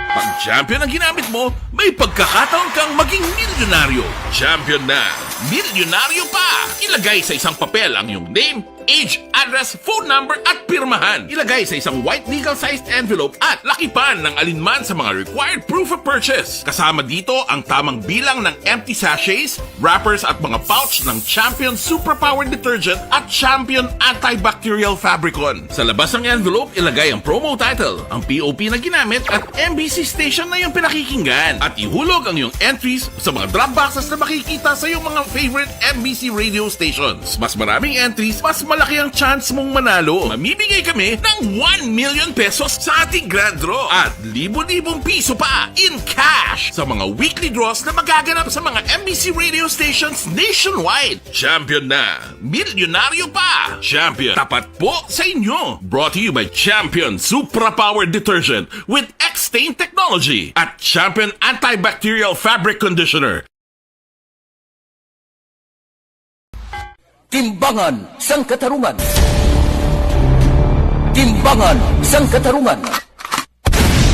Pag champion ang ginamit mo, may pagkakataon kang maging milyonaryo. Champion na, milyonaryo pa! Ilagay sa isang papel ang iyong name, age, address, phone number, at pirmahan. Ilagay sa isang white legal-sized envelope at lakipan ng alinman sa mga required proof of purchase. Kasama dito ang tamang bilang ng empty sachets, wrappers at mga pouch ng Champion Superpower Detergent at Champion Antibacterial Fabricon. Sa labas ng envelope, ilagay ang promo title, ang P O P na ginamit at M B C station na iyong pinakikinggan. At ihulog ang iyong entries sa mga drop boxes na makikita sa iyong mga favorite M B C radio stations. Mas maraming entries, mas Laki ang chance mong manalo. Mamimigay kami ng one million pesos sa ating grand draw at libo-libong piso pa in cash sa mga weekly draws na magaganap sa mga M B C radio stations nationwide. Champion na, milyonaryo pa. Champion, tapat po sa inyo. Brought to you by Champion Supra Power Detergent with X-Stain Technology at Champion Antibacterial Fabric Conditioner. Timbangan sang Katarungan. Timbangan sang Katarungan.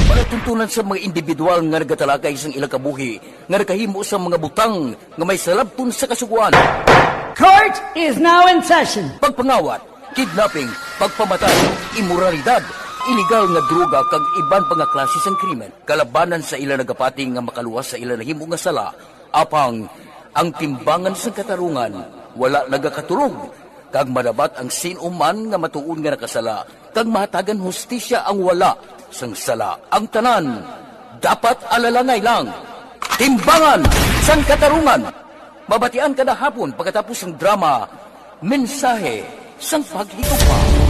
Palatuntunan sa mga individual nga nagatalakay sang ilang kabuhi nga nakahimo sa mga butang nga may salabton sa Kasugoan. Court is now in session. Pagpangawat, kidnapping, pagpamatay, imoralidad, iligal nga droga kag iban pa nga klase sang krimen kalabanan sa ila nagapati nga makaluwas sa ila nahimo nga sala. Apang ang timbangan sang katarungan wala nagakatulog, kag madabat ang sin-o man nga matuod nga nakasala, kag mahatagan hustisya ang wala sang sala. Ang tanan dapat alalangay lang. Timbangan sang Katarungan, mabatian kada hapon pagkatapos sang drama, Mensahe sang Paghigugma.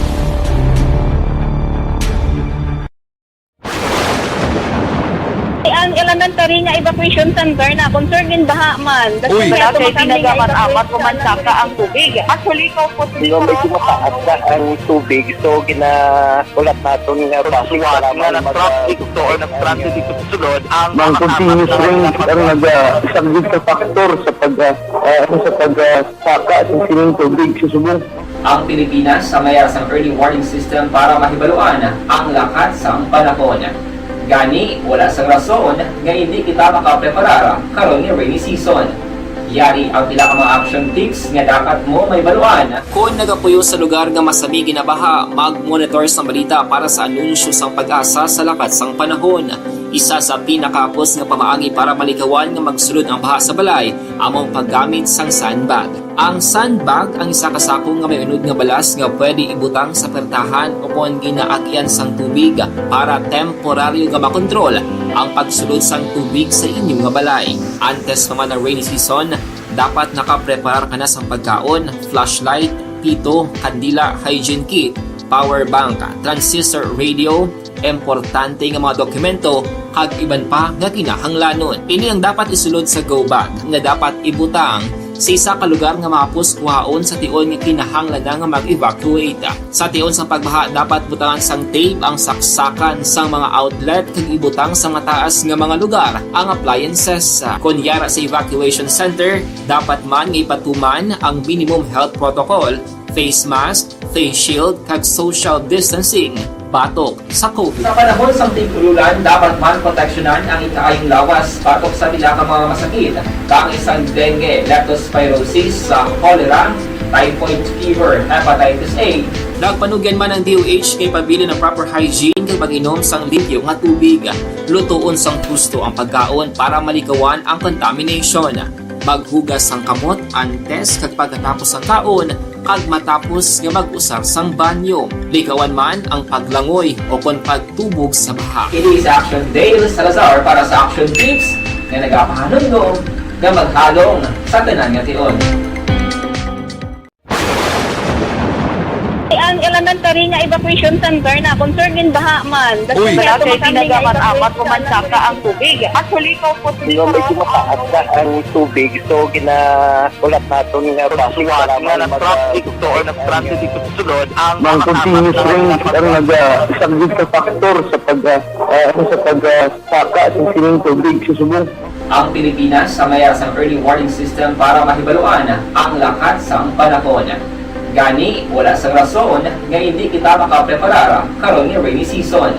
Ang elementary nga evacuation center na concerned in baha man. That's Uy. why Wala ako kay makami nga pinagaman-amat evacuation ko man center. Saka ang tubig. Actually, ko po Nga medyo mataas na ang tubig, so ginaulat naton nga base Suwat lamang nga mag- nag-traffic to or nag-transit dito sa sulod ang Ang continuous rain ang nagasaglit sa factor sa pag ah, ah, ano, sa pag ah, saka sa sining tubig sa subong. Ang Pilipinas sa mayara sang early warning system para mahibaluan ang lakat sang panahon. Gani, wala sang rason nga indi kita makapreparar karon nga rainy season. Yari ang pila ka mga action tips nga dapat mo mahibaluan. Kon nagapuyo sa lugar nga masami ginabaha, mag-monitor sang balita para sa anunsyo sang PAGASA sa lakat sang panahon. Isa sa pinakahapos nga pamaagi para malikawan nga magsulod ang baha sa balay amo ang paggamit sang sandbag. Ang sandbag ang isa ka sako nga may unod nga balas nga pwede ibutang sa pertahan o kon ginaagyan sang tubig para temporaryo nga makontrol ang pagsulod sang tubig sa inyo nga balay. Antes pa man ang rainy season, dapat nakapreparar ka na sang pagkaon, flashlight, pito, kandila, hygiene kit, power bank, transistor radio, importante nga mga dokumento, kag iban pa nga kinahanglanon. Ini ang dapat isulod sa go bag nga dapat ibutang sa isa ka lugar nga mahapos kuhaon sa tion nga kinahanglan na nga mag-evacuate. Sa tion sang pagbaha, dapat butangan sang tape ang saksakan sang mga outlet kag ibutang sa mataas nga mga lugar ang appliances. Kon yara sa evacuation center, dapat man nga ipatuman ang minimum health protocol, face mask, face shield, kag social distancing batok sa COVID. Sa panahon sang tig-ululan, dapat man proteksyonan ang ikaayong lawas batok sa pila ka mga masakit, bangis sang dengue, leptospirosis, sa cholera, typhoid fever, hepatitis A. Nagpanugyan man ang D O H kay pabilin ang proper hygiene kag pag-inom sang limpyo nga tubig. Lutoon sang husto ang pagkaon para malikawan ang contamination. Maghugas sang kamot antes kag pagkatapos sang kaon, kag matapos nga mag-usar sang banyo. Likawan man ang paglangoy o kon pagtubog sa baha. Ini si Action Dale Salazar para sa Action Tips nga nagapahanumdom nga maghalong sa tanan nga tion. Ang elementary nga evacuation center na concerned in baha man. That's Uy. why Wala ako kay makami nga pinagaman-amat evacuation ko man center. Saka ang tubig. Actually, ko po Di ba medyo mataas na ang tubig, so ginaulat naton nga base Suwat lamang nga mag- nag-traffic to or nag-transit dito sa sulod ang Ang continuous rain ang nagasaglit sa factor sa pag ah, ah, ano, sa pag ah, saka sa sining tubig sa subong. Ang Pilipinas sa mayara sang early warning system para mahibaluan ang lakat sang panahon. Gani, wala sang rason nga indi kita makapreparar karon nga rainy season.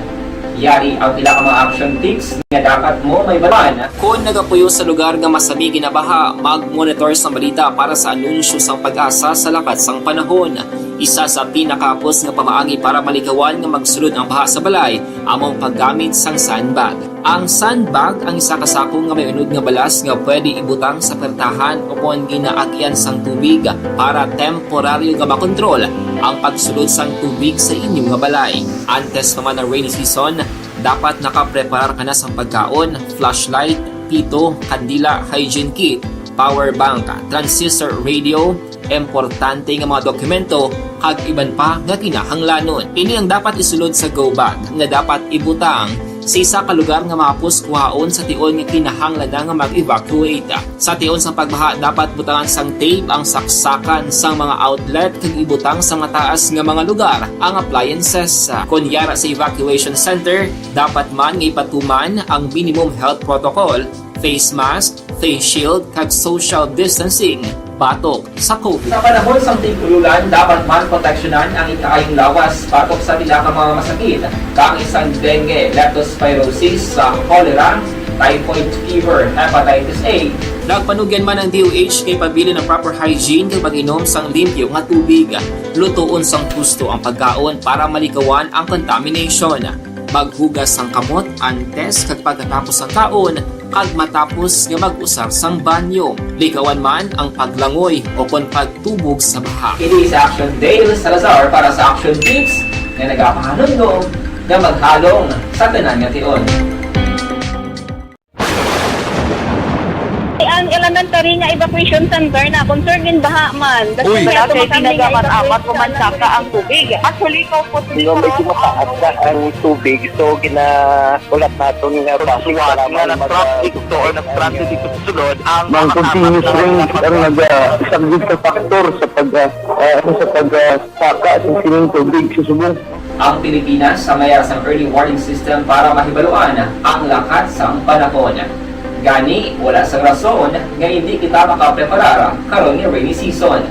Yari ang pila ka mga action tips nga dapat mo mahibaluan. Kon nagapuyo sa lugar nga masami ginabaha, mag-monitor sang balita para sa anunsyo sang PAGASA sa lakat sang panahon. Isa sa pinakahapos nga pamaagi para malikawan nga magsulod ang baha sa balay amo ang paggamit sang sandbag. Ang sandbag ang isa ka sako nga may unod nga balas nga pwede ibutang sa pertahan o kon ginaagyan sang tubig para temporaryo nga makontrol ang pagsulod sang tubig sa inyo nga balay. Antes pa man ang rainy season, dapat nakapreparar ka na sang pagkaon, flashlight, pito, kandila, hygiene kit, power bank, transistor radio, importante nga mga dokumento, kag iban pa nga kinahanglanon. Ini ang dapat isulod sa go bag nga dapat ibutang sa isa ka lugar nga mahapos kuhaon sa tion nga kinahanglan na nga mag-evacuate. Sa tion sang pagbaha, dapat butangan sang tape ang saksakan sang mga outlet kag ibutang sa mataas nga mga lugar ang appliances. Kon yara sa evacuation center, dapat man nga ipatuman ang minimum health protocol, face mask, face shield, kag social distancing batok sa COVID. Sa panahon sang tig-ululan, dapat man proteksyonan ang ikaayong lawas batok sa pila ka mga masakit, kaangay sang dengue, leptospirosis, sa cholera, typhoid fever, hepatitis A. Nagpanugyan man ang D O H kay pabilin ang proper hygiene kag pag-inom sang limpyo nga tubig. Lutoon sang husto ang pagkaon para malikawan ang contamination. Maghugas sang kamot antes kag pagkatapos sang kaon, kag matapos nga mag-usar sang banyo. Likawan man ang paglangoy o kon pagtubog sa baha. Kini sa Action Dale Salazar para sa Action Tips nga nagapahanumdom nga maghalong sa tanan nga tion. Ang elementary nga evacuation center na concern din baha man. Uy! Wala kay tinaga man amat, umansaka ang tubig. Actually, ko po. Medyo mataas na ang tubig, so gina-, ulat naton nga basi para nga mag-, nag-traffic to or nag-transit dito sa sulod ang mga continuous rains ang nag-, ah, isang big factor sa pag, ah, ah, sa pag, ah, saka sa sining tubig sa subong. Ang Pilipinas sa mayara sang early warning system para mahibaluan ang lakat sang panahon. Gani, wala sang rason nga hindi kita makapreparar karon nga rainy season.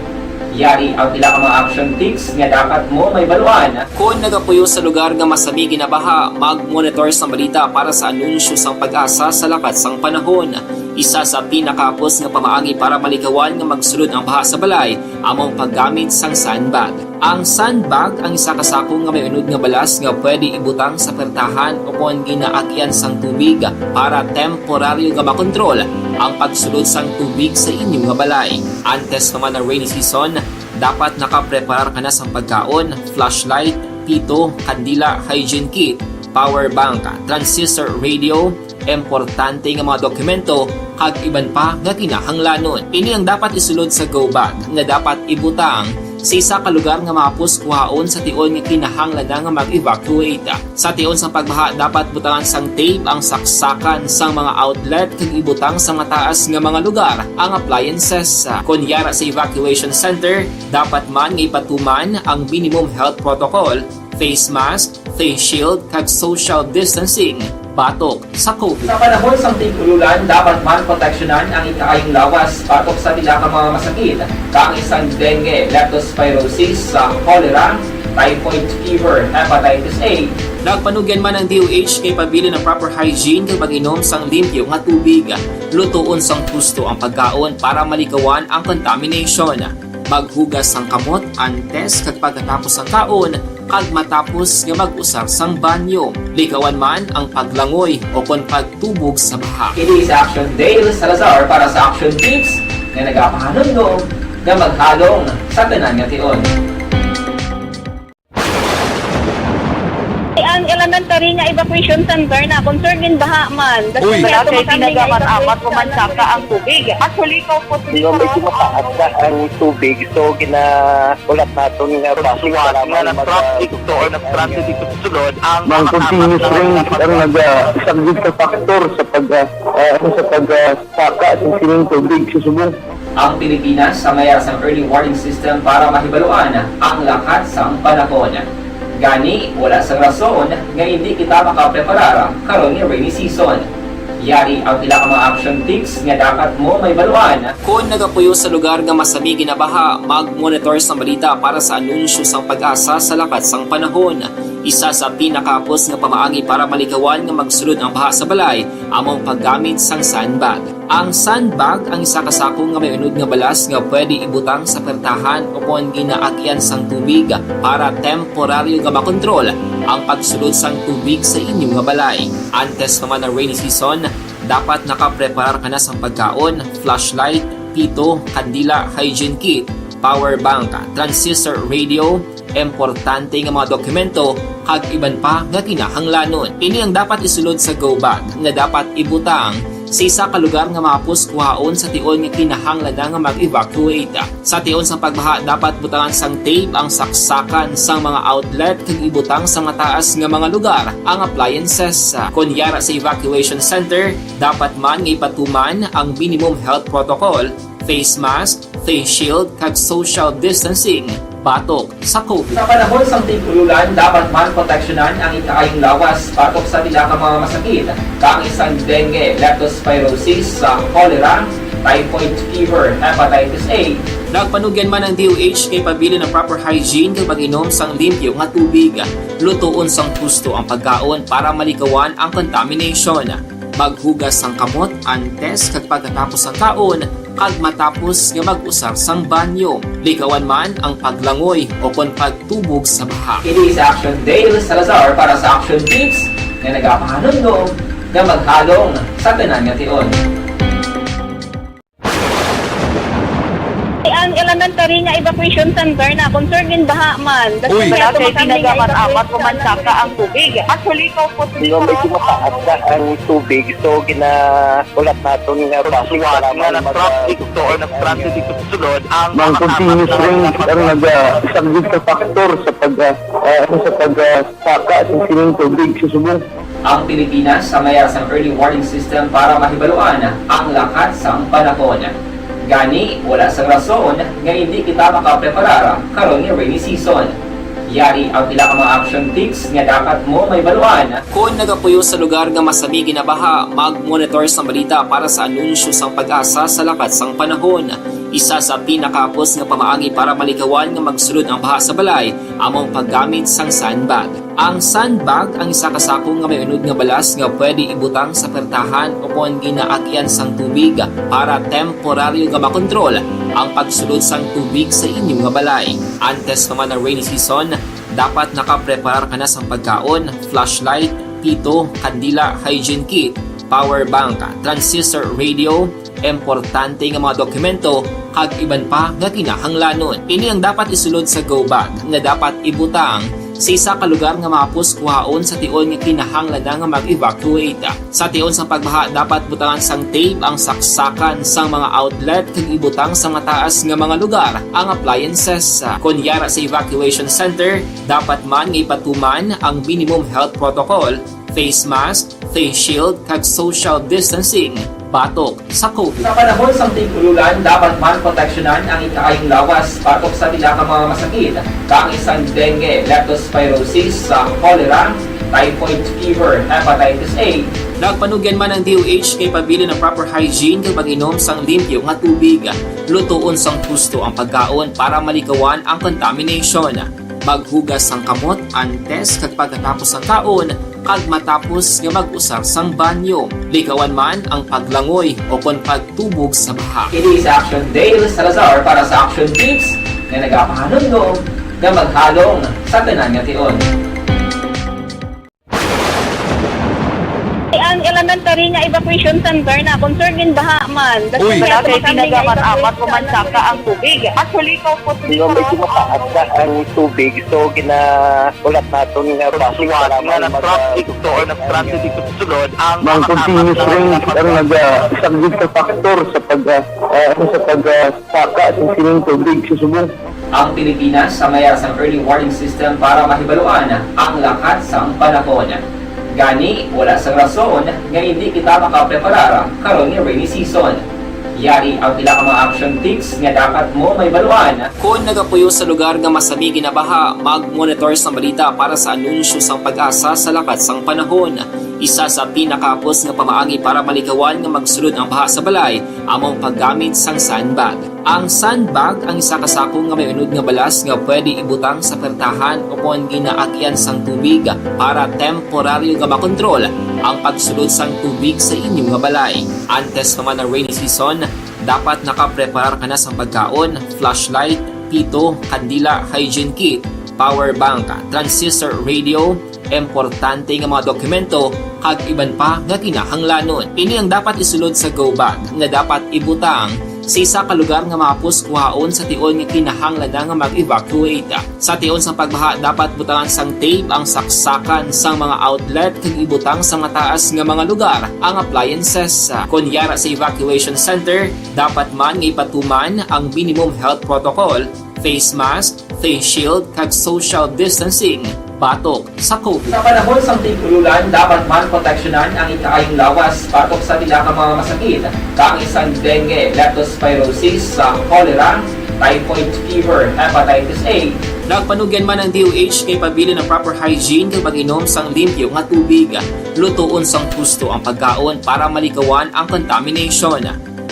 Yari ang pila ka mga action tips nga dapat mo mahibaluan. Kon nagapuyo sa lugar nga masami ginabaha, mag-monitor sang balita para sa anunsyo sang PAGASA sa lakat sang panahon. Isa sa pinakahapos nga pamaagi para malikawan nga magsulod ang baha sa balay amo ang paggamit sang sandbag. Ang sandbag ang isa ka sako nga may unod nga balas nga pwede ibutang sa pertahan o kon ginaagyan sang tubig para temporaryo nga makontrol ang pagsulod sang tubig sa inyo nga balay. Antes pa man ang rainy season, dapat nakapreparar ka na sang pagkaon, flashlight, pito, kandila, hygiene kit, power bank, transistor radio, importante nga mga dokumento, kag iban pa nga kinahanglanon. Ini ang dapat isulod sa go bag nga dapat ibutang sa isa ka lugar nga mahapos kuhaon sa tion nga kinahanglan na nga mag-evacuate. Sa tion sang pagbaha, dapat butangan sang tape ang saksakan sang mga outlet kag ibutang sa mataas nga mga lugar ang appliances. Kon yara sa evacuation center, dapat man nga ipatuman ang minimum health protocol, face mask, face shield, kag social distancing batok sa COVID. Sa panahon sang tig-ululan, dapat man proteksyonan ang ikaayong lawas batok sa pila ka mga masakit, kaangay sang dengue, leptospirosis, sa cholera, typhoid fever, hepatitis A. Nagpanugyan man ang D O H kay pabilin ang proper hygiene kag pag-inom sang limpyo nga tubig. Lutoon sang husto ang pagkaon para malikawan ang contamination. Maghugas sang kamot antes kag pagkatapos sang kaon, kag matapos nga mag-usar sang banyo. Likawan man ang paglangoy o kon pagtubog sa baha. Kini sa Action Dale Salazar para sa Action Tips nga nagapahanumdom nga maghalong sa tanan nga tion. Ang elementary nga evacuation center na concern din baha man. Uy! Wala kay tinaga man amat, umansaka ang tubig. Actually, ko po. Medyo mataas na ang tubig, so gina-, ulat naton nga basi nga para nag-traffic to or nag-transit dito sa sulod ang mga continuous rains ang nag-, ah, isang big factor sa pag, ah, ah, sa pag, ah, saka sa sining tubig sa subong. Ang Pilipinas sa mayara sang early warning system para mahibaluan ang lakat sang panahon. Gani, wala sang rason nga hindi kita makapreparar karon nga rainy season. Yari ang pila ka mga action tips nga dapat mo mahibaluan. Kon nagapuyo sa lugar nga masami ginabaha, mag-monitor sang balita para sa anunsyo sang PAGASA sa lakat sang panahon. Isa sa pinakahapos nga pamaagi para malikawan nga magsulod ang baha sa balay amo ang paggamit sang sandbag. Ang sandbag ang isa ka sako nga may unod nga balas nga pwede ibutang sa pertahan o kon ginaagyan sang tubig para temporaryo nga makontrol ang pagsulod sang tubig sa inyo nga balay. Antes pa man ang rainy season, dapat nakapreparar ka na sang pagkaon, flashlight, pito, kandila, hygiene kit, power bank, transistor radio, importante nga mga dokumento, kag iban pa nga kinahanglanon. Ini ang dapat isulod sa go bag nga dapat ibutang Sa isa ka lugar nga mahapos kuhaon sa tion nga kinahanglan na nga mag-evacuate. Sa tion sang pagbaha, dapat butangan sang tape ang saksakan sang mga outlet kag ibutang sa mataas nga mga lugar ang appliances. Kon yara sa evacuation center, dapat man nga ipatuman ang minimum health protocol, face mask, face shield, kag social distancing batok sa COVID. Sa panahon sang tig-ululan, dapat man proteksyonan ang ikaayong lawas batok sa pila ka mga masakit, kaangay sang dengue, leptospirosis, sa cholera, typhoid fever, hepatitis A. Nagpanugyan man ang D O H nga ipabilin ang proper hygiene kag pag-inom sang limpyo nga tubig. Lutoon sang husto ang pagkaon para malikawan ang contamination. Maghugas sang kamot antes kag pagkatapos sang kaon, kag matapos nga mag-usar sang banyo. Likawan man ang paglangoy o kon pagtubog sa baha. Ini si Action Dale Salazar para sa Action Tips nga nagapahanumdom nga maghalong sa tanan nga tion. Ang elementary nga evacuation center na concerned in baha man. Uy. Wala kay ginagaman amat ko man saka ang tubig. Actually, ikaw po, Hindi, medyo mataas na ang tubig. So, gina- Ulat naton nga base nga lamang na mag-, traffic to or nag-transit ito sa sulod ang mga continuous rain ang naga-, isa gid ka factor sa pag, ah, ah, sa pag, ah, saka sa sining tubig sa subong. Ang Pilipinas sa mayara sang early warning system para mahibaluan ang lakat sang panahon. Gani, wala sang rason nga hindi kita makapreparar karon nga rainy season. Yari ang pila ka mga action tips nga dapat mo mahibaluan. Kon nagapuyo sa lugar nga masami ginabaha, mag-monitor sang balita para sa anunsyo sang PAGASA sa lakat sang panahon. Isa sa pinakahapos nga pamaagi para malikawan nga magsulod ang baha sa balay amo ang paggamit sang sandbag. Ang sandbag ang isa ka sako nga may unod nga balas nga pwede ibutang sa pertahan o kon ginaagyan sang tubig para temporaryo nga makontrol ang pagsulod sang tubig sa inyo nga balay. Antes pa man ang rainy season, dapat nakapreparar ka na sang pagkaon, flashlight, pito, kandila, hygiene kit, power bank, transistor radio, importante nga mga dokumento, kag iban pa nga kinahanglanon. Ini ang dapat isulod sa go bag nga dapat ibutang sa isa ka lugar nga mahapos kuhaon sa tion nga kinahanglan na nga mag-evacuate. Sa tion sang pagbaha, dapat butangan sang tape ang saksakan sang mga outlet kag ibutang sa mataas nga mga lugar ang appliances. Kon yara sa evacuation center, dapat man nga ipatuman ang minimum health protocol, face mask, face shield, kag social distancing batok sa COVID. Sa panahon sang tig-ululan, dapat man proteksyonan ang ikaayong lawas batok sa pila ka mga masakit, kaangay sang dengue, leptospirosis, sa cholera, typhoid fever, hepatitis A. Nagpanugyan man ang D O H nga ipabilin ang proper hygiene kag pag-inom sang limpyo nga tubig. Lutoon sang husto ang pagkaon para malikawan ang contamination. Maghugas sang kamot antes kag pagkatapos sang kaon, kag matapos nga mag-usar sang banyo. Likawan man ang paglangoy o kon pagtubog sa baha. Ini si Action Dale Salazar para sa Action Tips nga nagapahanumdom nga maghalong sa tanan nga tion. Ang elementary nga evacuation center na concerned in baha man. Uy. Wala kay ginagaman amat ko man saka ang tubig. Actually, ikaw po, Hindi, medyo mataas na ang tubig. So, gina-, ulat naton nga base nga lamang na mag-, traffic to or nag-transit ito sa sulod ang mga continuous rain ang nag-, ah, isa gid ka factor sa pag, ah, ah, ano, sa pag, ah, saka sa sining tubig sa subong. Ang Pilipinas sa mayara sang early warning system para mahibaluan ang lakat sang panahon. Gani, wala sang rason nga hindi kita makapreparar karon nga rainy season. Yari ang pila ka mga action tips nga dapat mo mahibaluan. Kon nagapuyo sa lugar nga masami ginabaha, mag-monitor sang balita para sa anunsyo sang PAGASA sa lakat sang panahon. Isa sa pinakahapos nga pamaagi para malikawan nga magsulod ang baha sa balay amo ang paggamit sang sandbag. Ang sandbag ang isa ka sako nga may unod nga balas nga pwede ibutang sa pertahan o kon ginaagyan sang tubig para temporaryo nga makontrol ang pagsulod sang tubig sa inyo nga balay. Antes pa man ang rainy season, dapat nakapreparar ka na sang pagkaon, flashlight, pito, kandila, hygiene kit, power bank, transistor radio, importante nga mga dokumento, kag iban pa nga kinahanglanon. Ini ang dapat isulod sa go bag nga dapat ibutang Sa isa ka lugar nga mahapos kuhaon sa tion nga kinahanglan na nga mag-evacuate. Sa tion sang pagbaha, dapat butangan sang tape ang saksakan sang mga outlet kag ibutang sa mataas nga mga lugar ang appliances. Kon yara sa evacuation center, dapat man nga ipatuman ang minimum health protocol, face mask, face shield, kag social distancing batok sa COVID. Sa panahon sang tig-ululan, dapat man proteksyonan ang ikaayong lawas batok sa pila ka mga masakit, kaangay sang dengue, leptospirosis, sa cholera, typhoid fever, hepatitis A. Nagpanugyan man ang D O H nga ipabilin ang proper hygiene kag pag-inom sang limpyo nga tubig. Lutoon sang husto ang pagkaon para malikawan ang contamination.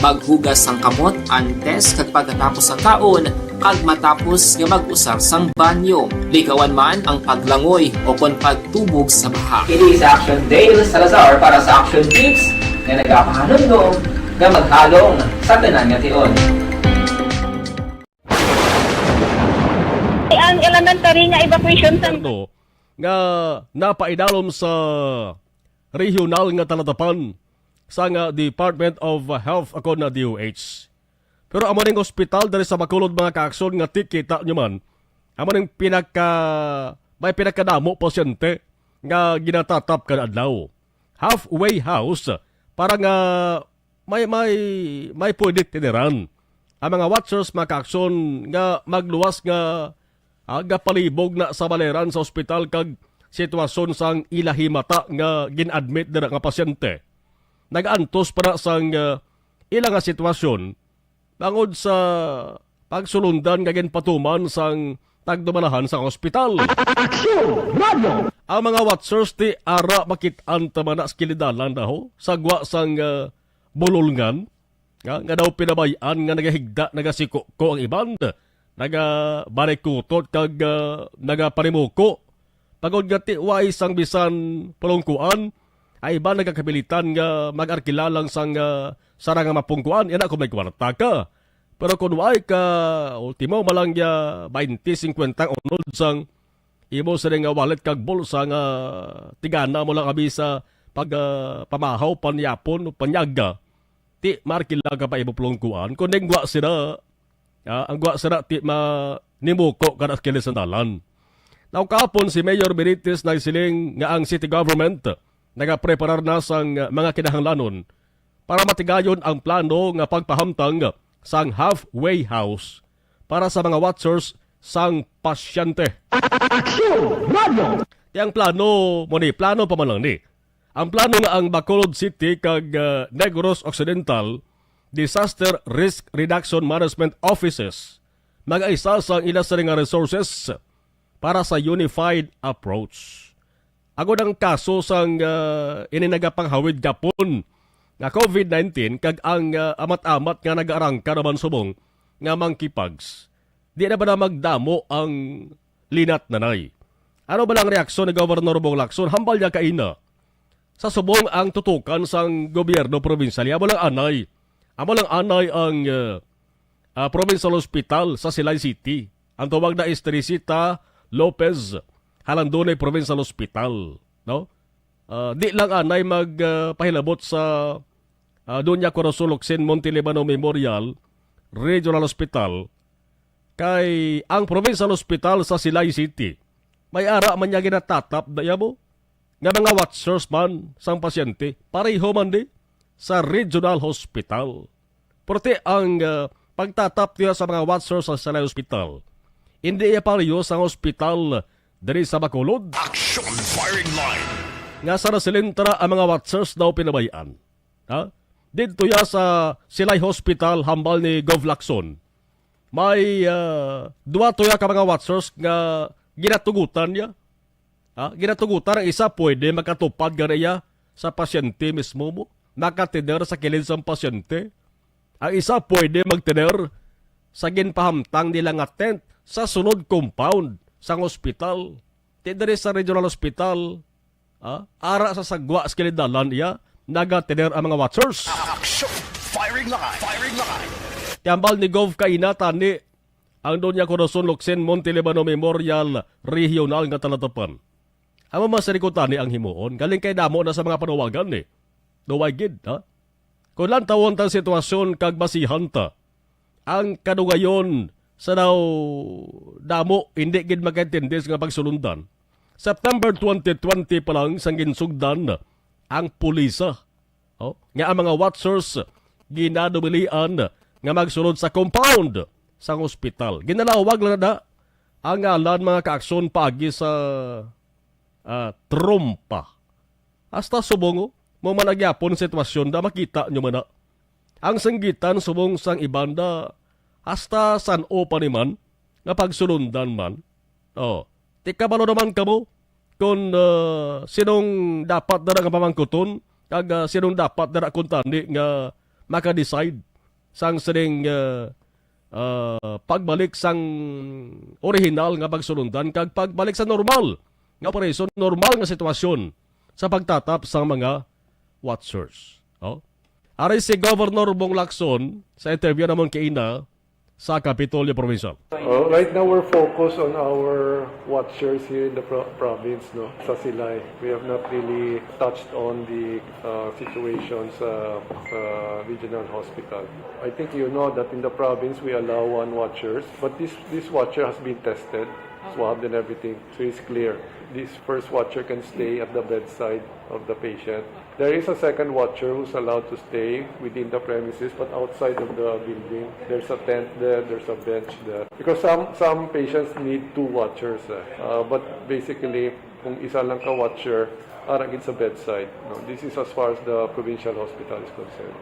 Maghugas sang kamot antes kag pagkatapos sang kaon, kag matapos nga mag-usar sang banyo. Likawan man ang paglangoy o kon pagtubog sa baha. Kini si Action Dale Salazar para sa Action Tips nga nagapahanumdom nga maghalong sa tanan nga tion. Ang elementary nga evacuation center. Gobyerno nga napaidalom sa regional nga talatapan sang, ah, Department of Health, ako na D O H. Pero amo ning ospital diri sa Bacolod, mga kaaksyon, nga ti-, kita nyo man, amo ning pinaka, may pinakadamo pasyente nga ginatatap kada adlaw. Halfway house para nga may, may, may pwede tiniran. Ang mga watchers, mga kaaksyon, nga magluwas nga, ah, gapalibog na sa baleran sa ospital kag sitwasyon sang ila himata nga gin-admit dira nga pasyente. Nagaantos pa na sang, ah, ila nga sitwasyon bangod sa pagsulundan nga ginpatuman sang tagdumalahan sang ospital. Aksyon! Radyo! Ang mga watchers ti ara makit-an ta man na sa kilid dalan daw, sa gwa sang, ah, bulolngan, nga, nga daw pinabay-an nga nagahigda, nagasikuko ang iban, nagabarikutot kag, ah, nagapanimuko. Bangod nga ti-, way sang bisan pulongkuan, ang iban nagakabilitan nga mag-arkila lang sang, ah, sarang nga mapungkuan, ina kung may kwarta ka. Pero kung way ka, ultimo, malang ya baynte, singkwenta ang unod sang imo sini nga wallet kag bulsa nga tigana mo lang abi sa pag, ah, pamahaw, panyapon, panyaga. Ti maarkila ka pa imo pulongkuan, kundi ang gwa sira, ah, ang gwa sira ti ma-, nimuko ka na sa kilid sang dalan. Now, kahapon si Mayor Benitez nagsiling nga ang city government nagapreparar na sang mga kinahanglanon para matigayon ang plano nga pagpahamtang sang halfway house para sa mga watchers sang pasyente. Aksyon! Radyo! Ti ang plano mo ni, plano pa man lang ni. Ang plano nga ang Bacolod City kag, ah, Negros Occidental Disaster Risk Reduction Management Offices mag-isa sang ila sini nga resources para sa unified approach. Agod ang kaso sang, ah, ini nagapanghawid gapon nga COVID nineteen kag ang, ah, amat-amat nga nag-arangka naman subong nga monkeypox, di na ba na magdamo ang linat nanay? Ano ba lang reaksyon ni Governor Bong Lacson hambal niya kaina? Sa subong ang tutukan sang gobyerno probinsyal, amo lang anay. Amo lang anay ang, ah, ah, Provincial Hospital sa Silay City. Ang tawag na is Teresita Lopez Jalandone Provincial Hospital, no? Ah, di lang anay mag, ah, pahilabot sa, ah, Doña Corazon Locsin Montelibano Memorial Regional Hospital, kay ang Provincial Hospital sa Silay City, may ara man niya ginatatap, daya mo, nga mga watchers man sang pasyente, pareho man di sa regional hospital. Pero ti ang, ah, pagtatap niya sa mga watchers sa Silay Hospital, hindi iya pareho sang hospital diri sa Bacolod. Action firing line. Nga sa nasilintra ang mga watchers daw pinabayaan. Ha? Didto ya sa Silay Hospital, hambal ni Gov Lacson, may, ah, duwa to ya ka mga watchers nga ginatugutan niya. Ha? Ginatugutan, ang isa pwede makatupad gani iya sa pasyente mismo mo, makatiner sa kilid sang pasyente. Ang isa pwede magtiner sa ginpahamtang nila nga tent sa sulod compound sang ospital. Ti diri sa regional hospital, ah, ara sa sagwa sa kilid dalan iya, nagatiner ang mga watchers. Action! Firing line! Firing line! Ti hambal ni Gov kaina tani ang Doña Corazon Locsin Montelibano Memorial Regional nga Talatapan. Amo man sa kuntani ang himuon, galing kay damo na sa mga panawagan ni. Duway gid, ha? Kung lantawon ta ang sitwasyon kag basihan ta, ang kadugayon sa daw damo hindi gid makaintindi nga pagsulundan. September twenty twenty pa lang sang ginsugdan ang pulisa, oh, nga ang mga watchers ginadubilian nga magsulod sa compound sang hospital. Ginalawag lang na ang ngalan, mga kaakson, paagi sa, ah, trompa. Hasta subong, oh, mo man ang gyapon sitwasyon da, makita nyo man na. Ang singgitan subong sang ibanda, hasta san-o pa ni man, nga pagsulundan man. Oh, ti kabalo naman kamo kung, ah, sinong dapat na nga pamangkuton, kag, ah, sinong dapat na kuntani nga maka-decide sang sining, ah, ah, pagbalik sang orihinal nga pagsulundan kag pagbalik sa normal nga operasyon, normal nga sitwasyon sa pagtatap sang mga watchers. Oh? Ari si Governor Bong Lacson sa interview namon kaina sa Kapitolyo Provincial. Uh, right now, we're focused on our watchers here in the pro- province, no, sa Silay. We have not really touched on the uh, situation sa, sa regional hospital. I think you know that in the province, we allow one watchers, but this, this watcher has been tested, swab and everything, so he's clear. This first watcher can stay at the bedside of the patient. There is a second watcher who's allowed to stay within the premises, but outside of the building, there's a tent there, there's a bench there. Because some, some patients need two watchers, eh. Uh, but basically, kung isa lang ka watcher, ara gid sa bedside. No? This is as far as the provincial hospital is concerned.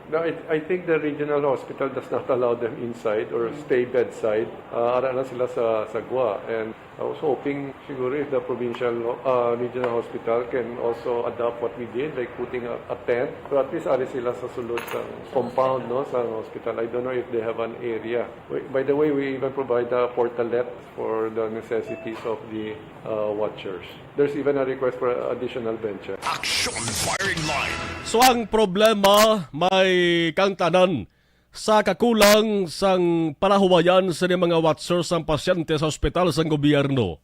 No, I, I think the regional hospital does not allow them inside or stay bedside. Uh, ara na sila sa, sa gwa. And I was hoping siguro if the provincial, uh, regional hospital can also adopt what we did, like putting a, a tent. Pero at least ari sila sa sulod sa compound, no, sa hospital. I don't know if they have an area. We, by the way, we even provide a portalet for the necessities of the uh, watchers. There's even a request for additional benches. Action Firing Line. So ang problema, may kang tanan sa kakulang sang palahuwayan sa mga watchers sang pasyente sa ospital sang gobyerno.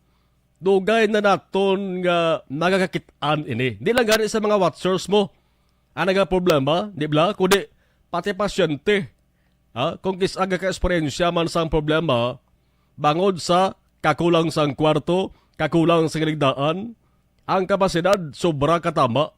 Dugay na naton nga nagakakit-an ini. Di lang gani sa mga watchers mo ang nagaproblema, di bala? Kundi pati pasyente. Ha? Kung kis-, aga ka eksperyensya man sang problema, bangod sa kakulang sang kwarto, kakulang sang ligdaan, ang kapasidad sobra katama.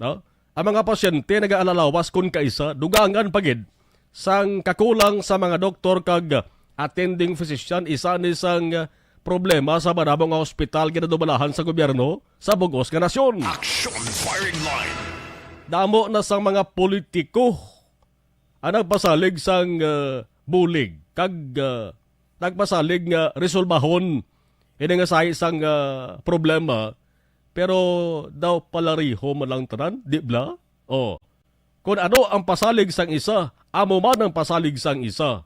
Ha? Ang mga pasyente nagaalalawas kon kaisa, dugangan pa gid sang kakulang sa mga doktor kag attending physician, isa ni sang, ah, problema sa madamo nga ospital ginadumalahan sa gobyerno sa bug-os nga nasyon. Action Firing Line. Damo na sang mga politiko ang nagpasalig sang, ah, bulig kag, ah, nagpasalig nga resolbahon ini nga sahi sang, ah, problema, pero daw palariho man lang tanan, di bala? Oh. Kon ano ang pasalig sang isa, amo man ang pasalig sang isa.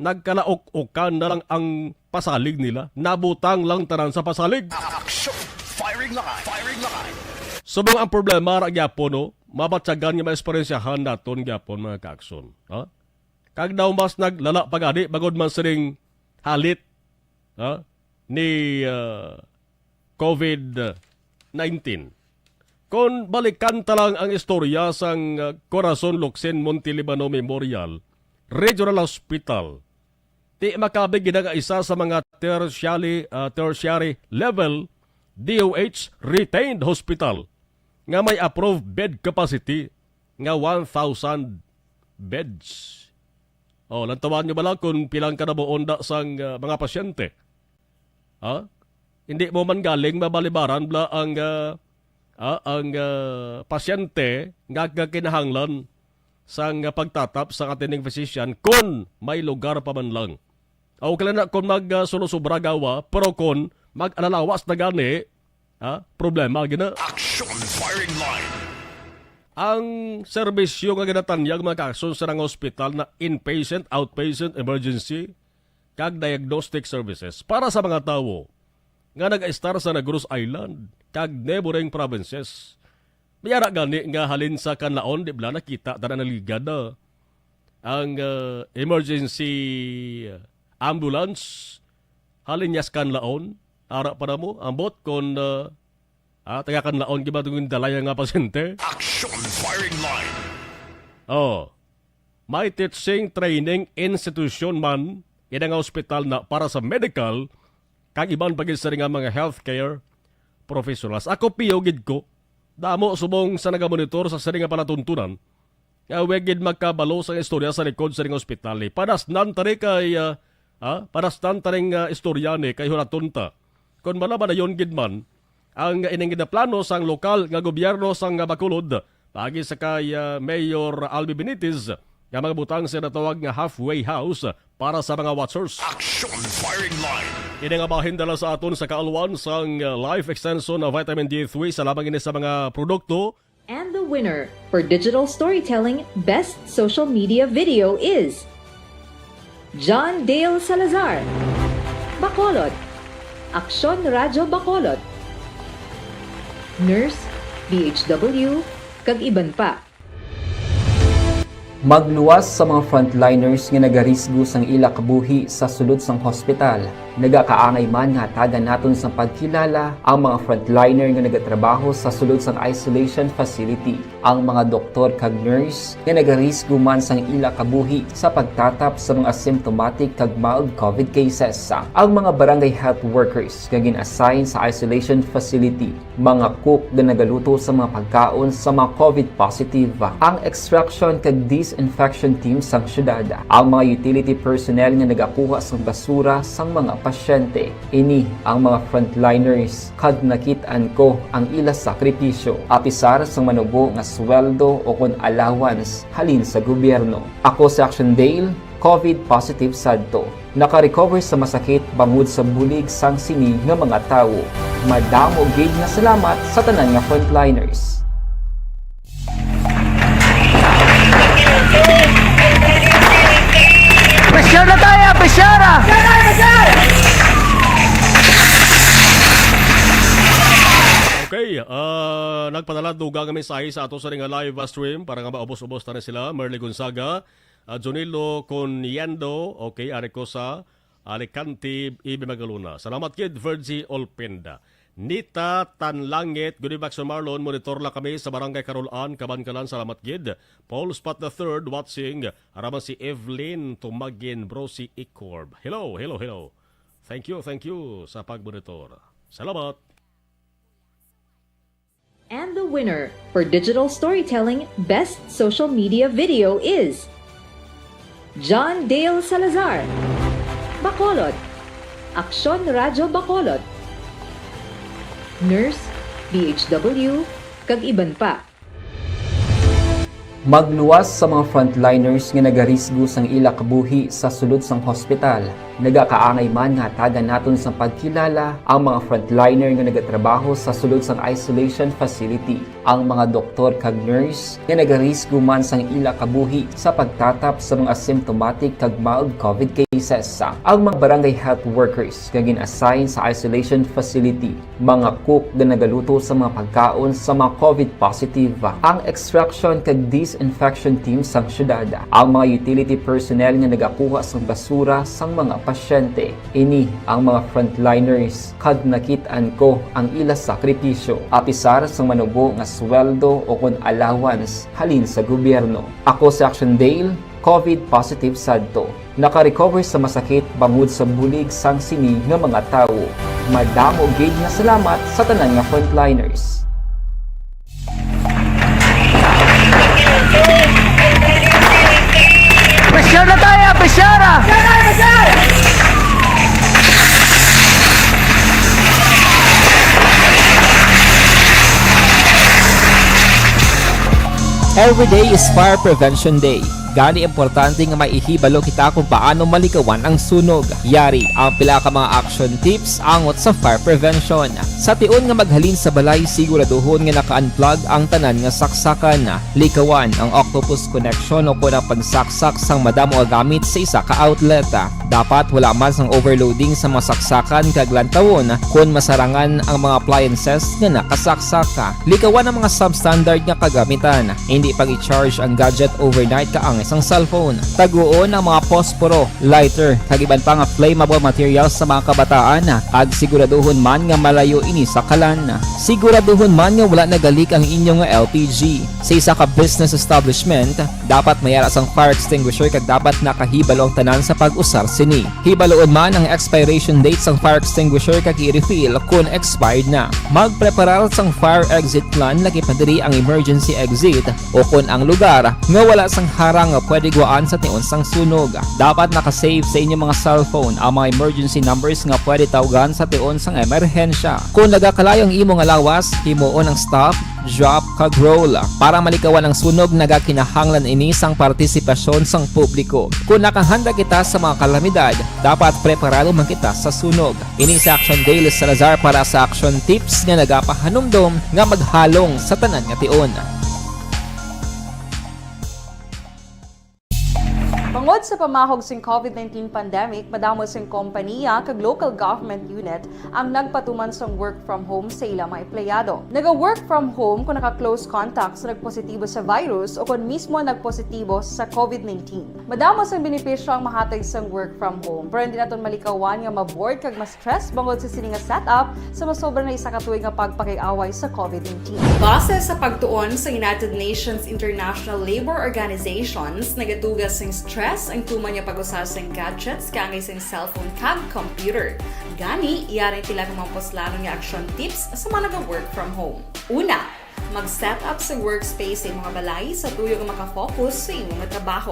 Nagkalaok-okan na lang ang pasalig nila, nabutang lang tanan sa pasalig. Action! Firing line! Firing line! Subong ang problema ra gyapon, no? Mabatyagan nga maesperyensyahan naton gyapon, mga kaakson. Ha? Kag daw mas naglala pa gani bangod man sining halit, ha, ni, ah, covid nineteen. Kon balikan ta lang ang istorya sang, ah, Corazon Locsin Montelibano Memorial Regional Hospital, ti makabig gid nga isa sa mga tertiary, ah, tertiary level D O H retained hospital nga may approved bed capacity nga one thousand beds. Oh, lantawan nyo bala kung pilang kanabuon da sang, ah, mga pasyente? Ha? Hindi mo man galing mabalibaran bala ang, ah, ah, ang, ah, pasyente nga, nga kinahanglan sang, ah, pagtatap sang attending physician kon may lugar pa man lang. O kala na kon mag, ah, sulo-sobra gawa, pero kon mag-alalawas na gani, ha? Problema gina. Action Firing Line. Ang serbisyo nga ginatanyag, mga kaakson, sa mga ospital na inpatient, outpatient, emergency, kag diagnostic services para sa mga tawo nga nag-estar sa Negros Island kag neighboring provinces. May ara gani nga halin sa Kanlaon, di bala, nakita ta na naligad na ang, ah, emergency ambulance halin niya sa Kanlaon. Ara pa na mo, ambot kon, ah, ah, taga Kanlaon, giba tong dalay nga pasyente. Action Firing Line. Oh. may teaching training institution man, ina nga ospital na para sa medical, kag iban pa gid sa nga mga healthcare professionals. Ako piyo gid ko, damo subong sa nagamonitor sa sini nga palatuntunan, nga wa gid makabalo sa istorya sa likod sa nga ospital. Eh, padasnan tani kay, ah, ah, padasnan taning, ah, istorya ni kay huraton ta. Kung malaman na yon gid man, ang ining ginaplano sang lokal nga gobyerno sang Bacolod, paagi sa kay, ah, Mayor Albi Benitez, nga mga butang sa natawag nga halfway house para sa mga watchers. Action Firing Line. Ini nga bahin dala sa aton sa kaalwan sang, ah, Life Extension na Vitamin D three. Salamat ini sa mga produkto. And the winner for digital storytelling best social media video is John Dale Salazar, Bacolod, Aksyon Radyo Bacolod, Nurse, D H W, kag iban pa. Magluwas sa mga frontliners nga nagarisgo sang ila kabuhi sa sulod sang hospital. Nagakaangay man nga hatagan naton sang pagkilala ang mga frontliner nga nagatrabaho sa sulod sang isolation facility, ang mga doktor kag nurse nga nagarisgo man sang ila kabuhi sa pagtatap sa mga symptomatic kag mild covid cases, ang mga barangay health workers nga gin-assign sa isolation facility, mga cook nga nagaluto sa mga pagkaon sa mga covid positive, ang extraction kag disinfection team sang syudad, ang mga utility personnel nga nagakuha sang basura sang mga pasyente. Ini ang mga frontliners, kag nakit-an ko ang ila sakripisyo, apisar sang manubo nga sweldo o kon allowance halin sa gobyerno. Ako si Action Dale, covid positive sadto. Naka-recover sa masakit bangod sa bulig sang sini nga mga tawo. Madamo gid nga salamat sa tanan nga frontliners. Pressure na tayo! Pressure! Okay, ah, nagpadala dugang nga mensahe sa ato sa nga live stream para nga maubos-ubos ta na sila. Merly Gonzaga, ah, Junilo Coniendo, okay, ari ko sa Alicante, Ibi Magalona. Salamat gid, Virgie Olpenda. Nita Tanlangit, good evening, Action Marlon. Monitor lang kami sa Barangay Carol Ann, Kabankalan. Salamat gid. Paul Spot the third, watching. Araman si Evelyn Tumagin, Brosi Icorb. Hello, hello, hello. Thank you, thank you sa pagmonitor. Salamat. And the winner for digital storytelling best social media video is John Dale Salazar, Bacolod, Aksyon Radyo Bacolod, Nurse, D H W, kag iban pa. Magluwas sa mga frontliners nga nagarisgo sang ila kabuhi sa sulod sang hospital. Nagakaangay man nga hatagan naton sang pagkilala ang mga frontliner nga nagatrabaho sa sulod sang isolation facility, ang mga doktor kag nurse nga nagarisgo man sang ila kabuhi sa pagtatap sa mga symptomatic kag mild covid cases, ang mga barangay health workers nga gin-assign sa isolation facility, mga cook nga nagaluto sa mga pagkaon sa mga covid positive, ang extraction kag disinfection team sang syudad, ang mga utility personnel nga nagakuha sang basura sang mga pasyente. Ini ang mga frontliners, kag nakit-an ko ang ila sakripisyo, apisar sang manubo nga sweldo o kon allowance halin sa gobyerno. Ako si Action Dale, covid positive sadto. Naka-recover sa masakit bangod sa bulig sang sini nga mga tawo. Madamo gid nga salamat sa tanan nga frontliners. Pressure na tayo! Pressure! Every day is Fire Prevention Day. Gani, importante nga maihibalo kita kung paano malikawan ang sunog. Yari ang pila ka mga action tips angot sa fire prevention. Sa tion nga maghalin sa balay, siguraduhon nga naka-unplug ang tanan nga saksakan. Likawan ang octopus connection o kon ang pagsaksak sang madamo nga gamit sa isa ka outlet. Dapat wala man sang overloading sa mga saksakan kag lantawon kon masarangan ang mga appliances nga nakasaksak. Likawan ang mga substandard nga kagamitan. Hindi pag-i-charge ang gadget overnight kaangay sang cellphone. Taguon ang mga posporo, lighter, kag iban pa nga flammable materials sa mga kabataan, kag siguraduhon man nga malayo ini sa kalan. Siguraduhon man nga wala nagalik ang inyo nga L P G. Sa isa ka business establishment, dapat may ara sang fire extinguisher kag dapat nakahibalo ang tanan sa pag-usar sini. Hibaluon man ang expiration date sang fire extinguisher kag i-refill kon expired na. Magpreparar sang fire exit plan, lakip na diri ang emergency exit, o kon ang lugar nga wala sang harang nga pwede guwaan sa tion sang sunog. Dapat naka-save sa inyo mga cellphone ang mga emergency numbers nga pwede tawgan sa tion sang emerhensya. Kon nagakalayo ang imo nga lawas, himuon ang stop, drop, kag roll. Para malikawan ang sunog, nagakinahanglan ini sang partisipasyon sang publiko. Kon nakahanda kita sa mga kalamidad, dapat preparado man kita sa sunog. Ini si Action Dale Salazar para sa Action Tips nga nagapahanumdom nga maghalong sa tanan nga tion. Bangod sa pamahog sing covid nineteen pandemic, madamo sing kompaniya kag local government unit ang nagpatuman sang work from home sa ila mga empleyado. Naga-work from home kung naka-close contact sa nagpositibo sa virus o kon mismo nagpositibo sa covid nineteen. Madamo sang benepisyo ang mahatag sang work from home, pero hindi naton malikawan nga ma-bored kag ma-stress bangod sa sini nga setup sa masobra na isa ka tuig nga pagpakig-away sa covid nineteen. Base sa pagtuon sa United Nations International Labour Organizations, nagatuga sing stress ang tuman nga pag-usa sing gadgets kaangay sing cellphone kag computer. Gani, yari pila ka mga puslanon nga action tips sa mga naga-work from home. Una, mag-set up sa workspace sa imong balay sa tuyo nga maka-focus sa imong trabaho.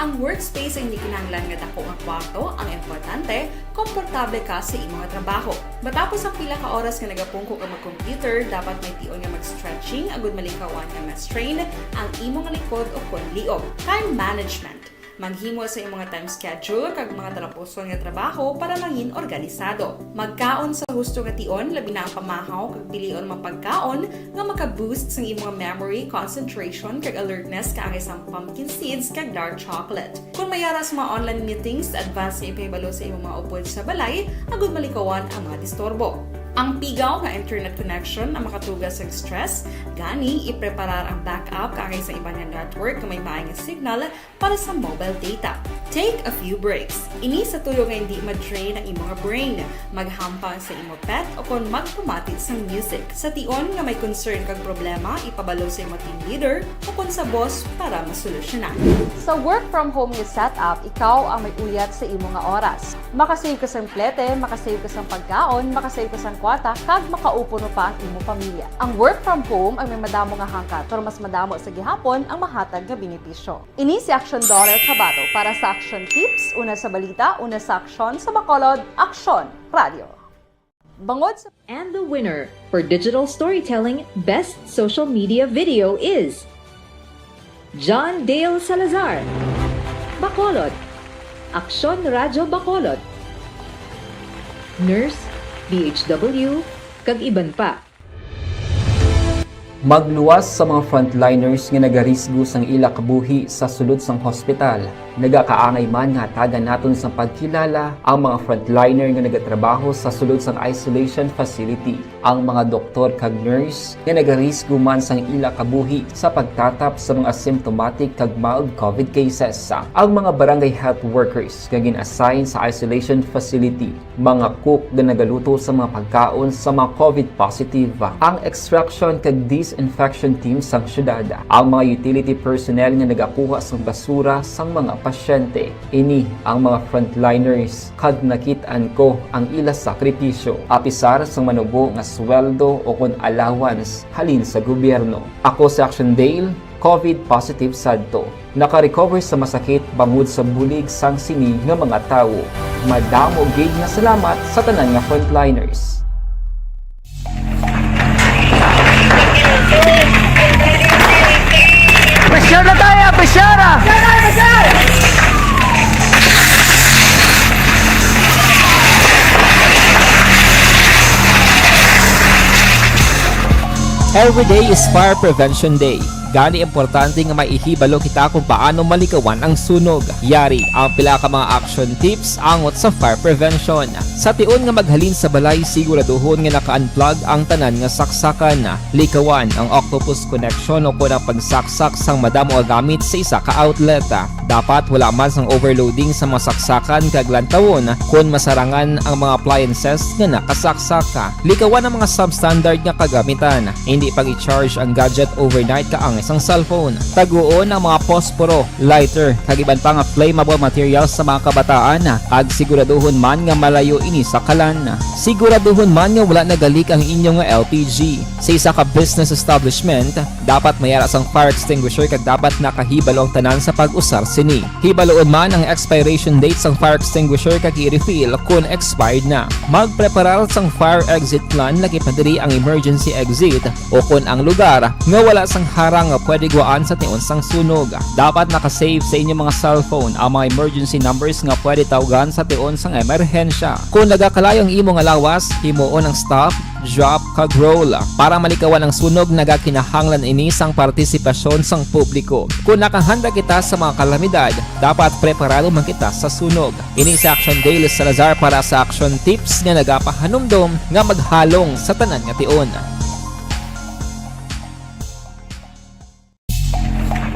Ang workspace ay hindi kinahanglan nga dako nga kwarto, ang importante, komportable ka sa imong trabaho. Matapos ang pila ka oras nga nagapungko ka mag-computer, dapat may tion nga mag-stretching agud malikawan nga ma-strain ang imong likod o kon liog. Time management. Maghimo sa imong time schedule kag mga talapuson nga trabaho para mangin organisado. Magkaon sa husto nga tion, labi na ang pamahaw, kag pilion ang mga pagkaon nga maka-boost sang imong memory, concentration, kag alertness, kaangay sang pumpkin seeds kag dark chocolate. Kung may ara sa mga online meetings, advance nga ipahibalo sa imong mga upod sa balay agud malikawan ang mga disturbo. Ang pigaw nga internet connection ang makatuga sa stress, gani ipreparar ang backup kaangay sa iban nga network nga may maay nga signal para sa mobile data. Take a few breaks. Ini sa tuyo nga hindi ma-drain ang imong brain. Maghampang sa imo pet o kon magpamati sang music. Sa tion nga may concern kag problema, ipabalo sa imo team leader o kon sa boss para masolusyonan. Sa work from home nga setup, ikaw ang may uyat sa imo nga oras. Makasave ka sang plete, makasave ka sang pagkaon, makasave ka sang kwarta, kag makaupo pa ang imo pamilya. Ang work from home ang may madamo nga hangkat, pero mas madamo sa gihapon ang mahatag nga benepisyo. Ini si Action Daughter Kabato para sa Action Tips, una sa balita, una sa aksyon, sa Bacolod, Aksyon Radio. Bangod sa And the winner for digital storytelling best social media video is John Dale Salazar, Bacolod, Aksyon Radyo Bacolod, Nurse, D H W, kag iban pa. Magluwas sa mga frontliners nga nagarisgo sang ila kabuhi sa sulod sang hospital. Nagakaangay man nga hatagan naton sang pagkilala ang mga frontliner nga nagatrabaho sa sulod sang isolation facility, ang mga doktor kag nurse nga nagarisgo man sang ila kabuhi sa pagtatap sa mga symptomatic kag mild covid cases, ang mga barangay health workers nga gin-assign sa isolation facility, mga cook nga nagaluto sa mga pagkaon sa mga covid positive, ang extraction kag disinfection team sang syudad, ang mga utility personnel nga nagakuha sang basura sang mga pasyente. Ini ang mga frontliners, kag nakit-an ko ang ila sakripisyo, apisar sang manubo nga sweldo o kon allowance halin sa gobyerno. Ako si Action Dale, covid positive sadto. Naka-recover sa masakit bangod sa bulig sang sini nga mga tawo. Madamo gid nga salamat sa tanan nga frontliners. Pressure na tayo, pressure ah! Every day is Fire Prevention Day. Gani, importante nga may ihibalo kita kung paano malikawan ang sunog. Yari ang pila ka mga action tips angot sa fire prevention. Sa tion nga maghalin sa balay, siguraduhon nga naka-unplug ang tanan nga saksakan. Likawan ang octopus connection o kon ang pagsaksak sang madamo nga gamit sa isa ka outlet. Dapat wala man sang overloading sa mga saksakan kag lantawon kon masarangan ang mga appliances nga nakasaksak. Likawan ang mga substandard nga kagamitan. Hindi pag-i-charge ang gadget overnight kaangay sang cellphone. Taguon ang mga posporo, lighter, kag iban pa nga flammable materials sa mga kabataan, kag siguraduhon man nga malayo ini sa kalan. Siguraduhon man nga wala nagalik ang inyo nga L P G. Sa isa ka business establishment, dapat may ara sang fire extinguisher kag dapat nakahibalo ang tanan sa pag-usar sini. Hibaluon man ang expiration date sang fire extinguisher kag i-refill kon expired na. Magpreparar sang fire exit plan, lakip na diri ang emergency exit o kon ang lugar nga wala sang harang nga pwede guwaan sa tion sang sunog. Dapat naka-save sa inyo mga cellphone ang mga emergency numbers nga pwede tawgan sa tion sang emerhensya. Kon nagakalayo ang imo nga lawas, himuon ang stop, drop, kag roll. Para malikawan ang sunog, nagakinahanglan ini sang partisipasyon sang publiko. Kon nakahanda kita sa mga kalamidad, dapat preparado man kita sa sunog. Ini si Action Dale Salazar para sa Action Tips nga nagapahanumdom nga maghalong sa tanan nga tion.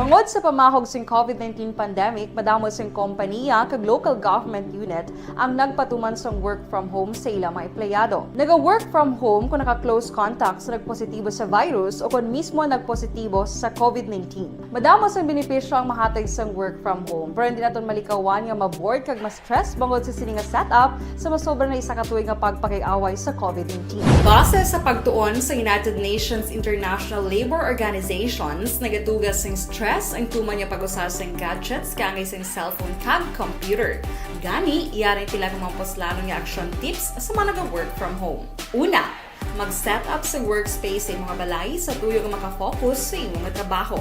Bangod sa pamahog sing covid nineteen pandemic, madamo sing kompaniya kag local government unit ang nagpatuman sang work from home sa ila mga empleyado. Naga-work from home kung naka-close contact sa nagpositibo sa virus o kon mismo nagpositibo sa covid nineteen. Madamo sang benepisyo ang mahatag sang work from home, pero hindi naton malikawan nga ma-bored kag ma-stress bangod sa sini nga setup sa masobra na isa ka tuig nga pagpakig-away sa covid nineteen. Base sa pagtuon sa United Nations International Labour Organizations, nagatuga sing stress ang tuman nga pag-usa sing gadgets kaangay sing cellphone kag computer. Gani, yari pila ka mga puslanon nga action tips sa mga naga-work from home. Una, mag-set up sa workspace sa imong balay sa tuyo nga makafocus sa imong trabaho.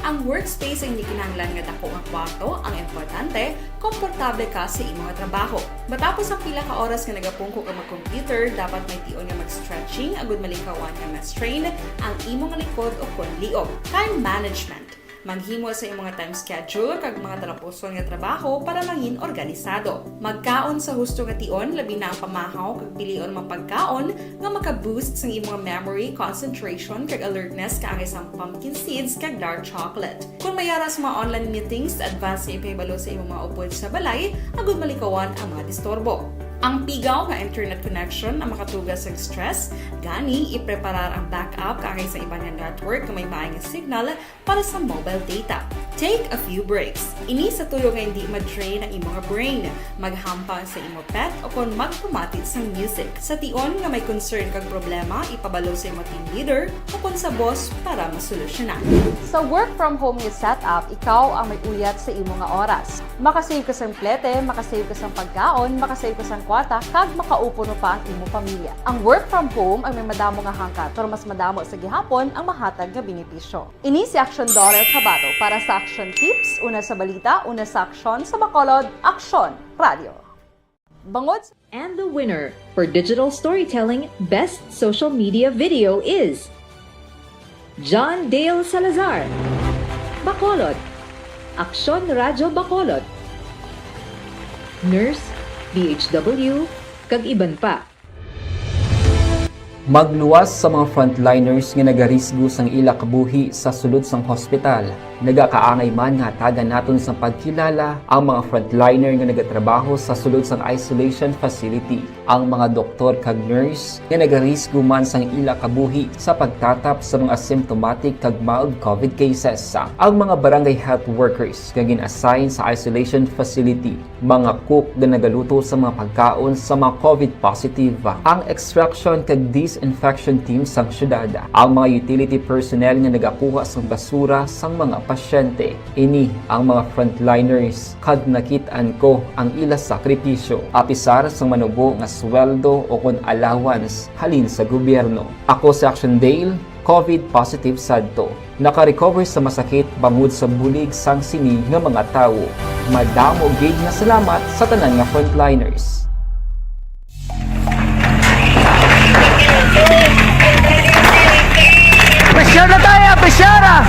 Ang workspace ay hindi kinahanglan nga dako nga kwarto, ang importante, komportable ka sa imong trabaho. Matapos ang pila ka oras nga nagapungko ka mag-computer, dapat may tion nga mag-stretching agud malikawan nga ma-strain ang imong likod o kon liog. Time management. Maghimo sa imong time schedule kag mga talapuson nga trabaho para mangin organisado. Magkaon sa husto nga tion, labi na ang pamahaw kag pilion mga pagkaon nga maka-boost sang imong memory, concentration, kag alertness kaangay sang pumpkin seeds kag dark chocolate. Kon may ara sa mga online meetings, advance nga ipahibalo sa imong mga upod sa balay agud malikawan ang mga disturbo. Ang pigaw nga internet connection ang makatuga sang stress, gani ipreparar ang backup kaangay sa iban nga network nga may maay nga signal para sa mobile data. Take a few breaks. Ini sa tuyo nga hindi ma-drain ang imong brain. Maghampang sa imo pet o kon magpamati sang music. Sa tion nga may concern kag problema, ipabalo sa imo team leader o kon sa boss para masolusyonan. Sa work from home nga setup, ikaw ang may uyat sa imo nga oras. Makasave ka sang plete, makasave ka sang pagkaon, makasave ka sang kwarta, kag makaupo pa ang imo pamilya. Ang work from home ang may madamo nga hangkat, pero mas madamo sa gihapon ang mahatag nga benepisyo. Ini si Action Dorel Cabato para sa Action Tips, una sa balita, una sa aksyon, sa Bacolod, Aksyon Radio. Bangod sa And the winner for Digital Storytelling Best Social Media Video is John Dale Salazar, Bacolod, Aksyon Radyo Bacolod, Nurse, D H W, kag iban pa. Magluwas sa mga frontliners nga nagarisgo sang ila kabuhi sa sulod sang hospital. Nagakaangay man nga hatagan naton sang pagkilala ang mga frontliner nga nagatrabaho sa sulod sang isolation facility, ang mga doktor kag nurse nga nagarisgo man sang ila kabuhi sa pagtatap sa mga asymptomatic kag mild covid cases, ang mga barangay health workers nga gin-assign sa isolation facility, mga cook nga nagaluto sa mga pagkaon sa mga covid positive, ang extraction kag disinfection team sang syudad, ang mga utility personnel nga nagakuha sang basura sang mga pasyente. Ini ang mga frontliners, kag nakit-an ko ang ila sakripisyo, apisar sang manubo nga sweldo o kon allowance halin sa gobyerno. Ako si Action Dale, covid positive sadto. Naka-recover sa masakit bangod sa bulig sang sini nga mga tawo. Madamo gid nga salamat sa tanan nga frontliners. Pressure na tayo, pressure ah!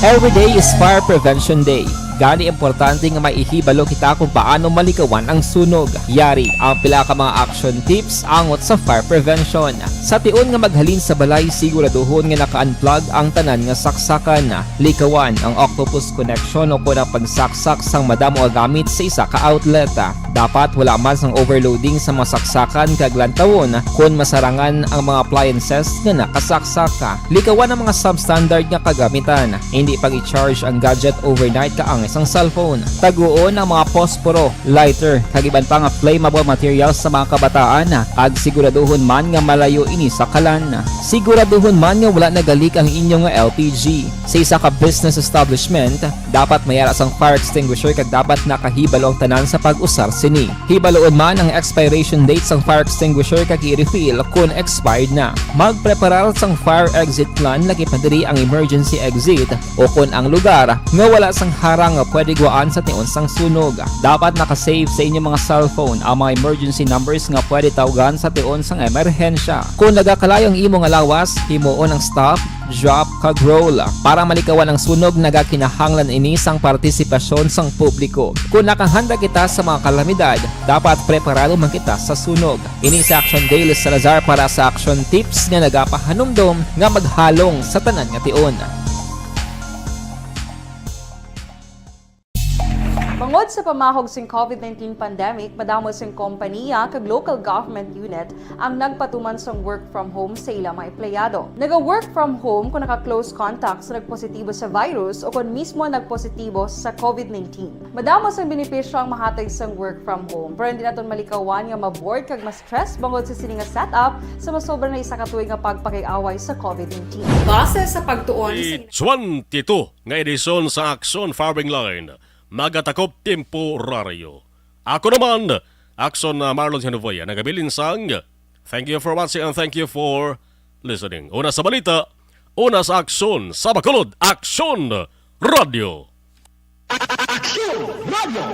Every day is Fire Prevention Day. Gani, importante nga may ihibalo kita kung paano malikawan ang sunog. Yari ang pila ka mga action tips angot sa fire prevention. Sa tion nga maghalin sa balay, siguraduhon nga naka-unplug ang tanan nga saksakan. Likawan ang octopus connection o kon ang pagsaksak sang madamo nga gamit sa isa ka outlet. Dapat wala man sang overloading sa mga saksakan kag lantawon kon masarangan ang mga appliances nga nakasaksak. Likawan ang mga substandard nga kagamitan. Hindi pag-i-charge ang gadget overnight kaangay sang cellphone. Taguon ang mga posporo, lighter, kag iban pa nga flammable materials sa mga kabataan, kag siguraduhon man nga malayo ini sa kalan. Siguraduhon man nga wala nagalik ang inyo nga L P G. Sa isa ka business establishment, dapat may ara sang fire extinguisher kag dapat nakahibalo ang tanan sa pag-usar sini. Hibaloon man ang expiration date sang fire extinguisher kag i-refill kon expired na. Magpreparar sang fire exit plan, lakip na diri ang emergency exit, o kon ang lugar nga wala sang harang nga pwede guwaan sa tion sang sunog. Dapat naka-save sa inyong mga cellphone ang mga emergency numbers nga pwede tawgan sa tion sang emerhensya. Kon nagakalayo ang imo nga lawas, himuon ang stop, drop, kag roll. Para malikawan ang sunog, nagakinahanglan ini sang partisipasyon sang publiko. Kon nakahanda kita sa mga kalamidad, dapat preparado man kita sa sunog. Ini si Action Daily Salazar para sa Action Tips nga nagapahanumdom nga maghalong sa tanan nga tion. Bangod sa pamahog sing COVID nineteen pandemic, madamo sing kompaniya kag local government unit ang nagpatuman sang work from home sa ila mga empleyado. Naga-work from home kung naka-close contact sa nagpositibo sa virus o kon mismo nagpositibo sa COVID nineteen. Madamo sang benepisyo ang mahatag sang work from home, pero hindi naton malikawan nga ma-bored kag ma-stress bangod sa sini nga setup sa masobra na isa ka tuig nga pagpakig-away sa COVID nineteen. Base sa pagtuon sa Di twenty-two nga edisyon sa Aksyon Firing Line, magatakop temporaryo. Ako naman, Aksyon, ah, Marlon Genovoya, nagabilin sang thank you for watching and thank you for listening. Una sa balita, una sa aksyon, sa Bacolod, Aksyon Radio. Aksyon Radio.